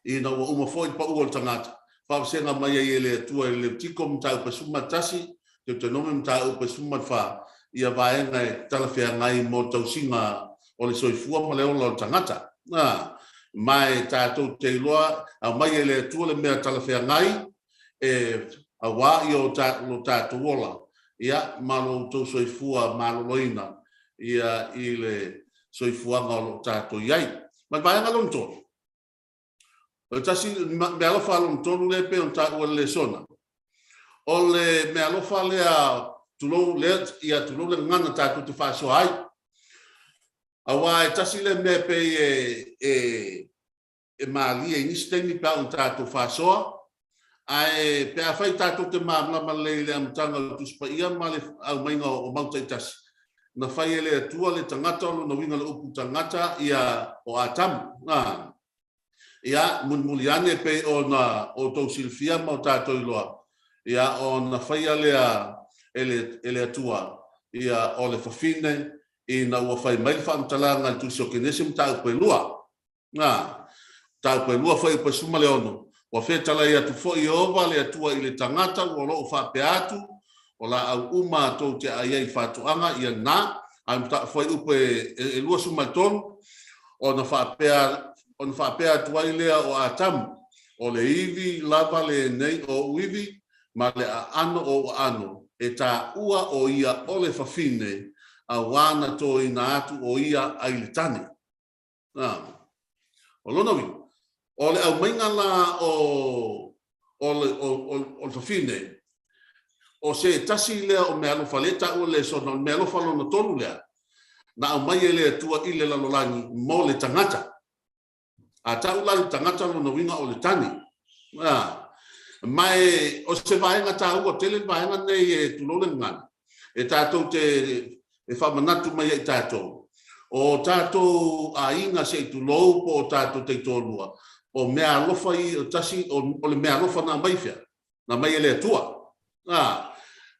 ina ua uma foi le pau o le tagata, faavasega mai ai e le Atua i le Levitiko mataupu e 11, Deuteronome mataupu e 14, ia vaega e talafeagai mo le tausiga o le soifua ma le ola o le tagata. Ā, ma e tatou te iloa, aumai e le Atua le mea talafeagai e auā ia o lo tatou ola, ia, ma lo outou soifua maloloina, ia, i le soifuaga o lo o tatou i ai. Ma le vaega lona tolu, O le tasi meaalofa lona tolu lea e pei ona taua e le lesona, o le meaalofa lea, tulou lea, ia tulou le gagana tatou te faasoa ai. Aua e tasi lea mea e pei e malie i nisi taimi pe a oo ina tatou faasoa, ae pe afai tatou te malamalama lelei i le amataga o le Tusi Paia ma le aumaiga o mau taitasi, na fai e le Atua le tagata, o lona uiga o le upu tagata, ia, o Atamu. A. Ia, mulimuli ane e pei ona outou silafia ma o tatou iloa, ia, ona faia lea e le, e le Atua, ia, o le fafine, ina ua fai mai le faamatalaga i le Tusi o Kenese mataupu e lua. Ā, mataupu e lua fuaiupu e 16, Ua fetalai atu foi Ieova le Atua i le tagata ua loo faapea atu, O laau uma tou te aai ai i faatoaga, ia na, a fuaiupu e 23, ona faapea, ona faapea atu ai lea o Atamu, O le ivi lava lenei o ou ivi, ma le aano o ou aano, e taua o ia o le fafine, auā na tōina atu o ia ai le tane. Ā. O lona uiga, o le aumaiga la o, o le, o, o, o le fafine, o se tasi lea o meaalofa lea e taua le lesona, o le meaalofa lona tolu lea, na aumai e le Atua i le lalolagi mo le tagata. A tau la i le tagata lona uiga o le tane. Ā. Ma e, o se vaega taua tele le vaega lenei e tulou le gagana, e tatou te e faamanatu mai ai tatou, o tatou aiga se i tulou po o tatou taitoalua, o meaalofa i, o tasi, o, o le meaalofa na aumai i fea? Na aumai e le Atua. A,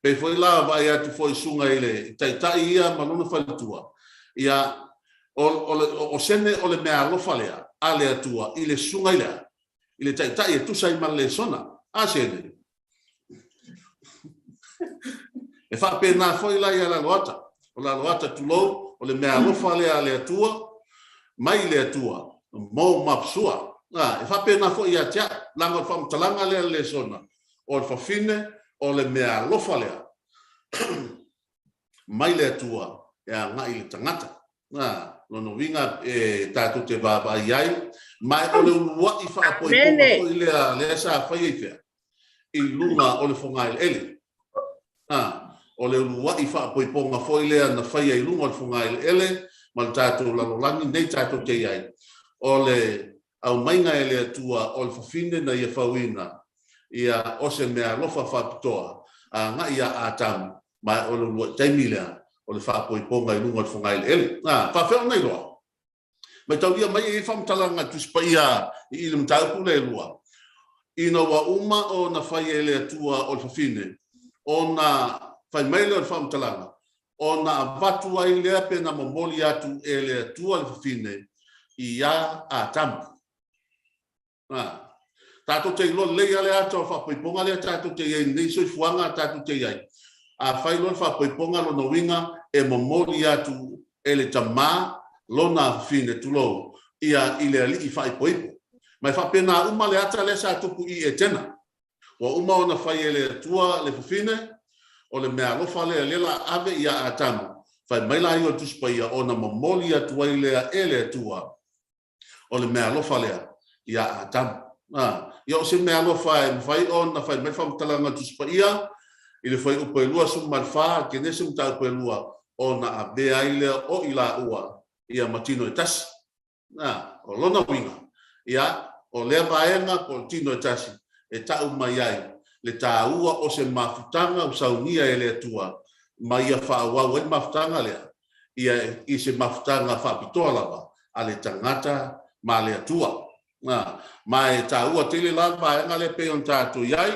pei foi la vaai atu foi i susuga i le taitai ia ma lona faletua, ia, o, o, le, o sene o le meaalofa lea a le Atua i le susuga i le a? I le taitai e tusa ai ma le lesona. A sene? E faapena foi la ia Laloata. O Laloata, tulou, o le meaalofa lea a le Atua, mai le Atua, mo Mapsua. A, e faapena foi ia te au, leaga o le faamatalaga lea a le lesona, o le fafine, o le meaalofa lea mai le Atua e agai i le tagata. A, lona uiga e tatou te vaavaai ai, ma o le uluai faapoipoga foi lea, lea sa faia i fea? I luga o le fogaeleele. A, o le uluai faapoipoga foi lea na faia i luga o le fogaeleele ma le tatou lalolagi nei tatou te i ai, o le aumaiga e le Atua o le fafine na ia fauina, ia, o se meaalofa faapitoa. agai iā Atamu, ma o le uluai taimi lea o le faapoipoga i luga o le fogaeleele. A faapefea ona iloa? Maitaulia mai e i ai faamatalaga Tusi Paia i le mataupu lea e lua, ina ua uma ona fai e le Atua o le fafine, ona fai mai lea o le faamatalaga, ona avatu ai lea pe na momoli atu e le Atua le fafine iā Atamu. Ā, tatou te iloa lelei lava le ata o le faapoipoga lea tatou te i ai i lenei soifuaga tatou te i ai. A fai loa le faapoipoga, lona uiga e momoli atu e le tama lona afafine, tulou, ia i le alii faaipoipo. Ma e faapena uma le ata lea sa tupu i Etena. Ua uma ona fai e le Atua le fafine, o le meaalofa lea lea la ave iā Atamu, fai mai la ia o le Tusi Paia ona momoli atu ai lea e le Atua o le meaalofa lea iā Atamu. Ā, ia o se meaalofa e mafai ona fai mai le faamatalaga o le Tusi Paia i le fuaiupu e 24, Kenese mataupu e 2, ona avea ai lea o i laua ia ma tino e tasi. Ā, o lona uiga, ia, o lea vaega po o le tino e tasi e ta'u mai ai le tāua o se mafutaga ua saunia e le Atua ma ia faaauau ai le mafutaga lea, ia i se mafutaga faapitoa lava a le tagata ma le Atua. Ā, ma e tāua tele la le vaega lea pei ona tatou i ai,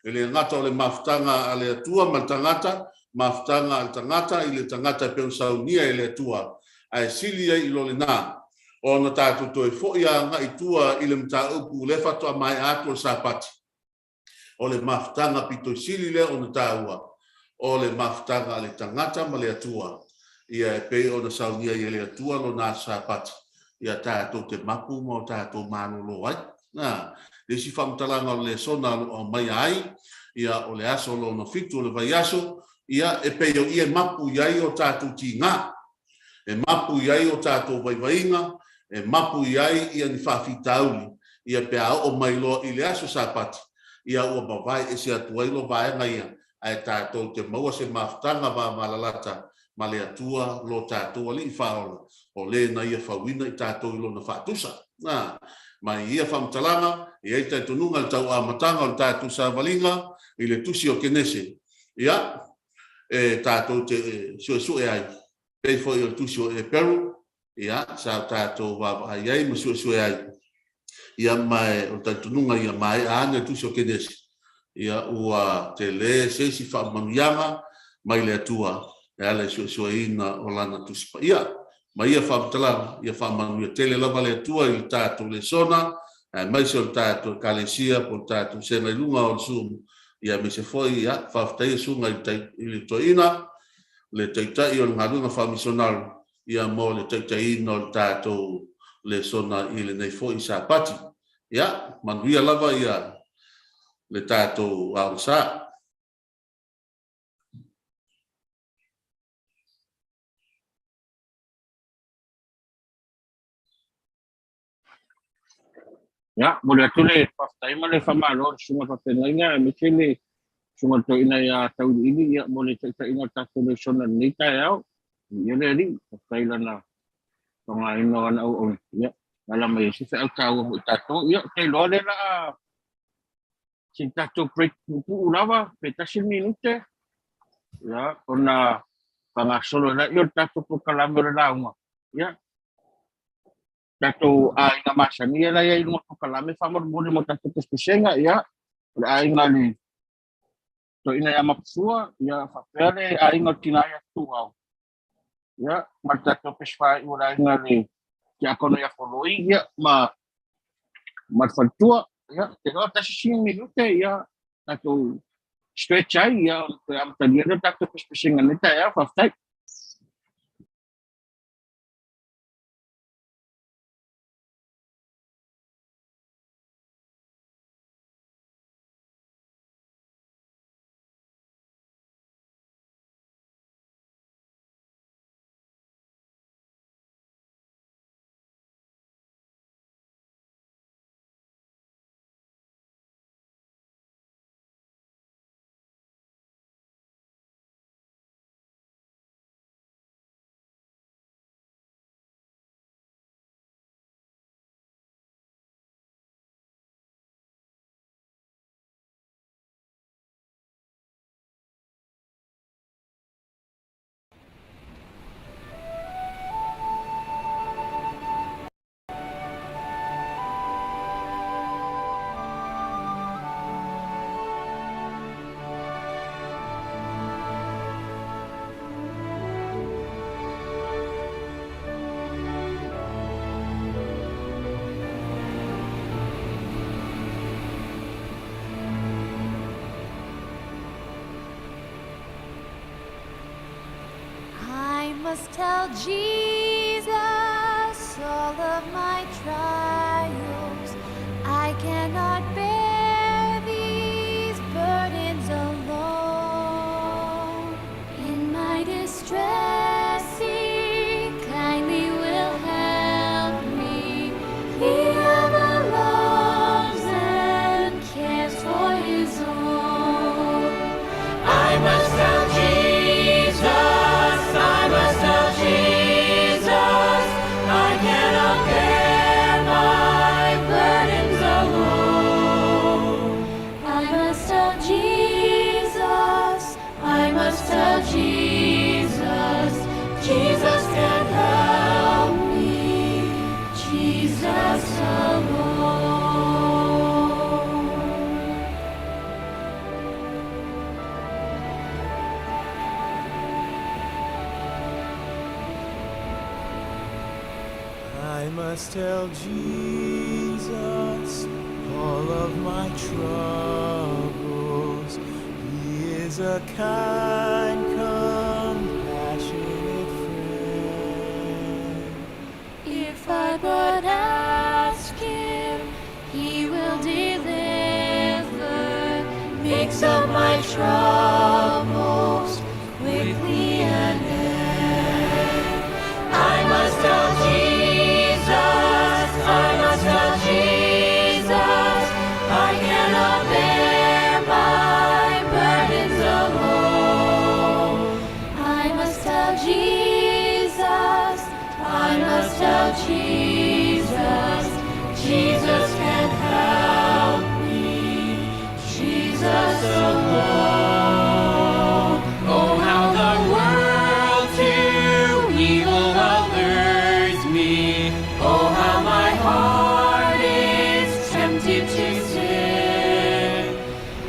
e le gata o le mafutaga a le Atua ma le tagata, mafutaga a le tagata i le tagata e pei ona saunia e le Atua, ae sili ai i lo lena, ona tatou toe foi agai i tua i le mataupu lea faatoa maea atu o le Sapati. O le mafutaga pito sili lea ona taua, o le mafutaga a le tagata ma le Atua, ia e pei ona saunia ai e le Atua lona aso Sapati, ia tatou te mapu ma o tatou malolo ai. Na, le isi faamatalaga o le lesona o lo o aumaia ai, ia o le aso lona fitu o le vaiaso, ia e pei o i e mapu i ai o tatou tiga, e mapu i ai o tatou vaivaiga, e mapu i ai ia ni faafitauli, ia pe a oo mai loa i le aso Sapati, ia ua mavae ese atu ai lo vaega ia, ae tatou te maua se mafutaga vavalalata ma le Atua lo tatou Alii Faaola, o le na Ia fauina i tatou i Lona faatusa. Na, ma i ia faamatalaga, e i ai talitonuga i le tauamataga o le tatou savaliga i le Tusi o Kenese, ia, e tatou te suesue ai, pei foi o le Tusi o Eperu, ia, sa tatou vaavaai ai ma suesue ai, ia, ma o le talitonuga ia maea ane le Tusi o Kenesi, ia, ua tele se isi faamanuiaga mai le Atua e ala i suesueina o Lana Tusi Paia. Ma ia faamatalaga, ia faamanuia tele lava le Atua i le tatou lesona, aemaise o le tatou Ekalesia po o le tatou sega i luga o le Zoom, ia aemaise foi, ia, faafetaia susuga i le toeaina, le taitai o le galuega faamisionari, ia mo le taitaiina o le tatou lesona i lenei foi Sapati. Ia, manuia lava ia le tatou aogasa. Ia, momoli atu le faafetai ma le faamalo i le Susuga Faafeagaiga aemaise le Susuga Toeaina ia Tauiliili ia mo le taitaiga o le tatou lesona i lenei taeao. Ia le Alii, faafetai i lana faaaogaina o ana auauna. Ia, ala mai ai se feau taua mo i tatou. Ia, ou te iloa lea la a se tatou break puupuu lava, pe tasi le minute, ia, ona faagasolo ai lea o le tatou polokalame o le lauga. Ia, tatou aiga masani ia la i ai i luga o polokalame faamolemole mo tatou pesepesega, ia, o le aiga le toeaina ia Mapusua, ia, faapea le aiga o le tina ia Tuau, ia, ma le tatou pesi faaiu o le aiga le tiakono ia Foloi, ia, ma le faletua, ia, te loa tasi sini minute, ia, tatou stretch ai, ia, ona toe amatalia lea o tatou pesepesega nei taeao, faafetai. tell Jesus all of my trials. I cannot bear these burdens alone. In my distress, he kindly will help me. He ever loves and cares for his own. I must tell Jesus, I must tell Jesus, I cannot bear my burdens alone. I must tell Jesus, I must tell Jesus, Jesus can help me, Jesus alone. I must tell Jesus all of my troubles. He is a kind, compassionate friend. If I but ask him, he will deliver, mix up my troubles quickly and end. I must tell Jesus, I must tell Jesus, I cannot bear my burdens alone. I must tell Jesus, I must tell Jesus, Jesus can help me, Jesus alone. Oh, how the world to evil allures me. Oh, how my heart is tempted to sin.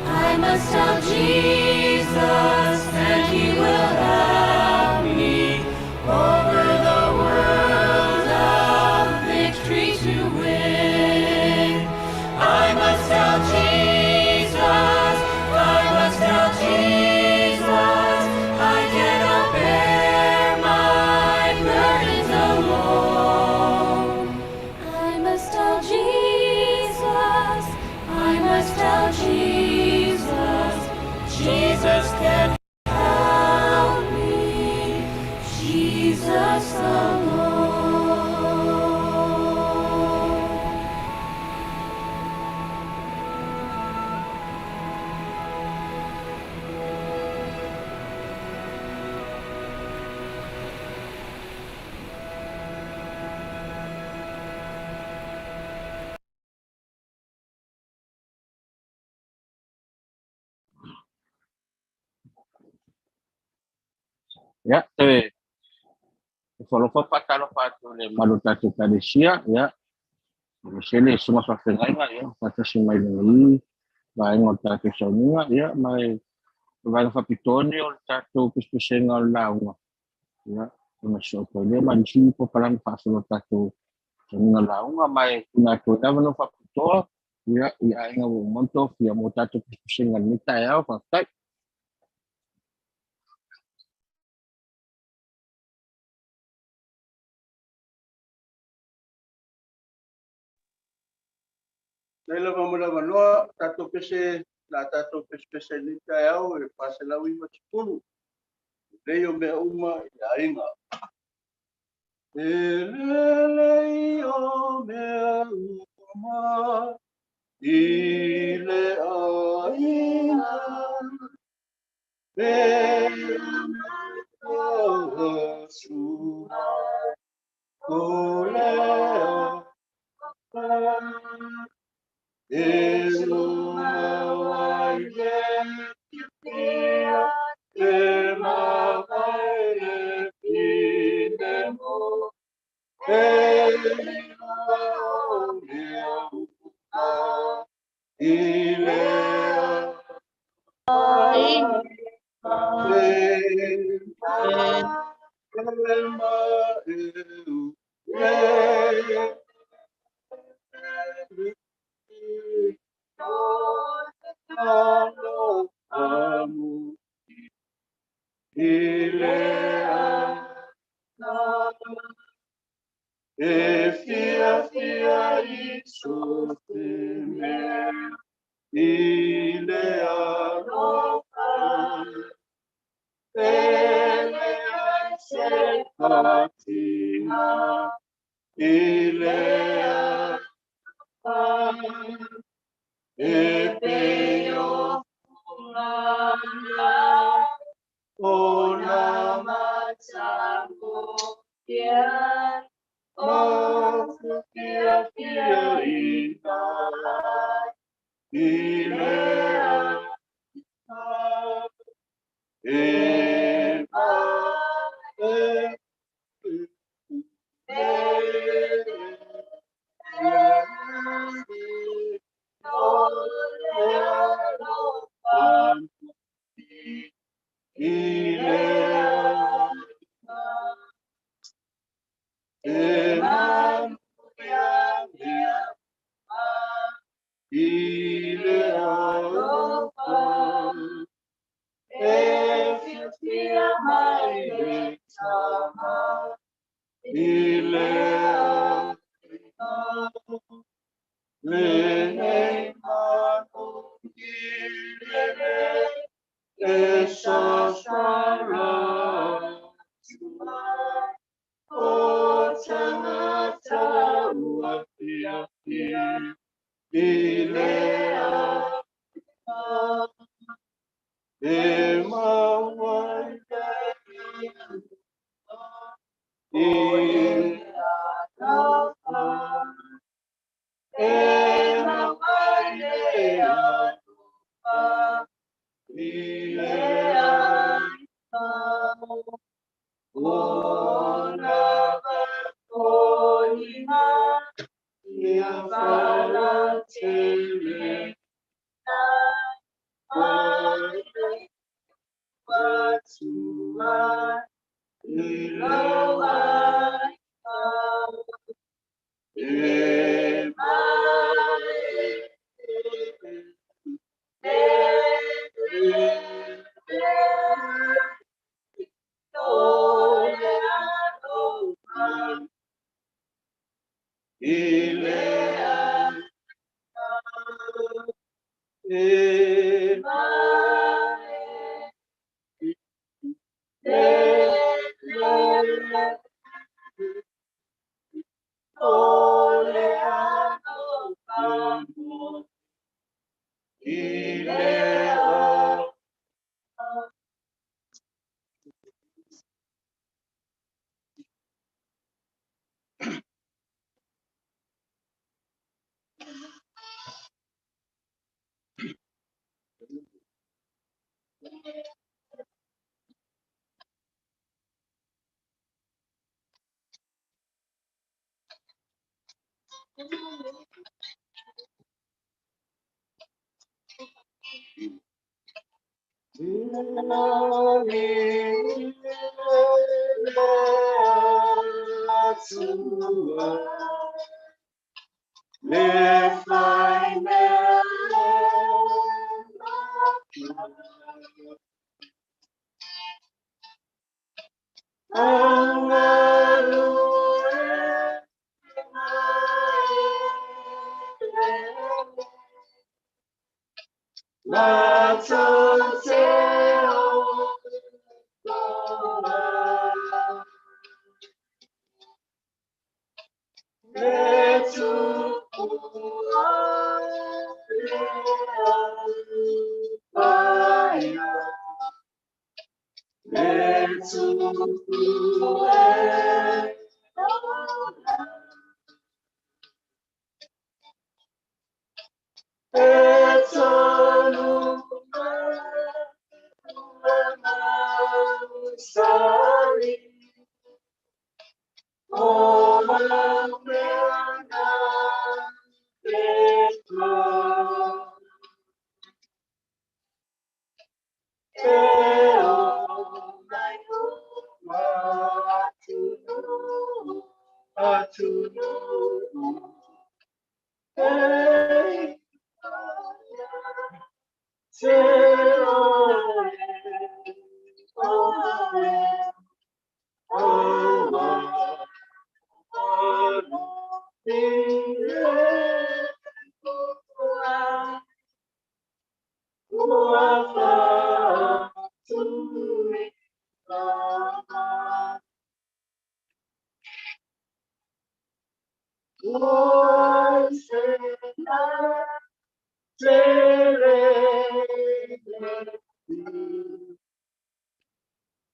I must tell Jesus, and he will help me over the world of victory to win. I must tell Jesus, I must tell Jesus, I cannot bear my burdens alone. I must tell Jesus, I must tell Jesus, Jesus can help me, Jesus alone. Ia, e fa'alofa fa'atalofa atu i le malu o tatou ekalesia, ia, aemaise le susuga fa'afeagaiga, ia, fa'atasi mai lenei vaega o le tatou sauniga, ia, ma e o vaega fa'apitoa nei o le tatou pesepesega o le lauga, ia, ona so'o ai lea ma nisi popalagi fa'asolo o tatou sauniga lauga ma e tuuina atu ai lava no fa'apitoa, ia, i aiga ua uma ona tofia mo tatou pesepesega i lenei taeao. Fa'afetai. Nei lava mo le avanoa, tatou pese, la tatou pesepese i lenei taeao e 490. Lelei o mea uma i aiga. E lelei o mea uma i le aiga. E sua o lea E luma wai le pia, e ma vai le pine mo, e lua o mea uma i lea e ma e u le alo amu i lea Fatina Ilea E peyo fungana Ona matango ia O fia fia ina Ilea E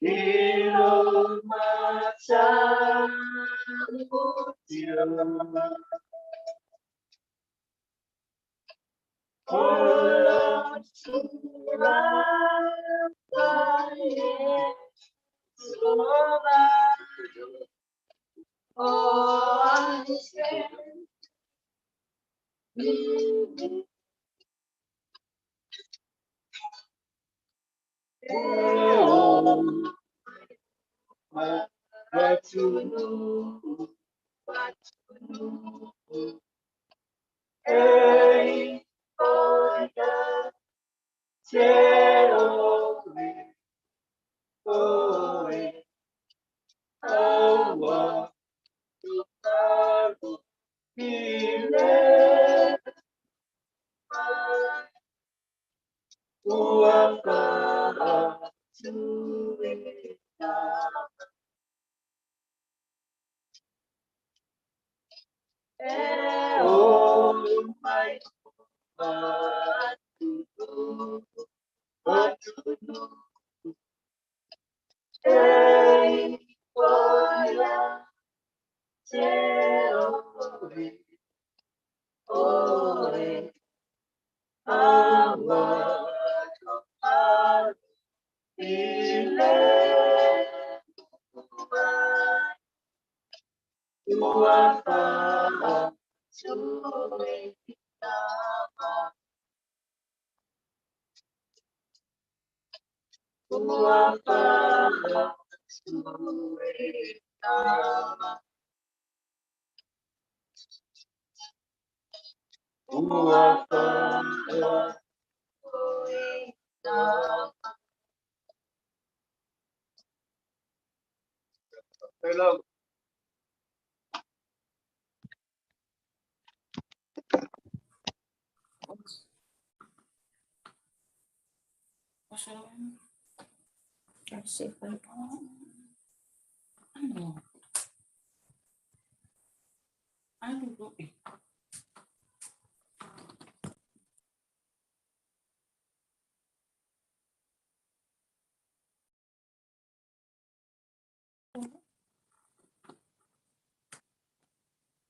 Ilo mata Ola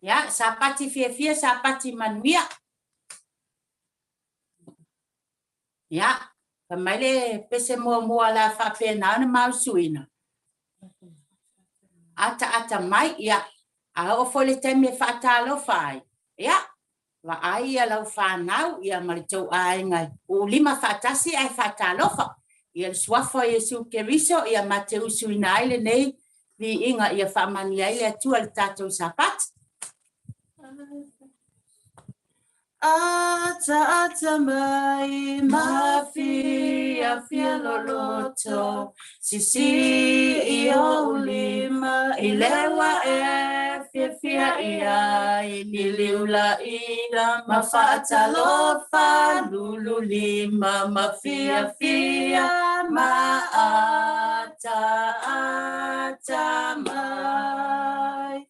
Ia, sapati fiafia, sapati manuia. Ia, fai mai le pese muamua o le a faapena ona maosuina. Ataata mai, ia, a oo foi le taimi e faatalofa ai, ia, vaai ia lau fanau, ia ma le tou aiga uulima faatasi ae faatalofa. Ia le suafa o Iesu Keriso, ia ma te usuina ai lenei viiga ia faamanuia ai le Atua i le tatou Sapati. Ataata mai mafiafia loloto, sisi i ou lima i lewa e fiafia i ai, liliulaina ma faatalofa, lululima ma fiafia ma ataata mai.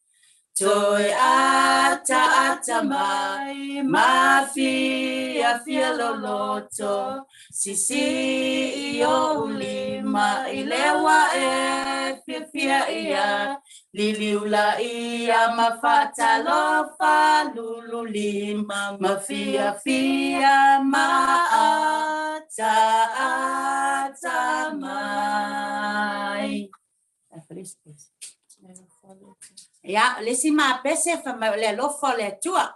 Toe ataata mai, mafiafia loloto, sisi i ou lima i lewa e fiafia i ai, liliulaia ma faatalofa, lululima ma fiafia ma ataata mai. Ia, le isi mapese fai mai o le alofa o le Atua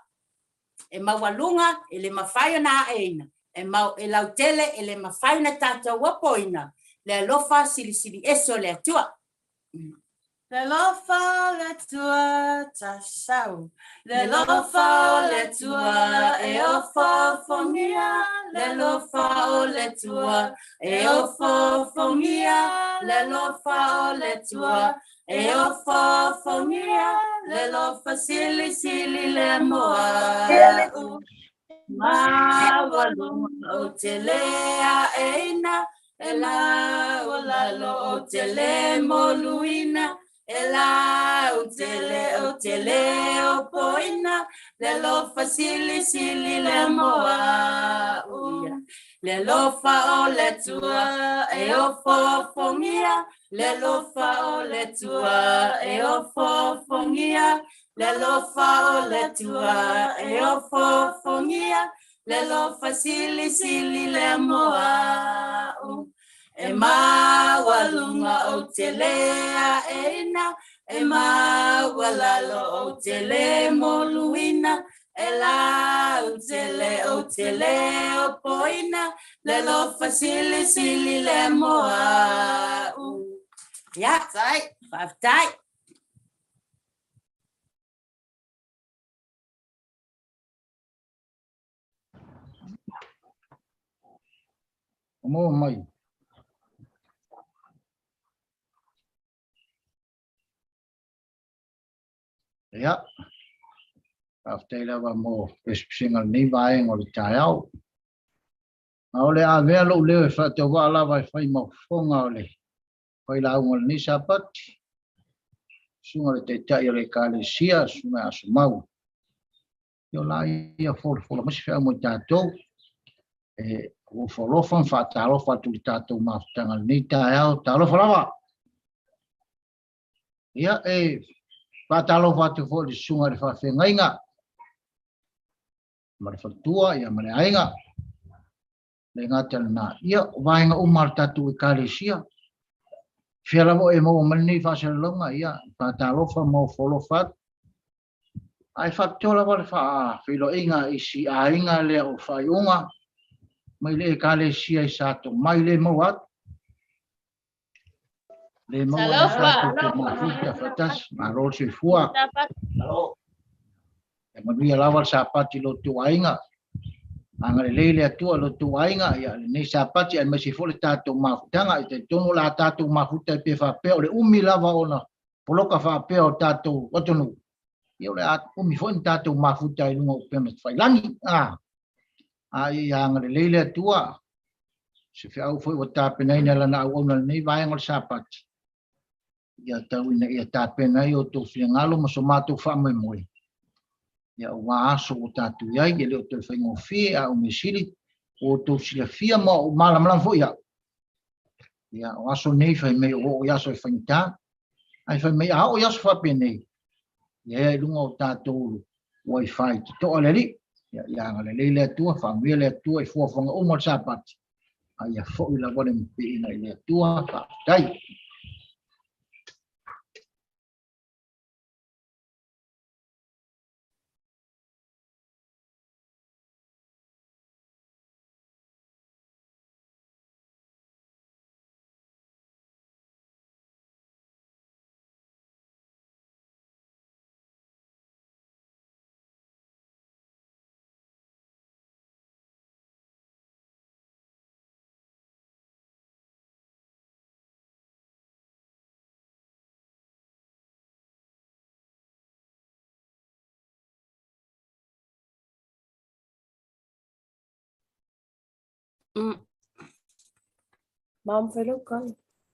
e maualuga e le mafai ona aeina, e mau e lautele e le mafai ona tatou opoina le alofa silisili ese o le Atua. Le alofa o le Atua tasau, le alofa o le Atua e ofoofogia, le alofa o le Atua e ofoofogia, le alofa o le Atua e ofoofogia, le alofa silisili lea mo au. Maualuga ou te le aeina, e laualalo ou te le moluina, e lautele ou te le opoina, le alofa silisili lea mo au. Le alofa o le Atua e ofoofogia, le alofa o le Atua e ofoofogia, le alofa o le Atua e ofoofogia, le alofa silisili lea mo a'u. E maualuga ou te lē aeina, e maualalo ou te lē moluina, e lautele ou te lē opoina, le alofa silisili lea mo a'u. Ia, tai, faafetai. Maua mai. Ia, faafetai lava mo pesepesega o lenei vaega o le taeao. A o le avea lou leo e faatauvaa lava e fai ma fofoga o le failauga o lenei Sapati, susuga le Taitai o le Ekalesia, susuga ia Asomau. Ia o la ia folafola mai se feau mo i tatou. E ofo alofa ma faatalofa atu i le tatou mafutaga i lenei taeao. Talofa lava! Ia, e faatalofa atu foi i le susuga i le faafeagaiga ma le faletua ia ma le aiga. Le gata lena. Ia, o vaega uma a le tatou Ekalesia. Fea lava e maua mai lenei faasalalauga, ia, faatalofa ma ofo alofa atu. Ae faapitoa lava le faafeiloaiga i si aiga lea o faaiuga mai le Ekalesia i Sa Tomai le maua atu. Le maua atu tatou te mafuta faatasi. Malo le soifua. E manuia lava le Sapati i lo outou aiga. Agalelei le Atua i lo outou aiga, ia lenei Sapati aemaise foi le tatou mafutaga. E talitonu o le a tatou mafuta ai pea faapea o le umi lava ona poloka faapea o tatou atunuu, ia o le a umi foi ni tatou mafuta i luga o upega tafailagi. A, a ia agalelei le Atua, se feau foi ua tapenaina e lana auauna i lenei vaega o le Sapati, ia tau ina ia tapena ai outou finagalo ma so matou faamoemoe, ia aua aso ua tatou i ai, e le o toe faigofie, a o mea sili, ua outou silafia ma ua malamalama foi au. Ia, o aso nei fai mai o oo i aso e faigata, ae fai mai a oo i aso faapenei, ia ea i luga o tatou wifi totoa le Alii. Ia, ia agalelei le Atua, faamanuia le Atua i fuafuaga uma o le Sapati, a ia foi lava le mapiina i le Atua. Faafetai.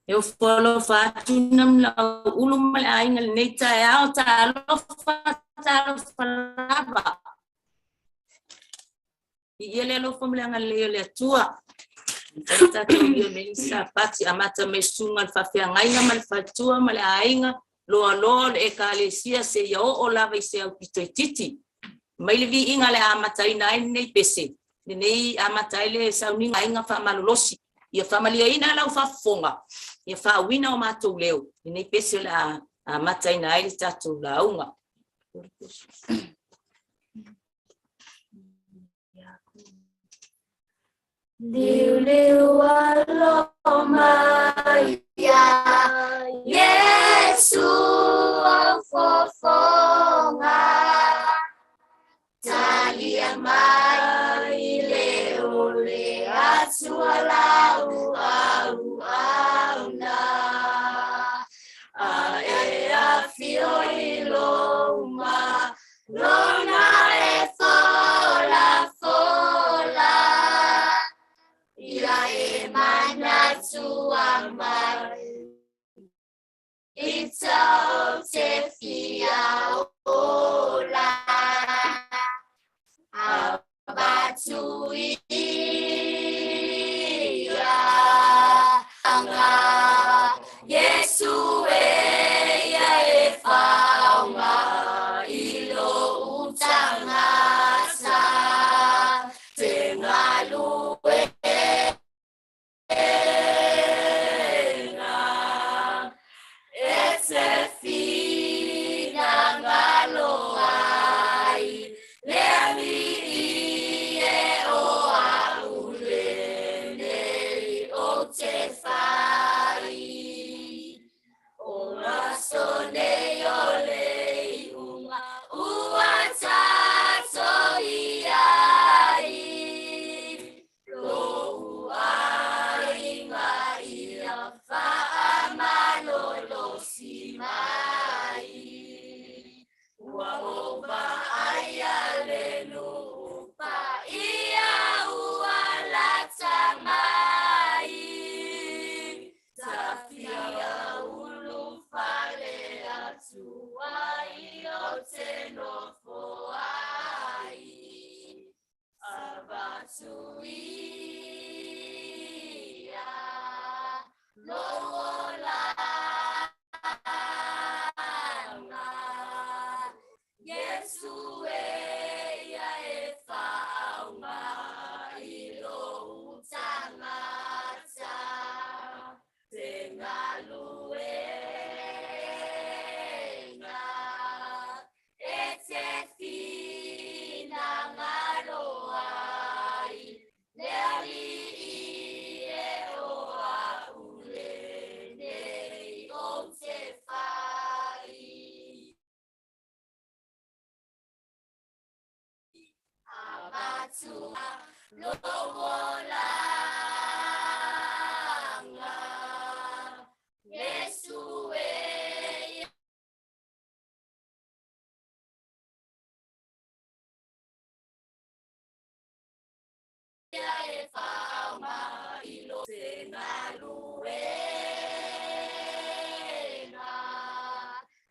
E ofo alofa atu Namulauulu ma le aiga i lenei taeao. Talofa, talofa lava. Viia le alofa ma le agalelei o le Atua. Matai tatou i lenei Sapati, amata mai susuga i le faafeagaiga ma le faletua ma le aiga, loaloa o le Ekalesia seia oo lava i se aupito itiiti. Mai le viiga le amataina ai lenei pese, lenei amata ai le sauniga aiga faamalolosi. Ia faamalieina lau faafofoga, ia faauina o matou leo, lenei pese o le a amataina ai le tatou lauga. Liuliu alo mai ia Iesu au fofoga, talia mai le o le Atua lau auauna, a e afio i lou lona e fola fola, ia e manatua mai i tau te fia ola. Abatui Lou olaga. Iesu e ia e faauga i lou tagata. Se galuega e te finagalo ai, le Alii e o a'u lenei ou te fai. Avatua lou olaga, Iesu e ia e faauga i lou se galuega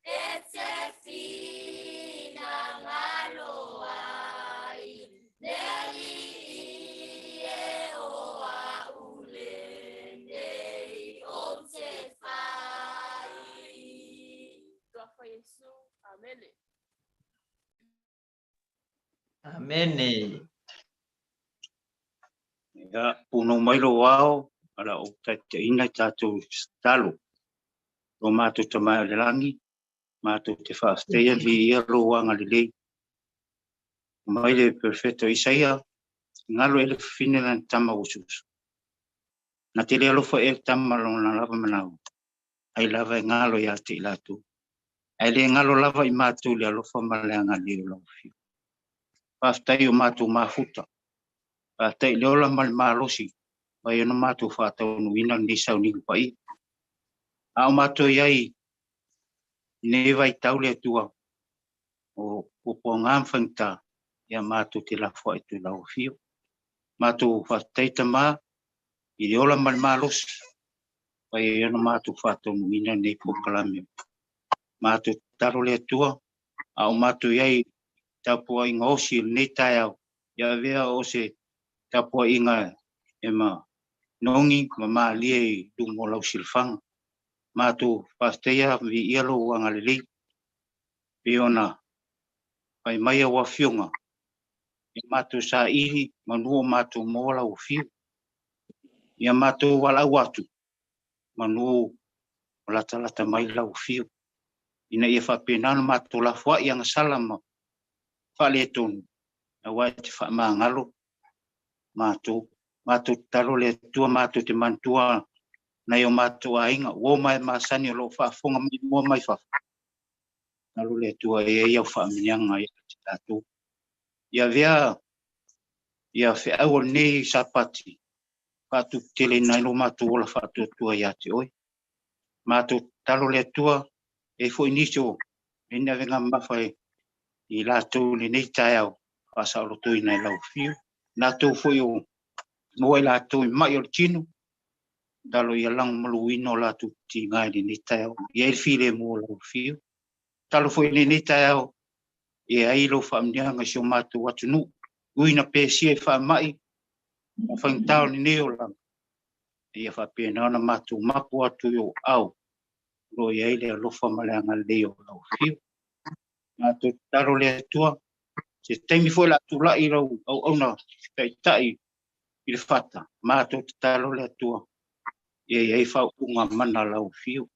e te finagalo ai, le Alii e o a'u lenei ou te fai. Suafa Iesu. Amene. Amene. Ia, punou mai lou ao, o le a ou taitaiina i tatou tatalo. Lo matou Tama i le lagi, matou te faafetaia viia lou agalelei. Mai le perofeta o Isaia, galo e le fafine lana tama ua susu. Na te le alofa ea le tama lona lava manao, ai lava e galo ia te i latou. Ae le galo lava i matou le alofa ma le agalelei o lau Afioga. Faafetai o matou mafuta. Faafetai i le ola ma le malosi mai ona matou faataunuuina lenei sauniga paia. A o matou i ai i lenei vaitau le Atua o puapuaga ma faigata, ia matou te lafoai atu i lau Afio. Matou faafetai Tama i le ola ma le malosi mai ai ona matou faataunuuina lenei polokalame. Matou tatalo le Atua, a o matou i ai i tapuaiga osi i lenei taeao, ia avea o se tapuaiga e manogi ma malie i luma o lau silafaga. Matou faafetaia ma viia lou agalelei, pei ona fai mai au afioga, ia matou saili manu o matou maua lau afio. Ia matou valaau atu, manu o latalata mai lau afio, ina ia faapena ona matou lafoai agasala ma faaletonu, aua e te faamagalo matou. Matou tatalo le Atua, matou te manatua nai o matou aiga, uo ma e masani o lo o faafofoga mai mua mai fafo. Tatalo le Atua e i ai au faamanuiaga ia te tatou. Ia avea ia feau o lenei Sapati faatuputeleina ai lo matou ola faatuatua ia te oe. Matou tatalo le Atua, e i ai foi nisi o lenei avega mamafa i latou i lenei taeao faasaolotoina i lau afio. Latou foi o maua i latou i mai o le tino, tatalo ia lagomaluina o latou tiga i lenei taeao. Ia i ai le filemu o lau afio. Tatalo foi i lenei taeao, ia ai lou faamanuiaga i si o matou atunuu, ui ina pesia i faamai ma faigata o lenei olaga, ia faapena ona matou mapu atu i ou aao, o lo o i ai le alofa ma le agalelei o lau afio. Matou tatalo le Atua, se taimi foi o le a tulai lau auauna taitai i le fata, matou tatalo le Atua, ia i ai faaupuga mana lau afio.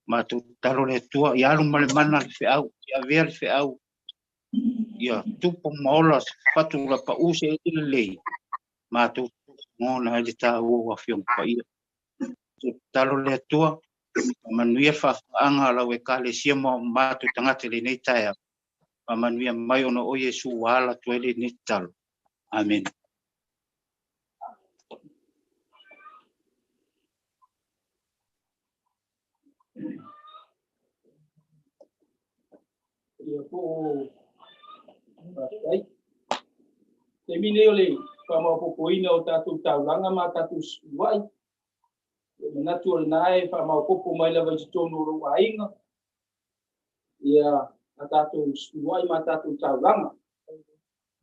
Matou tatalo le Atua, ia alu ma le mana le feau, ia avea le feau, ia tupu ma ola se fatu lapau se eleele lelei, matou lagona ai le taua o Afioga Paia. Tatalo le Atua, faamanuia le faafofogaaga a lau Ekalesia ma o matou tagata i lenei taeao. Faamanuia mai ona o Iesu ua ala atu ai lenei tatalo. Amene. Ia po o faafetai. Taimi nei o le faamaopoopoina o tatou taulaga ma tatou fesuiai. Ia manatu o lena e faamaopoopo mai lava i totonu o lou aiga ia a tatou fesuiai ma tatou taulaga.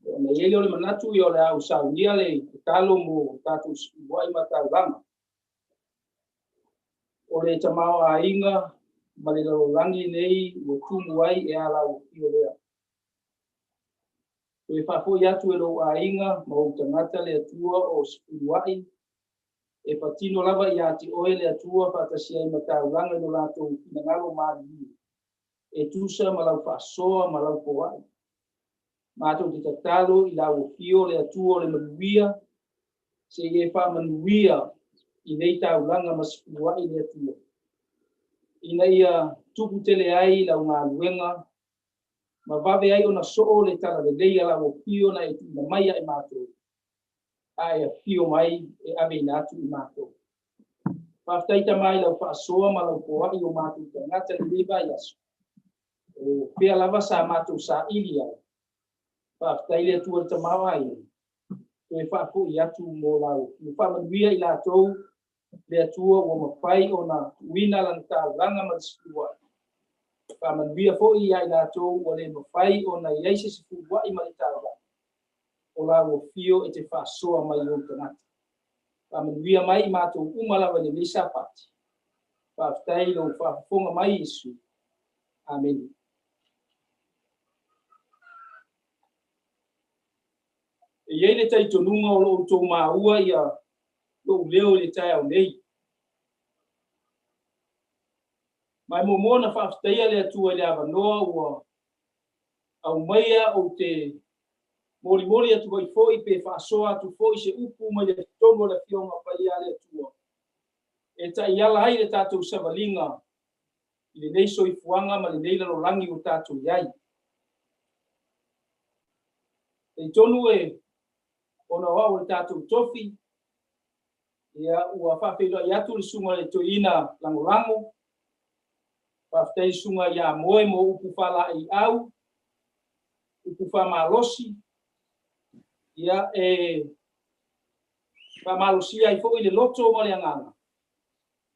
Ona i ai lea o le manatu ia o le a ou saunia le tatalo mo tatou sefuluai ma taulaga. O le tamaoaiga ma le lalolagi nei ua tumu ai e a lau afio lea. Toe faafoi atu e lou aiga ma ou tagata le Atua o sefuluai e patino lava ia te oe le Atua faatasi ai ma taulaga i lo latou finagalo maliliu e tusa ma lau faasoa ma lau foai. Matou te tatalo i lau afio le Atua o le manuia, se i e faamanuia i nei taulaga ma sefuluai le Atua, ina ia tupu tele ai lau galuega ma vave ai ona soo le talalelei a lau afio na e tuuina mai ia i matou, a e afio mai e aveina atu i matou. Faafetai Tama i lau faasoa ma lau foai o matou tagata i lenei vaiaso. O fea lava sa matou saili ai. Faafetai le Atua i le tamaoaiga. Toe faafoi atu mo lau afio. Faamanuia i latou le Atua ua mafai ona tuuina lana taulaga ma le sefuluai. Faamanuia foi ia i latou ua le mafai ona i ai se sefuluai ma le taulaga. O lau afio e te faasoa mai i ou tagata. Faamanuia mai i matou uma lava i lenei Sapati. Faafetai i lou faafofoga mai Iesu. Amene. E i ai le talitonuga o lo o outou maua ia lou leo i le taeao nei. Ma e muamua ona faafetaia le Atua i le avanoa ua aumaia ou te molimoli atu ai foi pe faasoa atu foi se upu mai le totonu o le Afioga Paia a le Atua e taiala ai le tatou savaliga i lenei soifuaga ma lenei lalolagi ua tatou i ai. Talitonu e ona o au o le tatou tofi, ia ua faafeiloai atu le susuga i le toeaina lagolago. Faafetai i le susuga ia Moe mo upu faalaeiau, upu faamalosi, ia e faamalosia ai foi le loto ma le agaga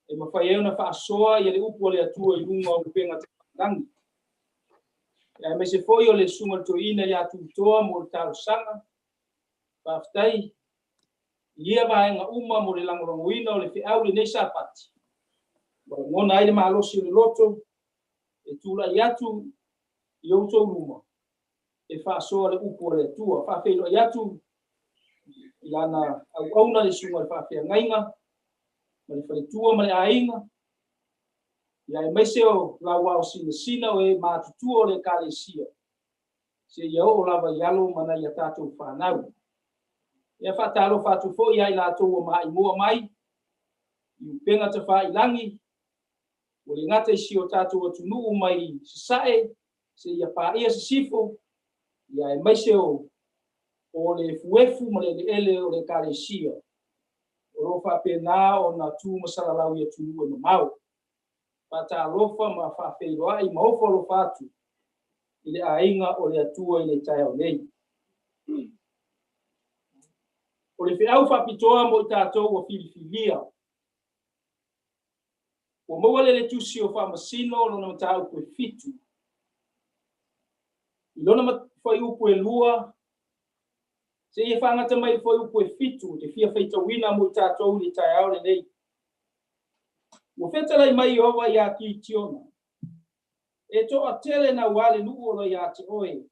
e mafai ai ona faasoa ia le upu a le Atua i luga o upega tafailagi. Aemaise foi o le susuga i le toeaina ia Tutoa mo le talosaga. Faafetai i ia vaega uma mo le lagolagoina o le feau i lenei Sapati. Ua lagona ai le malosi o le loto e tulai atu i outou luma e faasoa le upu a le Atua. Faafeiloai atu i lana auauna le susuga i le faafeagaiga ma le faletua ma le aiga, ia aemaise o lau ao sinasina o e matutua o le Ekalesia, seia oo lava i alo ma nai a tatou fanau. Ia faatalofa atu foi ia i latou ua maimoa mai i upega tafailagi, ua le gata i si o tatou atunuu mai Sasae seia paia Sisifo, ia aemaise o o le efuefu ma le eleele o le Ekalesia o lo o faapena ona tu ma salalau i atunuu e mamao. Faatalofa ma faafeiloai ma ofo alofa atu i le aiga o le Atua i le taeao nei. O le feau faapitoa mo i tatou ua filifilia. Ua maua le le tusi o Faamasino lona mataupu e 7. I lona fuaiupu e 2 seia faagata mai i le fuaiupu e 7, ou te fia faitauina mo i tatou i le taeao lenei. Ua fetalai mai Ieova iā Kitiona, E toatele naua le nuu o lo ia te oe.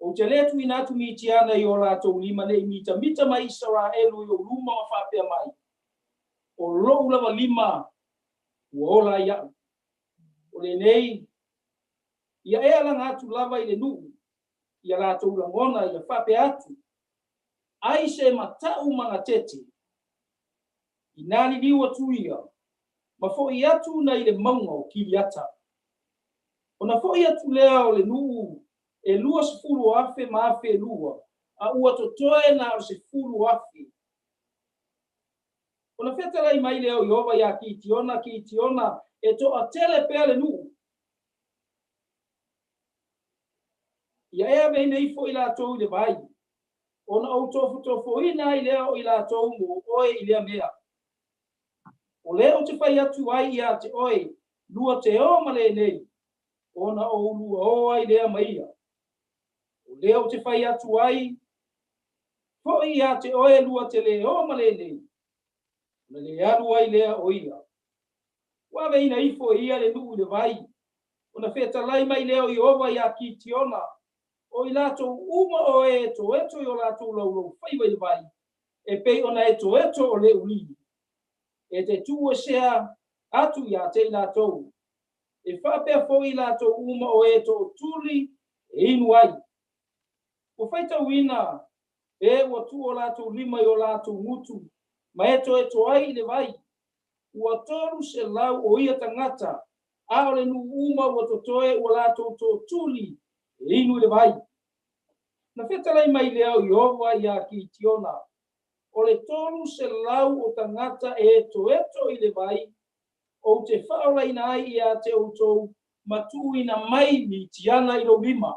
Ou te le tuuina atu Mitiana i o latou lima ne i mitamita mai Isaraelu i ou luma ma faapea mai, O lou lava lima ua ola ai au. O lenei, ia e alaga atu lava i le nuu ia latou lagona ia faapea atu, Ai se matau magatete, inā liliu atu ia, ma foʻi atu na i le mauga o Kiriata. Ona foʻi atu lea o le nuu e 20,000 ma 2,000, a ua totoe na o le 10,000. Ona fetalai mai lea o Ieova iā Kitiona, Kitiona, e toatele pea le nuu. Ia e aveina ifo i latou i le vai, ona ou tofotofoina ai lea o i latou mo oe i lea mea. O lea ou te fai atu ai ia te oe, lua te o ma lenei, ona ou lua o ai lea ma ia. O lea ou te fai atu ai, Foʻi ia te oe lua te lē ō ma lenei, ona lē alu ai lea o ia. Ua aveina ifo e ia le nuu i le vai, ona fetalai mai lea o Ieova iā Kitiona, o i latou uma o e etoeto i o latou laulou faiva i le vai, e pei ona etoeto o le ulī, e te tuuesea atu ia te i latou. E faapea foi i latou uma o e tootuli e inu ai. Ua faitauina e ua tuu o latou lima i o latou gutu ma etoeto ai i le vai. Ua 300 o ia tagata, a o le nuu uma ua totoe ua latou tootuli e inu i le vai. Na fetalai mai lea o Ieova iā Kitiona, O le 300 o tagata e etoeto i le vai, ou te faaolaina ai ia te outou ma tuuina mai Mitiana i lou lima.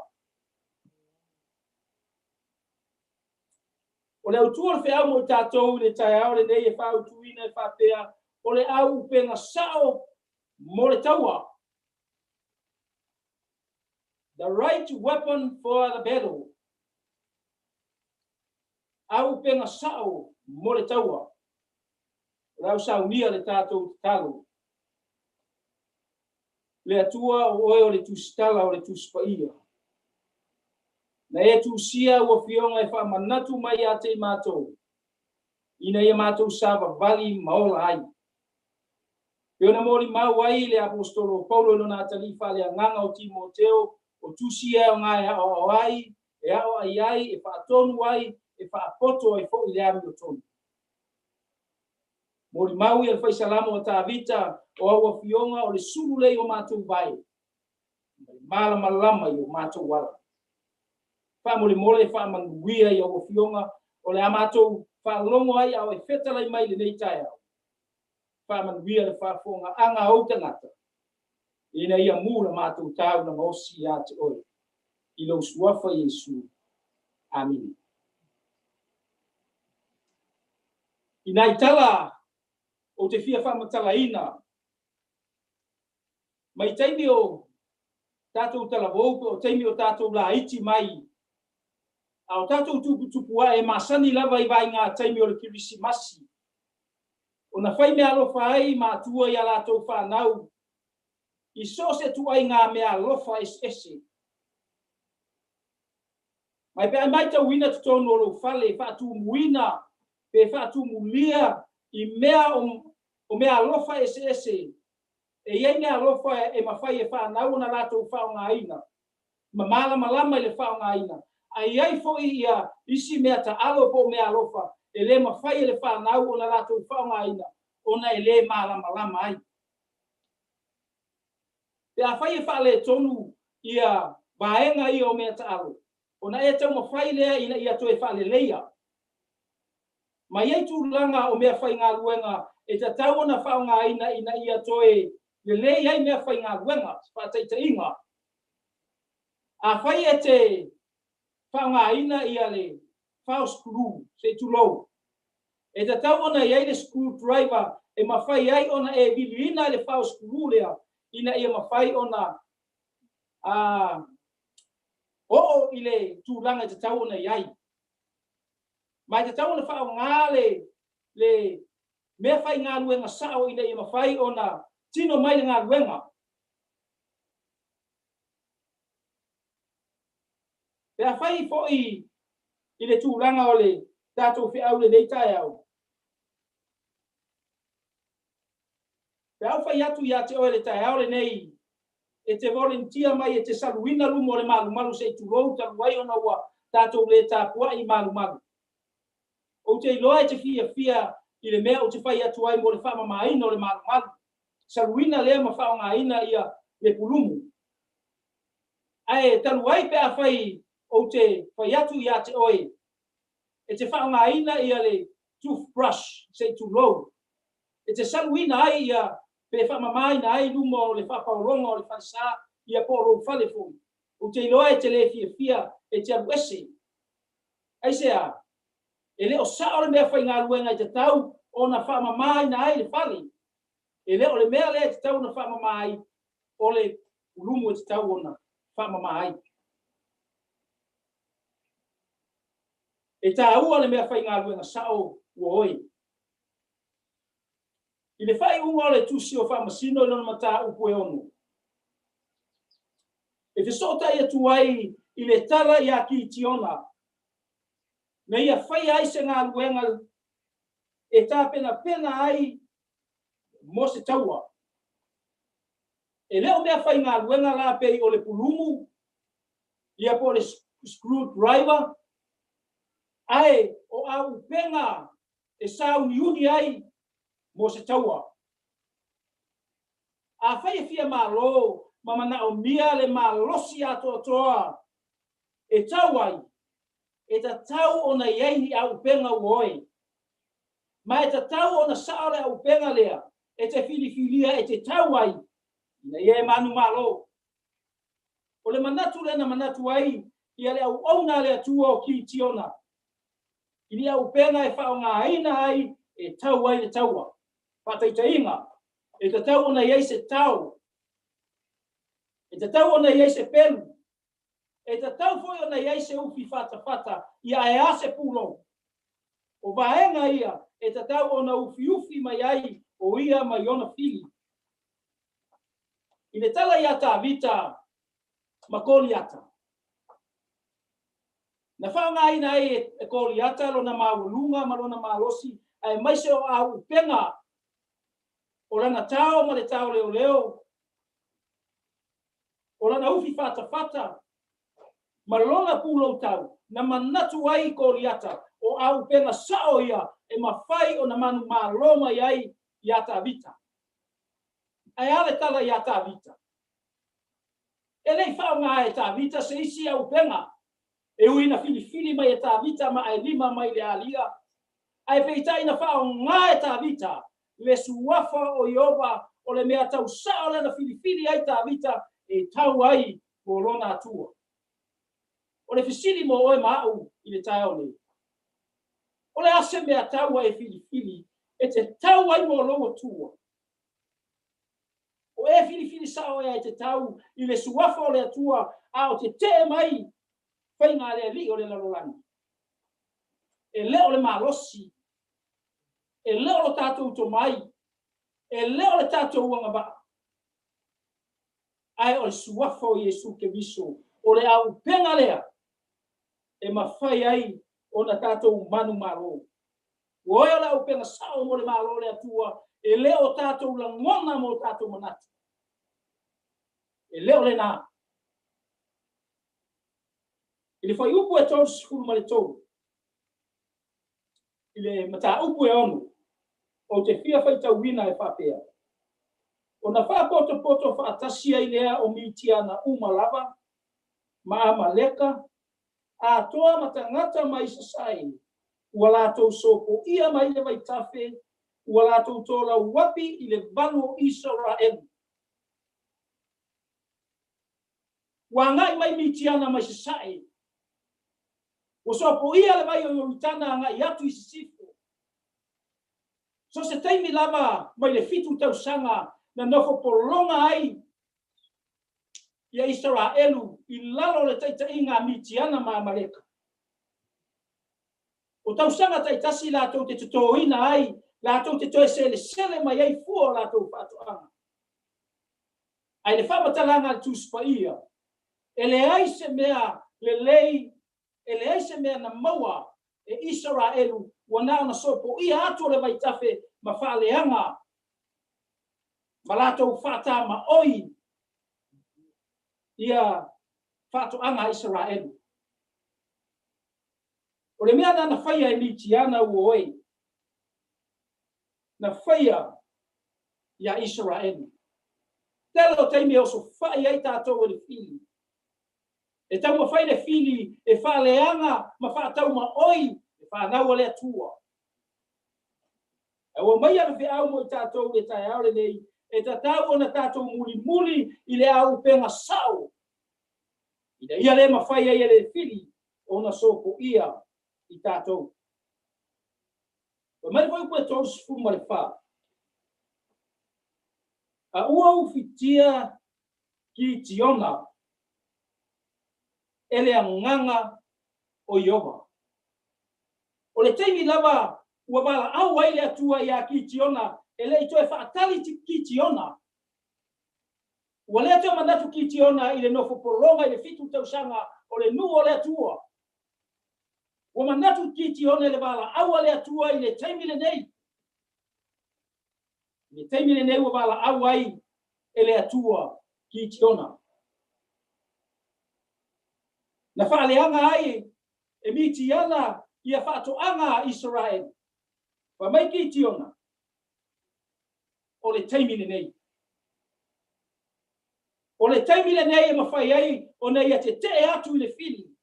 O le autu o le feau mo i tatou i le taeao lenei e faautuina e faapea, o le au upega sao mo le taua. The right weapon for the battle. Au upega sao mo le taua. O le au saunia le tatou tatalo. Le Atua o oe o le Tusitala o le Tusi Paia. Na e tusia au Afioga e faamanatu mai ia te i matou, ina ia matou savavali ma ola ai. Pei ona molimau ai le Aposetolo o Paulo i lona atalii faaleagaga o Timoteo, o tusi ia e aoga e aoao ai, e aoai ai, e faatonu ai, e faapoto ai foi le amiotonu. Molimau ia le Faisalamo a Tavita, o au Afioga o le sulu lea i o matou vae, ma le malamalama i o matou ala. Faamolemole faamanuia i au Afioga o le a matou faalogo ai a o e fetalai mai i lenei taeao. Faamanuia le faafofogaaga a ou tagata, ina ia mu la matou taulaga osi ia te oe, i lou Suafa Iesu. Amene. I nai tala ou te fia faamatalaina, mai taimi o tatou talavou po o taimi o tatou laiti mai, a o tatou tuputupu ae e masani lava i vaega taimi o le Kerisimasi, ona fai meaalofa ai matua i a latou fanau i so o se ituaiga meaalofa eseese. Mai pe a maitauina totonu o lou fale faatumuina pe faatumulia i mea o meaalofa eseese, e i ai meaalofa e mafai e fanau ona latou faaaogaina ma malamalama i le faaaogaina, ae i ai foi ia isi mea taalo po o meaalofa e le mafai e le fanau ona latou faaaogaina ona e le malamalama ai. Pe afai e faaletonu ia vaega ia o mea taalo, ona e taumafai lea ina ia toe faaleleia. Ma i ai tulaga o mea faigaluega e tatau ona faaaogaina ina ia toe lelei ai mea faigaluega, faataitaiga, afai e te faaaogaina ia le fao screw, se i tulou, e tatau ona i ai le screw driver e mafai ai ona e viliina le fao screw lea ina ia mafai ona oo i le tulaga e tatau ona i ai. Ma e tatau ona faaaoga le le mea faigaluega sao ina ia mafai ona tino mai le galuega. Pe afai foi i le tulaga o le tatou feau i lenei taeao, pe a ou fai atu ia te oe i le taeao lenei, e te volunteer mai e te saluina luma o le malumalu se i tulou talu ai ona ua tatou le tapuai i malumalu. Ou te iloa e te fiafia i le mea ou te fai atu ai mo le faamamaina o le malumalu, saluina lea ma faaaogaina ia le pulumu. Ae talu ai pe afai ou te fai atu ia te oe e te faaaogaina ia le tooth brush se i tulou, e te saluina ai ia pe faamamaina ai luma o le faapaologa o le falesa ia po o lou fale foi, ou te iloa e te le fiafia e te alu ese. Aisea? E le o sao le mea faigaluega e tatau ona faamamaina ai le fale. E le o le mea lea e tatau ona faamama ai, o le pulumu e tatau ona faamama ai. E tāua le mea faigaluega sa'o ua oe. I le faaiuga o le Tusi o Faamasino i lona mataupu e ono, e fesootai atu ai i le tala iā Kitiona, na ia faia ai se galuega e tapenapena ai mo se taua. E le o mea faigaluega la pei o le pulumu, ia po o le screwdriver, ae o auupega e sauniuni ai mo se taua. Afai e fia malo ma manaomia le malosi atoatoa e tau ai, e tatau ona i ai ni auupega ua oe. Ma e tatau ona sao le auupega lea e te filifilia e te tau ai ina ia e manumalo. O le manatu lea na manatu ai ia le auauna a le Atua o Kitiona i ni auupega e faaaogaina ai e tau ai le taua. Faataitaiga, e tatau ona i ai se tao, e tatau ona i ai se pelu, e tatau foi ona i ai se ufi fatafata ia ae a se pulou. O vaega ia e tatau ona ufiufi mai ai o ia mai ona fili. I le tala iā Tavita ma Koliata, na faaaogaina ai e Koliata lona maualuga ma lona malosi aemaise o auupega o lana tao ma le taoleoleo, o lana ufi fatafata ma lona pulou tau, na manatu ai Koliata o auupega sao ia e mafai ona manumalo mai ai iā Tavita. Ae a le tala iā Tavita? E le i faaaoga e Tavita se isi auupega, e ui ina filifili mai e Tavita ma aelima mai le alia, ae peitai na faaaoga e Tavita le suafa o Ieova o le mea tau sao lea na filifili ai Tavita e tau ai mo lona Atua. O le fesili mo oe ma a'u i le taeao nei, o le a se mea taua e filifili e te tau ai mo lou Atua? O e filifili sao ea e te tau i le suafa o le Atua a o tetee mai faiga a le alii o le lalolagi? E le o le malosi, e le o lo tatou tomai, e le o le tatou agavaa, ae o le suafa o Iesu Keriso, o le auupega lea e mafai ai ona tatou manumalo. Ua oe o le auupega sao mo le Malo o le Atua, e le o tatou lagona ma o tatou manatu. E le o lena. I le fuaiupu e 33, i le mataupu e ono, ou te fia faitauina e faapea, Ona faapotopoto faatasi ai lea o Mitiana uma lava, ma Amaleka, atoa ma tagata mai Sasae, ua latou sopoia mai le vaitafe, ua latou tolauapi i le valu o Isaraelu. Ua agai mai Mitiana mai Sasae, ua sopoia le vai o Ioritana agai atu i Sisifo. So se taimi lava mai le fitu tausaga na nofo pologa ai ia Isaraelu i lalo o le taitaiga a Mitiana ma Amaleka. O tausaga taitasi latou te totoina ai, latou te toe selesele mai ai fua o latou faatoaga. Ae i le faamatalaga a le Tusi Paia, e leai se mea lelei, e leai se mea na maua e Isaraelu ua na ona sopoia atu o le vaitafe ma faaleaga ma latou faatamaoi ia faatoaga a Isaraelu. O le mea lena na faia e Mitiana ua oe, na faia iā Isaraelu. Tele o taimi e osofai ai tatou e le fili. E taumafai le fili e faaleaga ma faataumaoi le fanau a le Atua. Ae ua aumaia le feau mo i tatou i le taeao lenei, e tatau ona tatou mulimuli i le auupega sao, ina ia le mafai ai e le fili ona sopoia i tatou. Fai mai le fuaiupu e 34, A ua ufitia Kitiona e le agaga o Ieova. O le taimi lava ua valaau ai le Atua iā Kitiona, e le i toe faatali Kitiona. Ua le toe manatu Kitiona i le nofo pologa i le fitu tausaga o le nuu o le Atua. Ua manatu Kitiona i le valaau a le Atua i le taimi lenei. I le taimi lenei ua valaau ai e le Atua Kitiona. Na faaleaga ai e Mitiana ia faatoaga a Isaraelu. Fai mai Kitiona, O le taimi lenei. O le taimi lenei e mafai ai ona ia tetee atu i le fili.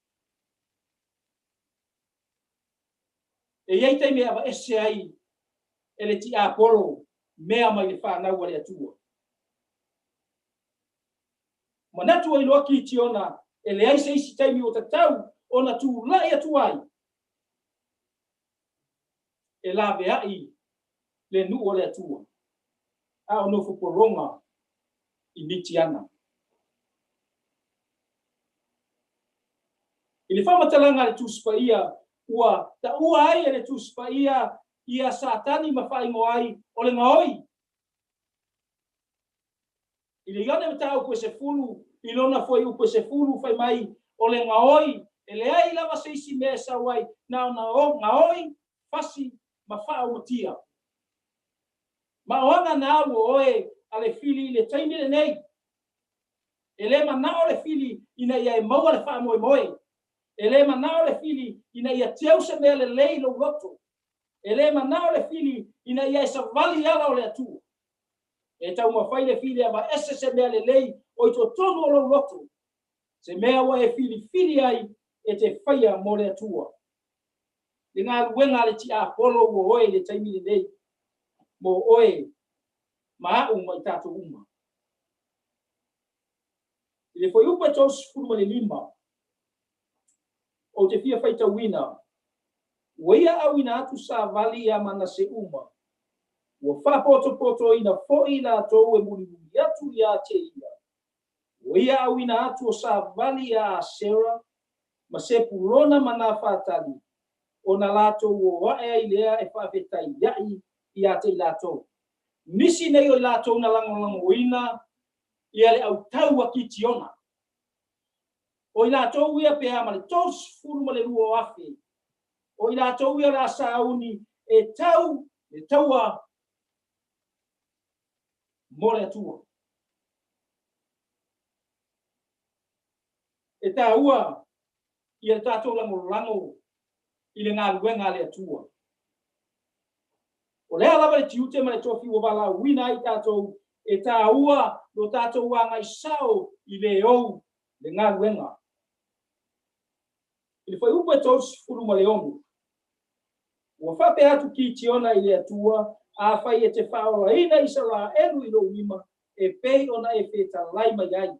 E i ai taimi e aveese ai e le tiapolo mea mai le fanau a le Atua. Manatu ai loa Kitiona e leai se isi taimi ua tatau ona tulai atu ai e laveai le nuu o le Atua, a o nofo pologa i Mitiana. I le faamatalaga a le Tusi Paia, ua taua ai e le Tusi Paia ia Satani ma faaigoa ai o le gaoi. I le Ioane mataupu e sefulu, i lona fuaiupu e sefulu, fai mai, O le gaoi, e leai lava se isi mea e sau ai, na ona gaoi, fasi, ma faaumatia. Ma o aga na ua oe a le fili i le taimi lenei. E le manao le fili ina ia e maua le faamoemoe. E le manao le fili ina ia teu se mea lelei i lou loto. E le manao le fili ina ia e savali i ala o le Atua. E taumafai le fili e aveese se mea lelei o i totonu o lou loto, se mea ua e filifili ai e te faia mo le Atua. Le galuega a le tiapolo ua oe i le taimi lenei, mo oe ma a'u ma i tatou uma. I le fuaiupu e 35, ou te fia faitauina, Ua ia auina atu savali iā Manase uma, ua faapotopotoina foi i latou e mulimuli atu iā te ia. Ua ia auina atu o savali iā Asera, ma Sepulona ma Nafatali, ona latou o aʻe ai lea e faafetaiaʻi iā te i latou. Nisi nei o i latou na lagolagoina ia le autau a Kitiona. O i latou ia pe a ma le 32,000. O i latou ia o le a sauni e tau le taua mo le Atua. E taua ia le tatou lagolago i le galuega a le Atua. O le a lava le tiute ma le tofi ua valaauina ai tatou, e taua lo tatou agai sao i le ou le galuega. I le fuaiupu e 36, ua faapea atu Kitiona i le Atua, Afai e te faaolaina Isaraelu i lou lima, e pei ona e fetalai mai ai.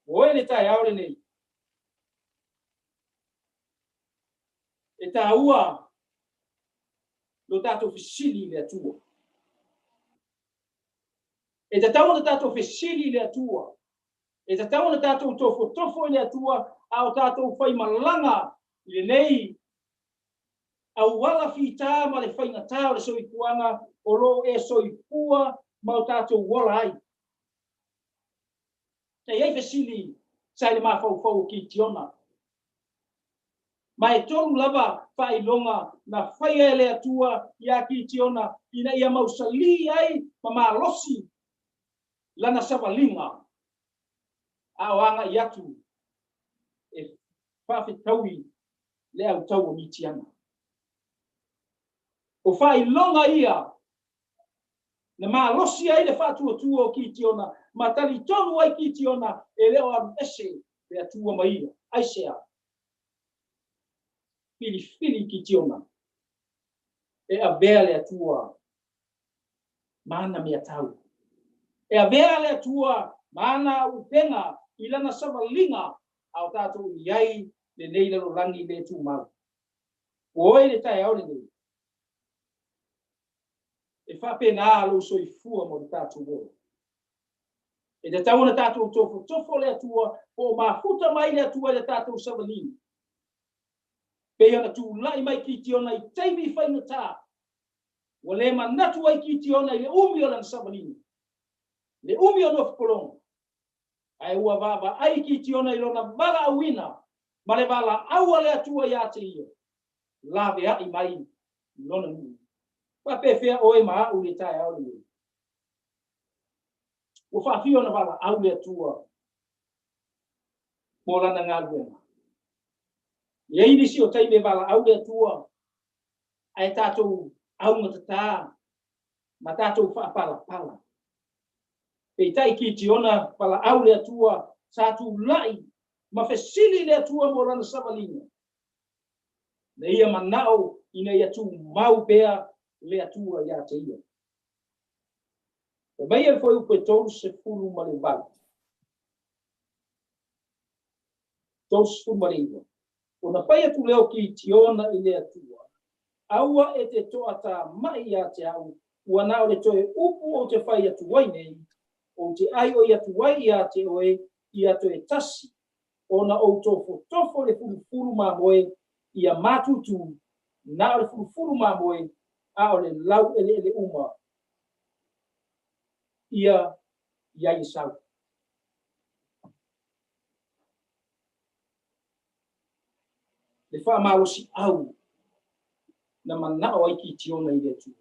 Ua oe le taeao lenei. E taua lo tatou fesili i le Atua. E tatau ona tatou fesili i le Atua. E tatau ona tatou tofotofo i le Atua a o tatou faimalaga i lenei auala fita ma le faigata o le soifuaga o lo o e soifua ma o tatou ola ai. E i ai fesili sa i le mafaufau o Kitiona. Ma e tolu lava faailoga na faia e le Atua iā Kitiona ina ia mausalī ai ma malosi lana savaliga, a o agaʻi atu e faafetaui le autau o Mitiana. O faailoga ia na malosi ai le faatuatua o Kitiona ma talitonu ai Kitiona e le o alu ese le Atua ma ia. Aisea? Filifili Kitiona e avea le Atua ma ana meatau. E avea le Atua ma ana upega i lana savaliga a o tatou i ai lenei lalolagi le tumau. Ua oe i le taeao lenei. E faapena lou soifua ma lo tatou ola. E tatau ona tatou tofotofo le Atua po o mafuta mai le Atua i le tatou savaliga. Pei ona tulai mai Kitiona i taimi faigata, ua le manatu ai Kitiona i le umi o lana savaliga, le umi o nofopologa, ae ua vaavaai Kitiona i lona valaauina ma le valaau a le Atua ia te ia, laveai mai lona nuu. Faapefea oe ma a'u i le taeao lenei? Ua faafia ona valaau le Atua mo lana galuega. E i ai nisi o taimi e valaau le Atua ae tatou augatata ma tatou faapalapala. Peitai Kitiona valaau le Atua sa tulai ma fesili i le Atua mo lana savaliga. Na ia manao ina ia tumau pea le Atua ia te ia. Fai mai le fuaiupu e 38, 39, Ona fai atu lea o Kitiona i le Atua, Aua e te toatamai ia te au, ua na o le toe upu ou te fai atu ai nei, ou te aioi atu ai ia te oe ia toe tasi, ona ou tofotofo le fulufulu mamoe ia matutu, na o le fulufulu mamoe, a o le laueleele uma ia i ai e sau. Le faamalosiau na manao ai Kitiona i le Atua.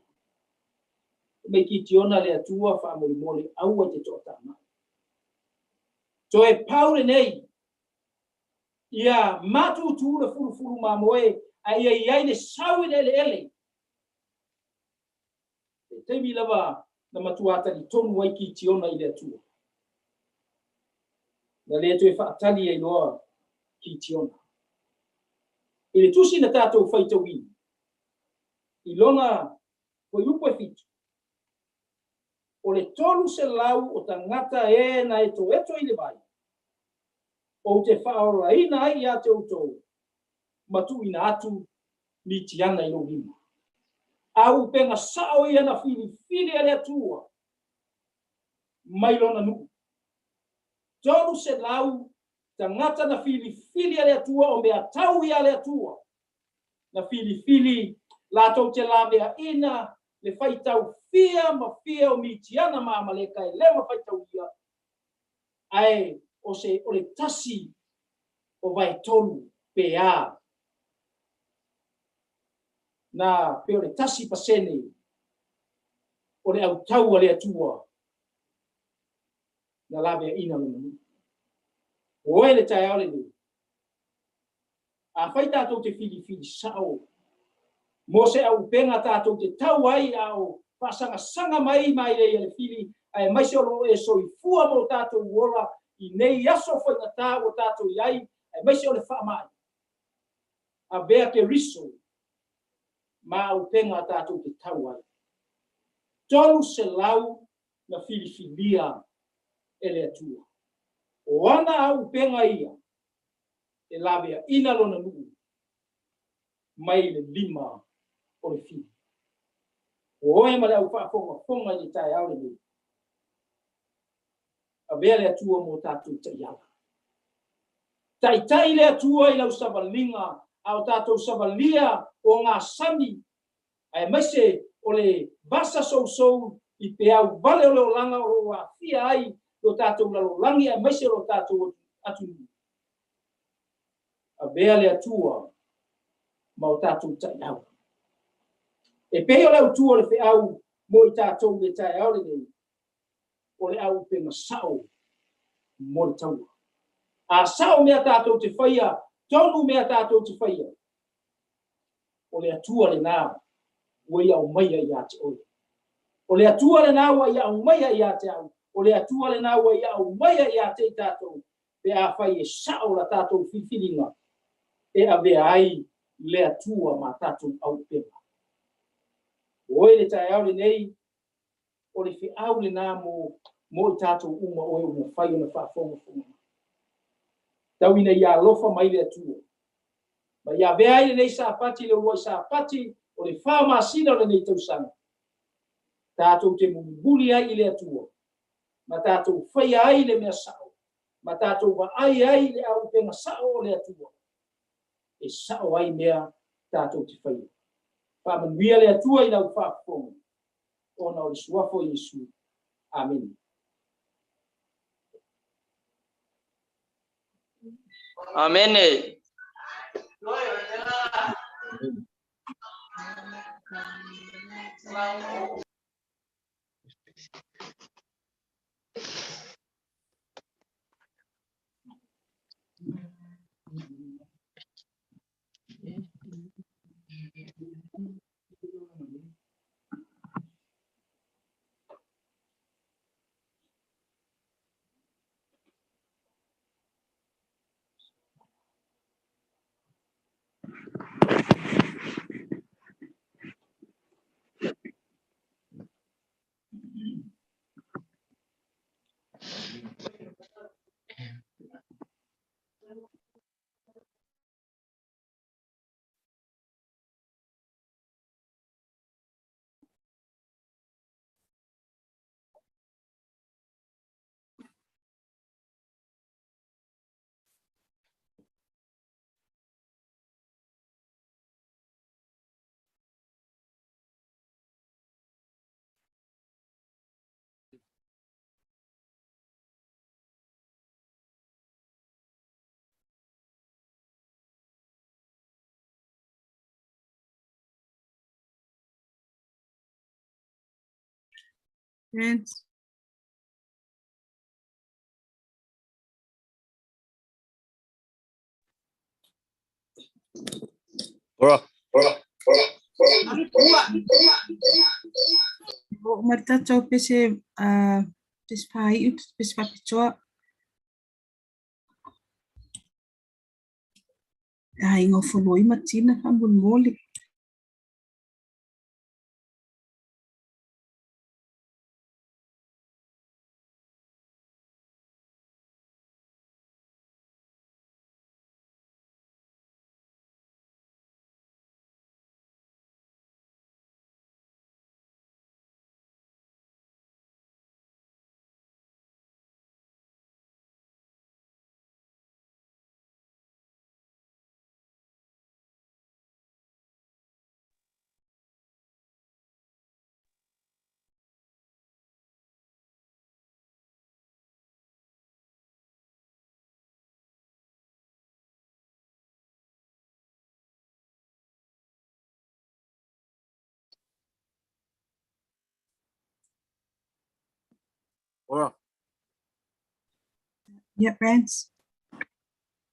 Fai mai Kitiona, Le Atua, faamolemole, aua e te toatamai. Toe pau lenei, ia matutu le fulufulu mamoe, a ia i ai le sau i le eleele. Le taimi lava na matua talitonu ai Kitiona i le Atua. Na le toe faatali ai loa Kitiona. I le tusi na tatou faitauina, i lona fuaiupu e 7, o le 300 o tagata e na etoeto i le vai, ou te faaolaina ai ia te outou, ma tuuina atu Mitiana i lou lima. A upega sao ia na filifili e le Atua mai lona nuu. 300 tagata na filifili e le Atua o mea tau ia le Atua. Na filifili latou te laveaina le faitau fia ma fia o Mitiana ma Amaleka e le mafaitaulia, ae o se o le tasi o vaetolu pe a na pe o le 1% o le autau a le Atua na laveaina lona nuu. O oe le taeao lenei, afai tatou te filifili sao mo se auupega tatou te tau ai a o faasagasanga mai mailei a le fili, aemaise o lo o e soifua ma o tatou ola i nei aso faigata ua tatou i ai, aemaise o le faamai, avea Keriso ma auupega tatou te tau ai. 300 na filifilia e le Atua. O ana auupega ia e laveaina lona nuu mai le lima o le fili. O oe ma le au faafogafoga i le taeao lenei, avea le Atua mo tatou taiala. Taitai le Atua i lau savaliga, a o tatou savalia o gasani, aemaise o le vasa sousou i peau vale o le olaga o lo o aafia ai lo tatou lalolagi aemaise o lo tatou atunuu. Avea le Atua ma o tatou taiau. E pei o le autu o le feau mo i tatou i le taeao lenei, o le auupega sao mo le taua. A sao mea tatou te faia, tonu mea tatou te faia, o le Atua lena ua ia aumaia ia te oe. O le Atua lena ua ia aumaia ia te au. O le Atua lena ua ia aumaia ia te i tatou, pe afai e sao la tatou filifiliga e avea ai le Atua ma tatou auupega. O oe le taeao lenei, o le feau lena mo mo i tatou uma oe ua mafai ona faafogafoga mai. Tau ina ia alofa mai le Atua. Ma ia avea ai lenei Sapati, le uluai Sapati o le fa masina o lenei tausaga, tatou te mulimuli ai i le Atua, ma tatou faia ai le mea sao, ma tatou vaai ai i le auupega sao o le Atua. e sao ai mea tatou te faia. Faamanuia le Atua i lau faafofoga ona o le suafa o Iesu. Amene. Amene. Friends. Ora. O mai tātou pese, pese pāiu, pese whapitoa. Ai ngā whanoi matina, whamolmoli. Ora. Ia, friends.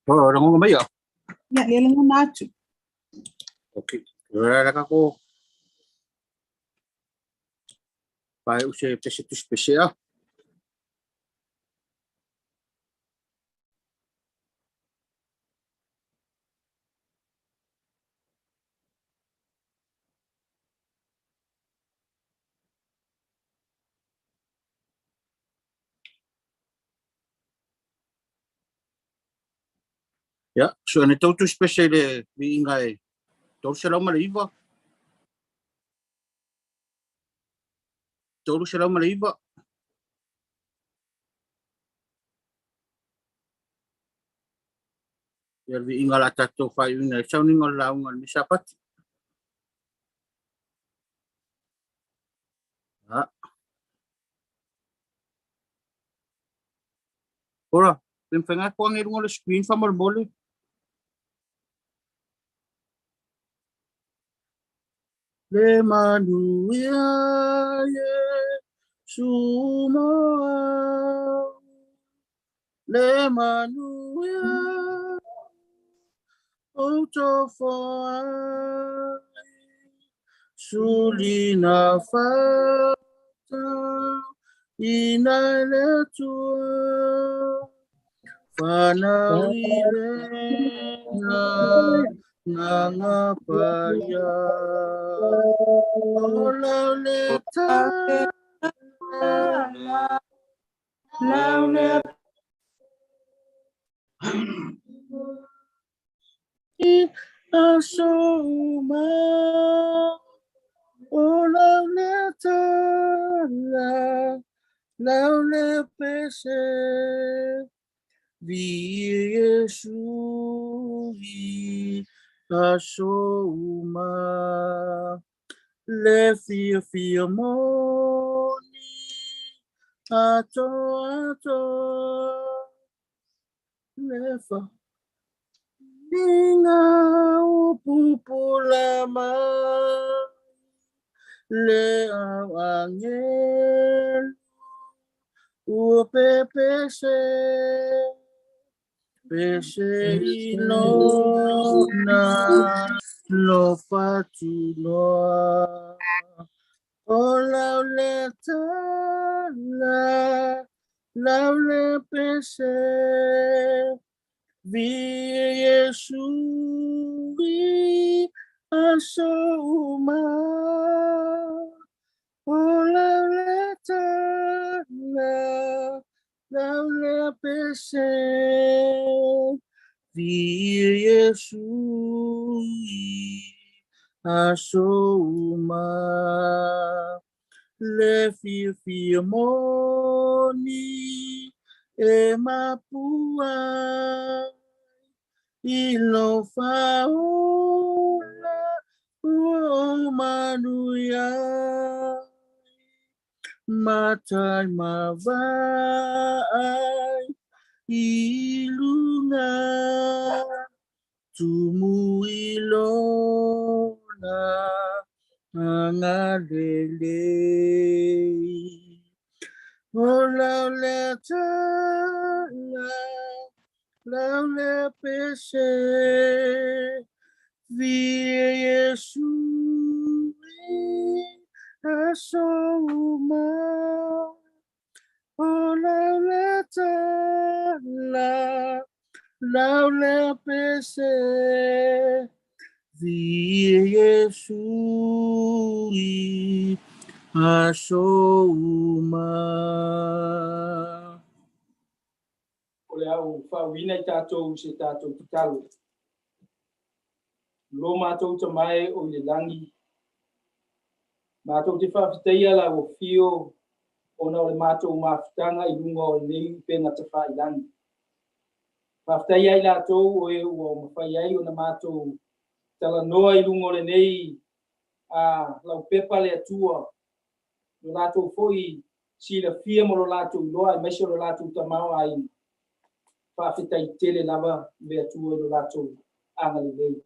Ora, rongo mai ia. Ia, le lagona atu. Okay. Ora raka ko. Pai use pese tus pese a. Ia, so ane tau tus pese le viiga e 309. 309. Ia le viiga o le a tatou faaiuina ai le sauniga o le lauga i le Sapati. Ia. Ora, pe mawhai ngā koange i runga o le screen whamolemole. Le manuia Iesu mo au, le manuia ou tofoai, sulina fata ina e le Atua, fanau i le Agaga Paia. O lau le tala, lau le aso uma, o lau le tala, lau le pese, vi Iesu i Aso uma le fiafia moni atoatoa le faaaliga ua pupula mai le au agelu ua pepese pese i lona lofa tunoa. O lau lea tala, lau lea pese, Viia Iesu i aso uma. O lau lea tala, lau lea pese, Viia Iesu i aso uma. Le fiafia moni e mapu ai i lou faaola ua ou manuia ai, matai ma vaai i luga tumu i lona agalelei. O lau lea tala, lau lea pese, Viia Iesu i aso uma. O lau lea tala, lau lea pese, Viia Iesu i aso uma. O le a ou faauiina i tatou i se tatou tatalo. Lo matou Tama e o i le lagi, matou te faafetaia lau afio ona o le matou mafutaga i luga o lenei upega tafailagi. Faafetai ia i latou o e ua mafai ai ona matou talanoa i luga o lenei a laupepa a le Atua, lo latou foi silafia ma lo latou iloa aemaise o lo latou tamaoaiga. Faafetai tele lava le Atua i lo latou agalelei.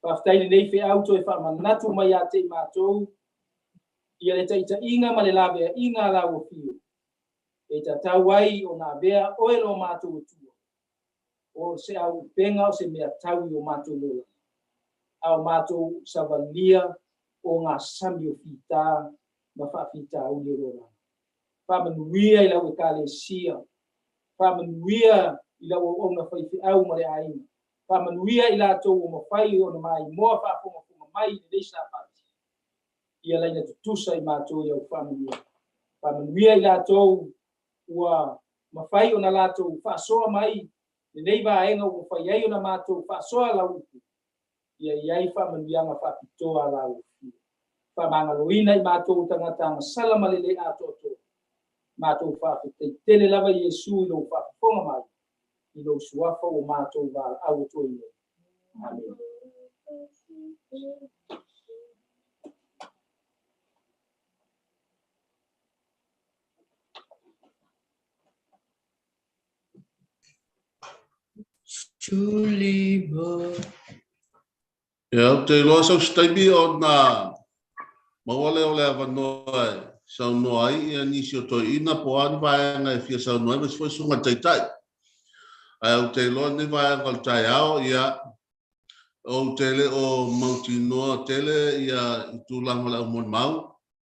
Faafetai i lenei feau toe faamanatu mai ia te i matou ia le taitaiga ma le laveaiga a lau Afio, e tatau ai ona avea oe lo matou Atua, o se auupega o se mea tau i o matou olaga, a o matou savalia o gasami o fita ma faafitauli o lo olaga. Faamanuia i lau Ekalesia, faamanuia i lau auauna faifeau ma le aiga, faamanuia i latou ua mafai ona maimoa faafogafoga mai i lenei Sapati, ia laina tutusa i matou i au faamanuiaga. Faamanuia i latou ua mafai ona latou faasoa mai lenei vaega ua mafai ai ona matou faasoa lau upu, ia i ai faamanuiaga faapitoa a lau Afio. Faamagaloina i matou o tagata agasala ma le le atoatoa. Matou faafetai tele lava Iesu i lou faafofoga mai i lou suafa ua matou valaau atu ai nei. Amene. Sulima. Ia, ou te iloa sau se taimi ona maua lea o le avanoa e saunoa ai ia nisi o toeaiina po o a ni vaega e fia saunoa ai, aemaise foi susuga i le Taitai. Ae ou te iloa lenei vaega o le taeao, ia, ou te le o mautinoa tele ia i tulaga o le aumolimau.